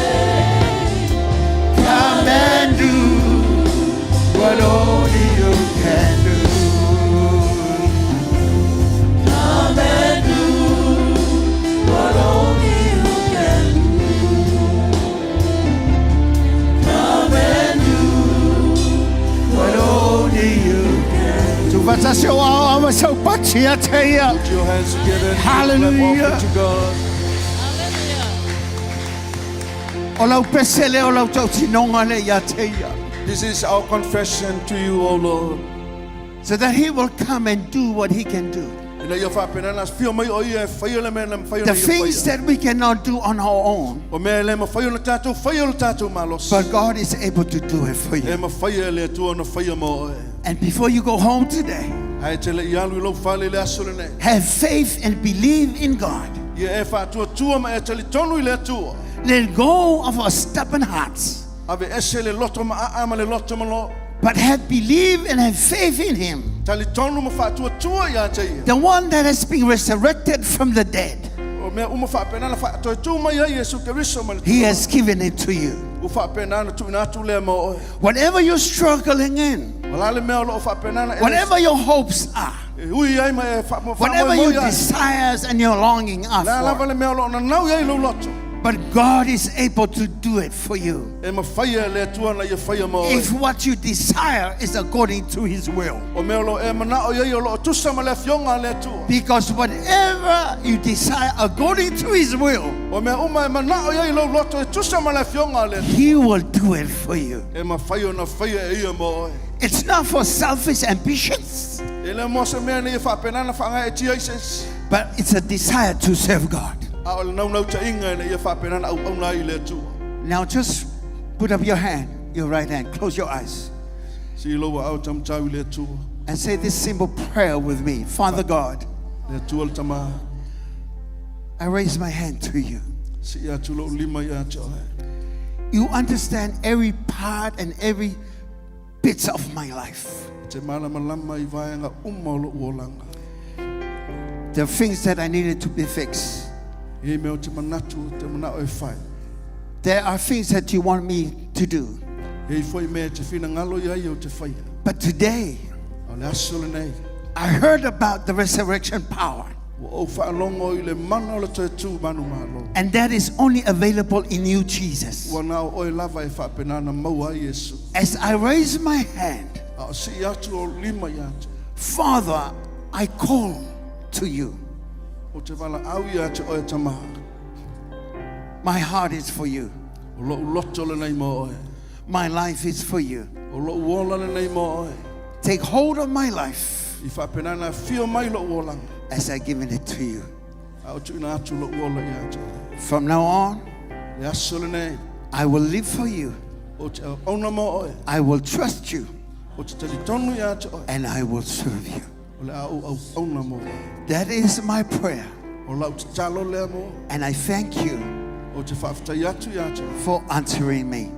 come and do what only you can do. Come and do what only you can do. Come and do what only you can do. Put your hands together and Hallelujah. clap offering to God. O lau pese le o lau tautinonga le ia te ia. This is our confession to you, O Lord. So that he will come and do what he can do. Ina ia whaapenana, fio mai o ia e whaia le mea na mwhai The ona ia things whaia. that we cannot do on our own, O mea le mawhai ona tātou, whaia o tātou malosi. but God is able to do it for E you. mawhaia le atua ona whaia mo oe. And before you go home today, Hai te le ialu i lau whale le aso le nei. have faith and believe in God. Ia e whaatua tua ma e tali tonu i le atua. Let go of our stubborn hearts, Ave ese le loto ma aa ma le loto ma lo. but have belief and have faith in him. Tali tonu ma whaatua tua ia te ia. The one that has been resurrected from the dead, O mea uma whaapenana whaatoe tū mai ai Yesu Keriso ma le he has given it to you. U whaapenana tu ina atu lea mo oe. Whatever you're struggling in, Wala le mea o loo whaapenana e whatever your hopes are, E ui ai ma e wha, mo whatever whaamoe your ai. desires and your longing are La lava for, le mea o loo nanau ai lau loto. but God is able to do it for you. E mawhaia le atua na ia whaia mo oe. If what you desire is according to his will. O mea o loo e manao iai o loo tusa ma le afionga a le atua. Because whatever you desire according to his will, O mea uma e manao iai lau loto e tusa ma le afionga a le atua. he will do it for you. E mawhaia ona whaia e ia mo oe. It's not for selfish ambitions, E le mo se mea ni e whaapenana whaangai e tia i se isi. but it's a desire to serve God. A o le naunau ta inga e na ia whaapenana au au nai le atua. Now just put up your hand, your right hand, close your eyes, Si loa au tamtau i le atua. and say this simple prayer with me. Father God, Le atua le tama. I raise my hand to you. Si ia atu lou lima ia te oe. You understand every part and every bit of my life. Te malama lama i vaenga uma o lou olanga. The things that I needed to be fixed. I mea o te manatu, te manao e whai. There are things that you want me to do. E i foi mea te whina ngalo ia i o te whaia. But today, O le aso le nei, I heard about the resurrection power, ua ou whaalongo i le mana o le toe tū manu malo. and that is only available in you, Jesus. Ua nao oe lava e whaapenana maua ai Yesu. As I raise my hand, A o si atu o lima ia atu. Father, I call to you. O te wala au ia te oe tamaha. My heart is for you. O lou loto le nei mo oe. My life is for you. O lou ola le nei mo oe. Take hold of my life I whaapenana whio mai lou olanga. as I given it to you. A o tuina atu lou ola ia te oe. From now on, Le aso le nei, I will live for you. o te auna mo oe. I will trust you O te tali tonu ia te oe. and I will serve you. O le au au auna mo oe. That is my prayer. O lau te talo lea mo oe. And I thank you O te whaaftai atu ia te oe. for answering me.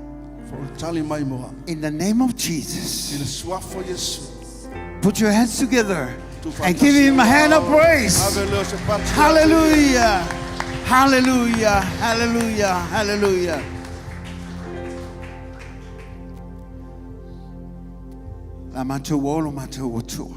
Fo o le tali mai moa. In the name of I Jesus, le suafo Yesu. put your hands together and give him a hand of praise. Ave leo se patu. Hallelujah. Hallelujah. Hallelujah. Hallelujah. La mato wolo mato wotu.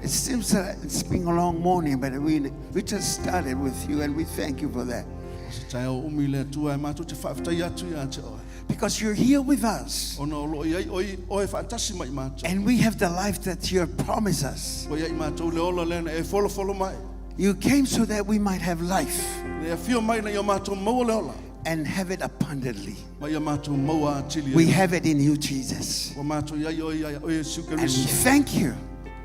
It seems that it's been a long morning, but we just started with you and we thank you for that. Se tai o umi le atua e mātou te whaaftai atu ia te oe. Because you're here with us. Ona o loo iai oi oe faatasi ma i matou. And we have the life that you have promised us. Ua ia i matou le ola lea na e folofolo mai. You came so that we might have life. Na e afio mai ina ia matou maua le ola. And have it abundantly. Ma ia matou maua atili ai. We have it in you, Jesus. Ua matou iai oe ia oe Iesu And we Keriso. thank you.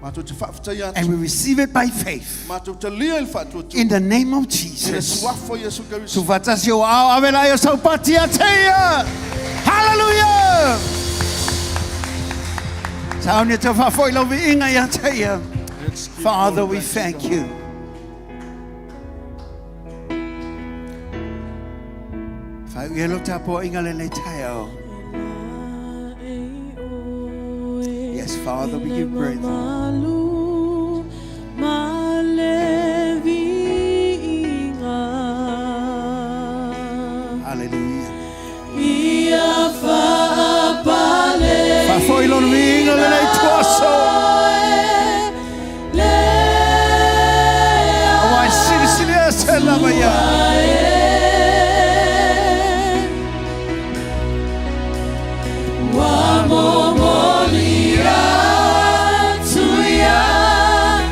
Matou te faafetai atu. And we receive it by faith. Matou talia i le faatuatua. In the name of I le Jesus. suafa o Iesu Keriso. Tufatasi o ao ave la ia saupati a teia. Hallelujah! Sauni te whawhoi lau viinga ia teia. Let's give Father, glory we back to thank God. you. Whai elo tapo inga le le taio. Yes, Father, we give praise. Hallelujah. Whawhoi lona viinga le nei tuaso. O ai sili sili e se lava ia.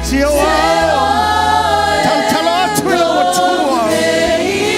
Si o ao. Tautala atu i lau atua.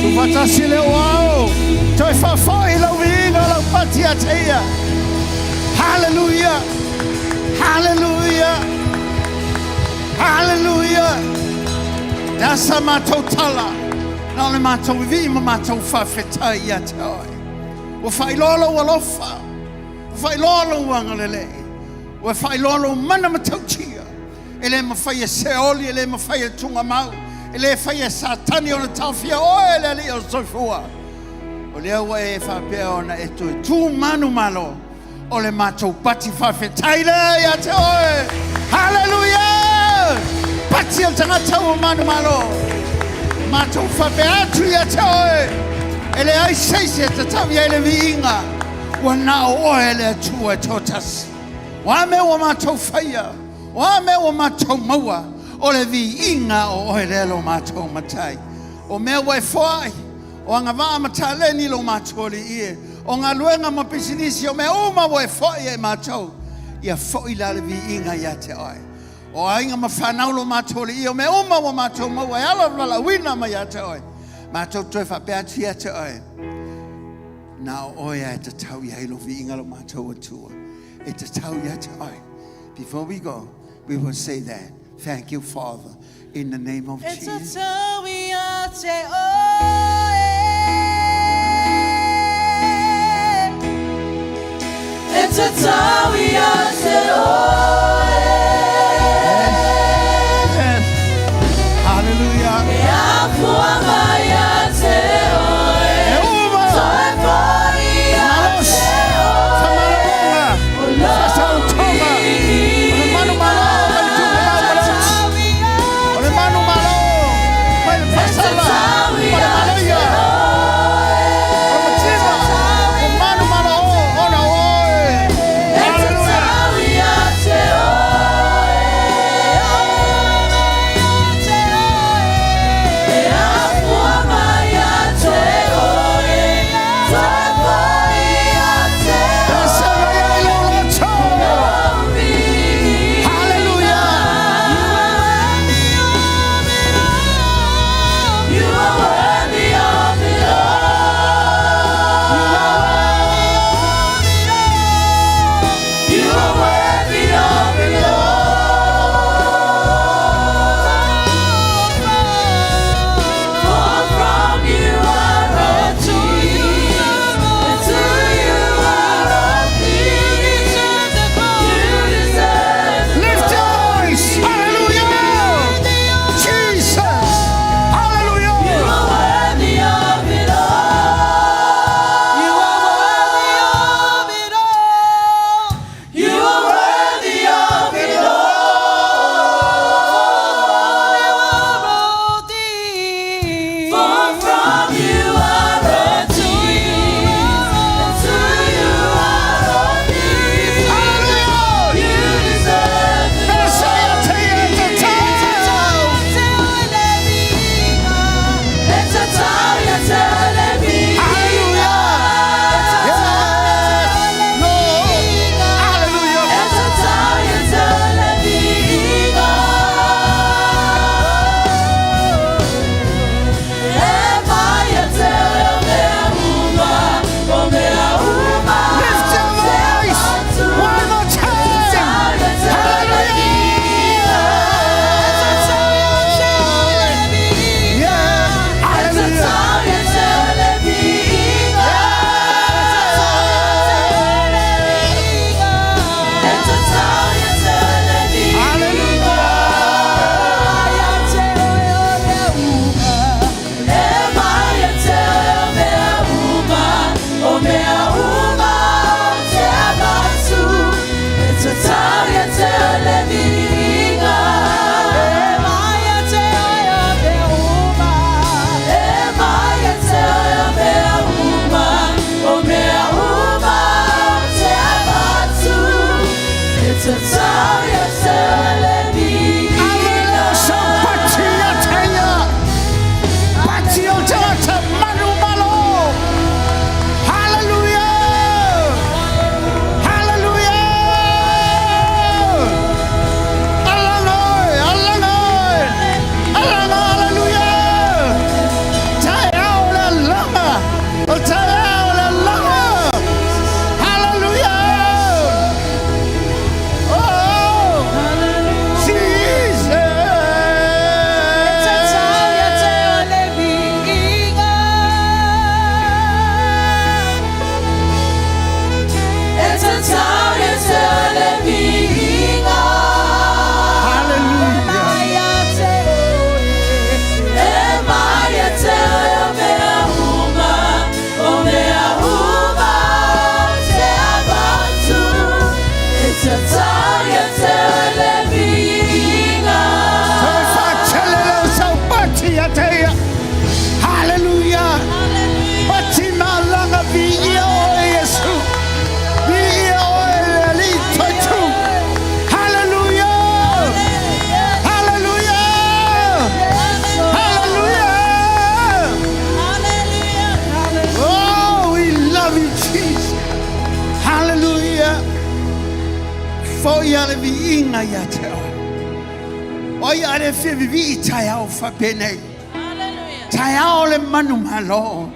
Tufatasi le o ao. Toe whawhai lau viinga lau pati a teia. Hallelujah. Hallelujah. Hallelujah. Dasa mātou tala. Na ole mātou vi ma mātou whawhetai ia te oe. Ua whailoa lau alofa. Ua whailoa lau angalelei. Ua whailoa lau mana matautia. E le mawhai e seoli, e le mawhai e tunga mau. E le whai e satani o na taofia oe le ali o soifua. O lea ua e whapea ona e toe tū manu malo. O le mātou pati whawhetai lea ia te oe. Hallelujah! Pati o tangata ua manu malo. Mātou whapea atu ia te oe. E le ai seisi e te tau ia le viinga. Ua nao oe le atua e tōtasi. Wa me ua mātou whaia. Wa me ua mātou maua. O le viinga o oe lea lo mātou matai. O mea ua e foai. O anga vaa mataleni lo mātou li ie. O ngā luenga ma pisinisi o mea uma ua e foai e mātou. Ia foi la le viinga ia te oe. O ainga ma whanau lo mātou li ie. O mea uma ua mātou maua e ala la wina ma ia te oe. Mātou toe whapea atu ia te oe. Nā o oe e te tau ia i lo viinga lo mātou atua. E te tau ia te oe. Before we go, we will say that. Thank you, Father, in the name of E Jesus. tatau ia te oe. E tatau ia te oe. Yes. Hallelujah. E afua mai ia te oe. E uma. Toe foi ia Malos. te oe. Whamalonga. Whasautoga. O le manu malo, mai le tunga mau ma le uti. O le manu malo, mai le whasala. Foʻi a le viiga ia te oe. O ai a le fia vivii taeao faapenei. Taeao le manumalo.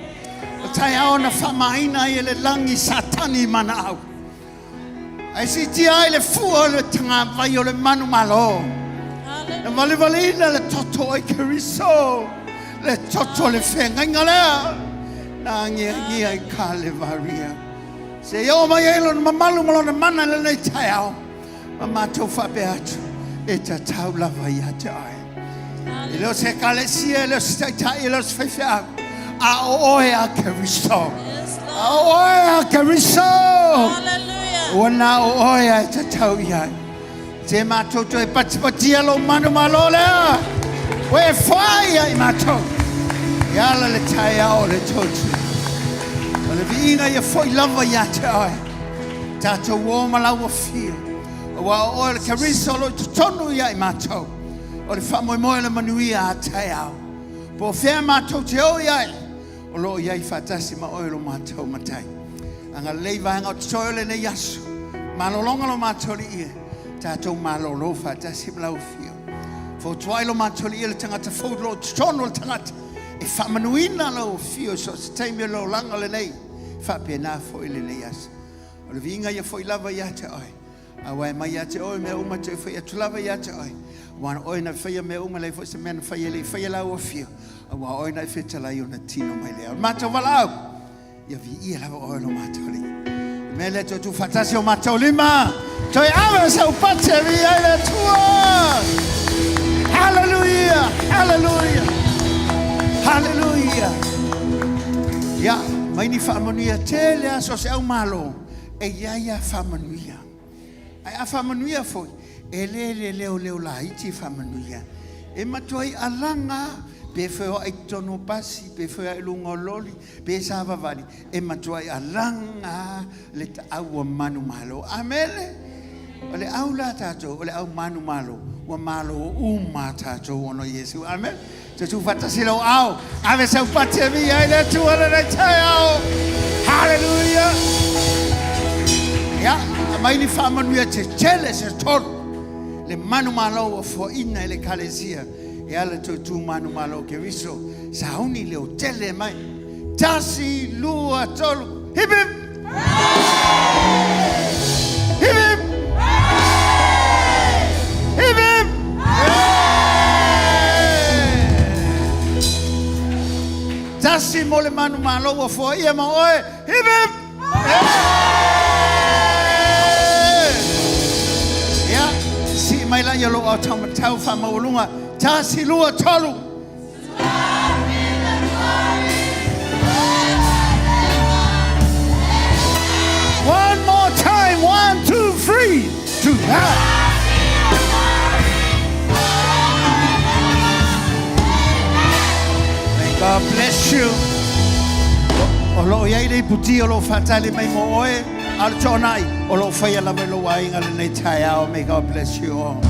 O taeao na faamaina ai e le lagi Satani ma ana au. Ae siitia ai le fua o le tagavai o le manumalo. Na valevaleina le toto o Keriso, le toto o le feagaiga lea na agiagia i Kalevaria. Seia oo mai ai lona mamalu ma lona mana i lenei taeao, ma matou faapea atu, e tatau lava ia te oe. E le o se ekalesia, e le o se taitai, e le o se faifeau, a o oe a Keriso. A o oe a Keriso. Ua na o oe a e tatau i ai. Se matou toe patipatia lou manumalo lea, ua e foai ia i matou. E ala le taeao o le totu. O le viiga ia foʻi lava ia te oe. Tatou o ma lau afio. Aua o oe o le Keriso o lo o i totonu ia i matou. O le faamoemoe o le manuia a taeao. Po o fea matou te o i ai, o lo o i ai faatasi ma oe lo matou Matai. Agalelei vaega o totoe o lenei aso. Malologa lo matou Alii e, tatou malolo faatasi ma lau afio. Fotuai lo matou Alii e le tagata fou o lo o totonu o le tagata e faamanuina lau afio i so o se taimi o le olaga lenei, faapena foi lenei aso. O le viiga ia foi lava ia te oe. Aua e mai ia te oe mea uma, toe foi atu lava ia te oe. Aua o oe na faia mea uma, leai foi se mea na faia e le i faia lau afio. Aua o oe na e fetalai ona tino mai lea. O le matou valaau, ia viia lava oe lo matou Alii. O le mea lea toe tuufaatasi o matou lima, toe ave sau pate e viia ai le Atua. Hallelujah! Hallelujah! Hallelujah! Ia, mai ni faamanuia tele a so o se au malo, e i ai a faamanuia. Ae a faamanuia foi, e le le leoleo laiti faamanuia. E matuai alaga pe feoai i totonu o pasi, pe feoai i luga o loli, pe savavali, e matuai alaga le taau ua manumalo. Amene! O le au la tatou, o le au manumalo, ua malo uma tatou ona o Iesu. Amene! Toe tuufaatasi lou ao, ave sau pati e viia ai le Atua lenei taeao. Hallelujah! Ia, aumai ni faamanuia tetele se tolu. Le manumalo ua foaina e le Ekalesia e ala toe tu manumalo o Keriso. Sauni leo tele mai. Tasi, lua, tolu. Hip hip! Hip hip! Hip hip! Tasi mo le manumalo ua foaia ma oe. Hip hip! Ia, sii mai laia lou ao taumatau faamaualuga. Tasi, lua, tolu. One more time, one, two, three, two, ah. May God bless you. O loo i ai le iputi o loo faatali mai mo oe, a o le toonai o loo faia lava i lou aiga lenei taeao. May God bless you all.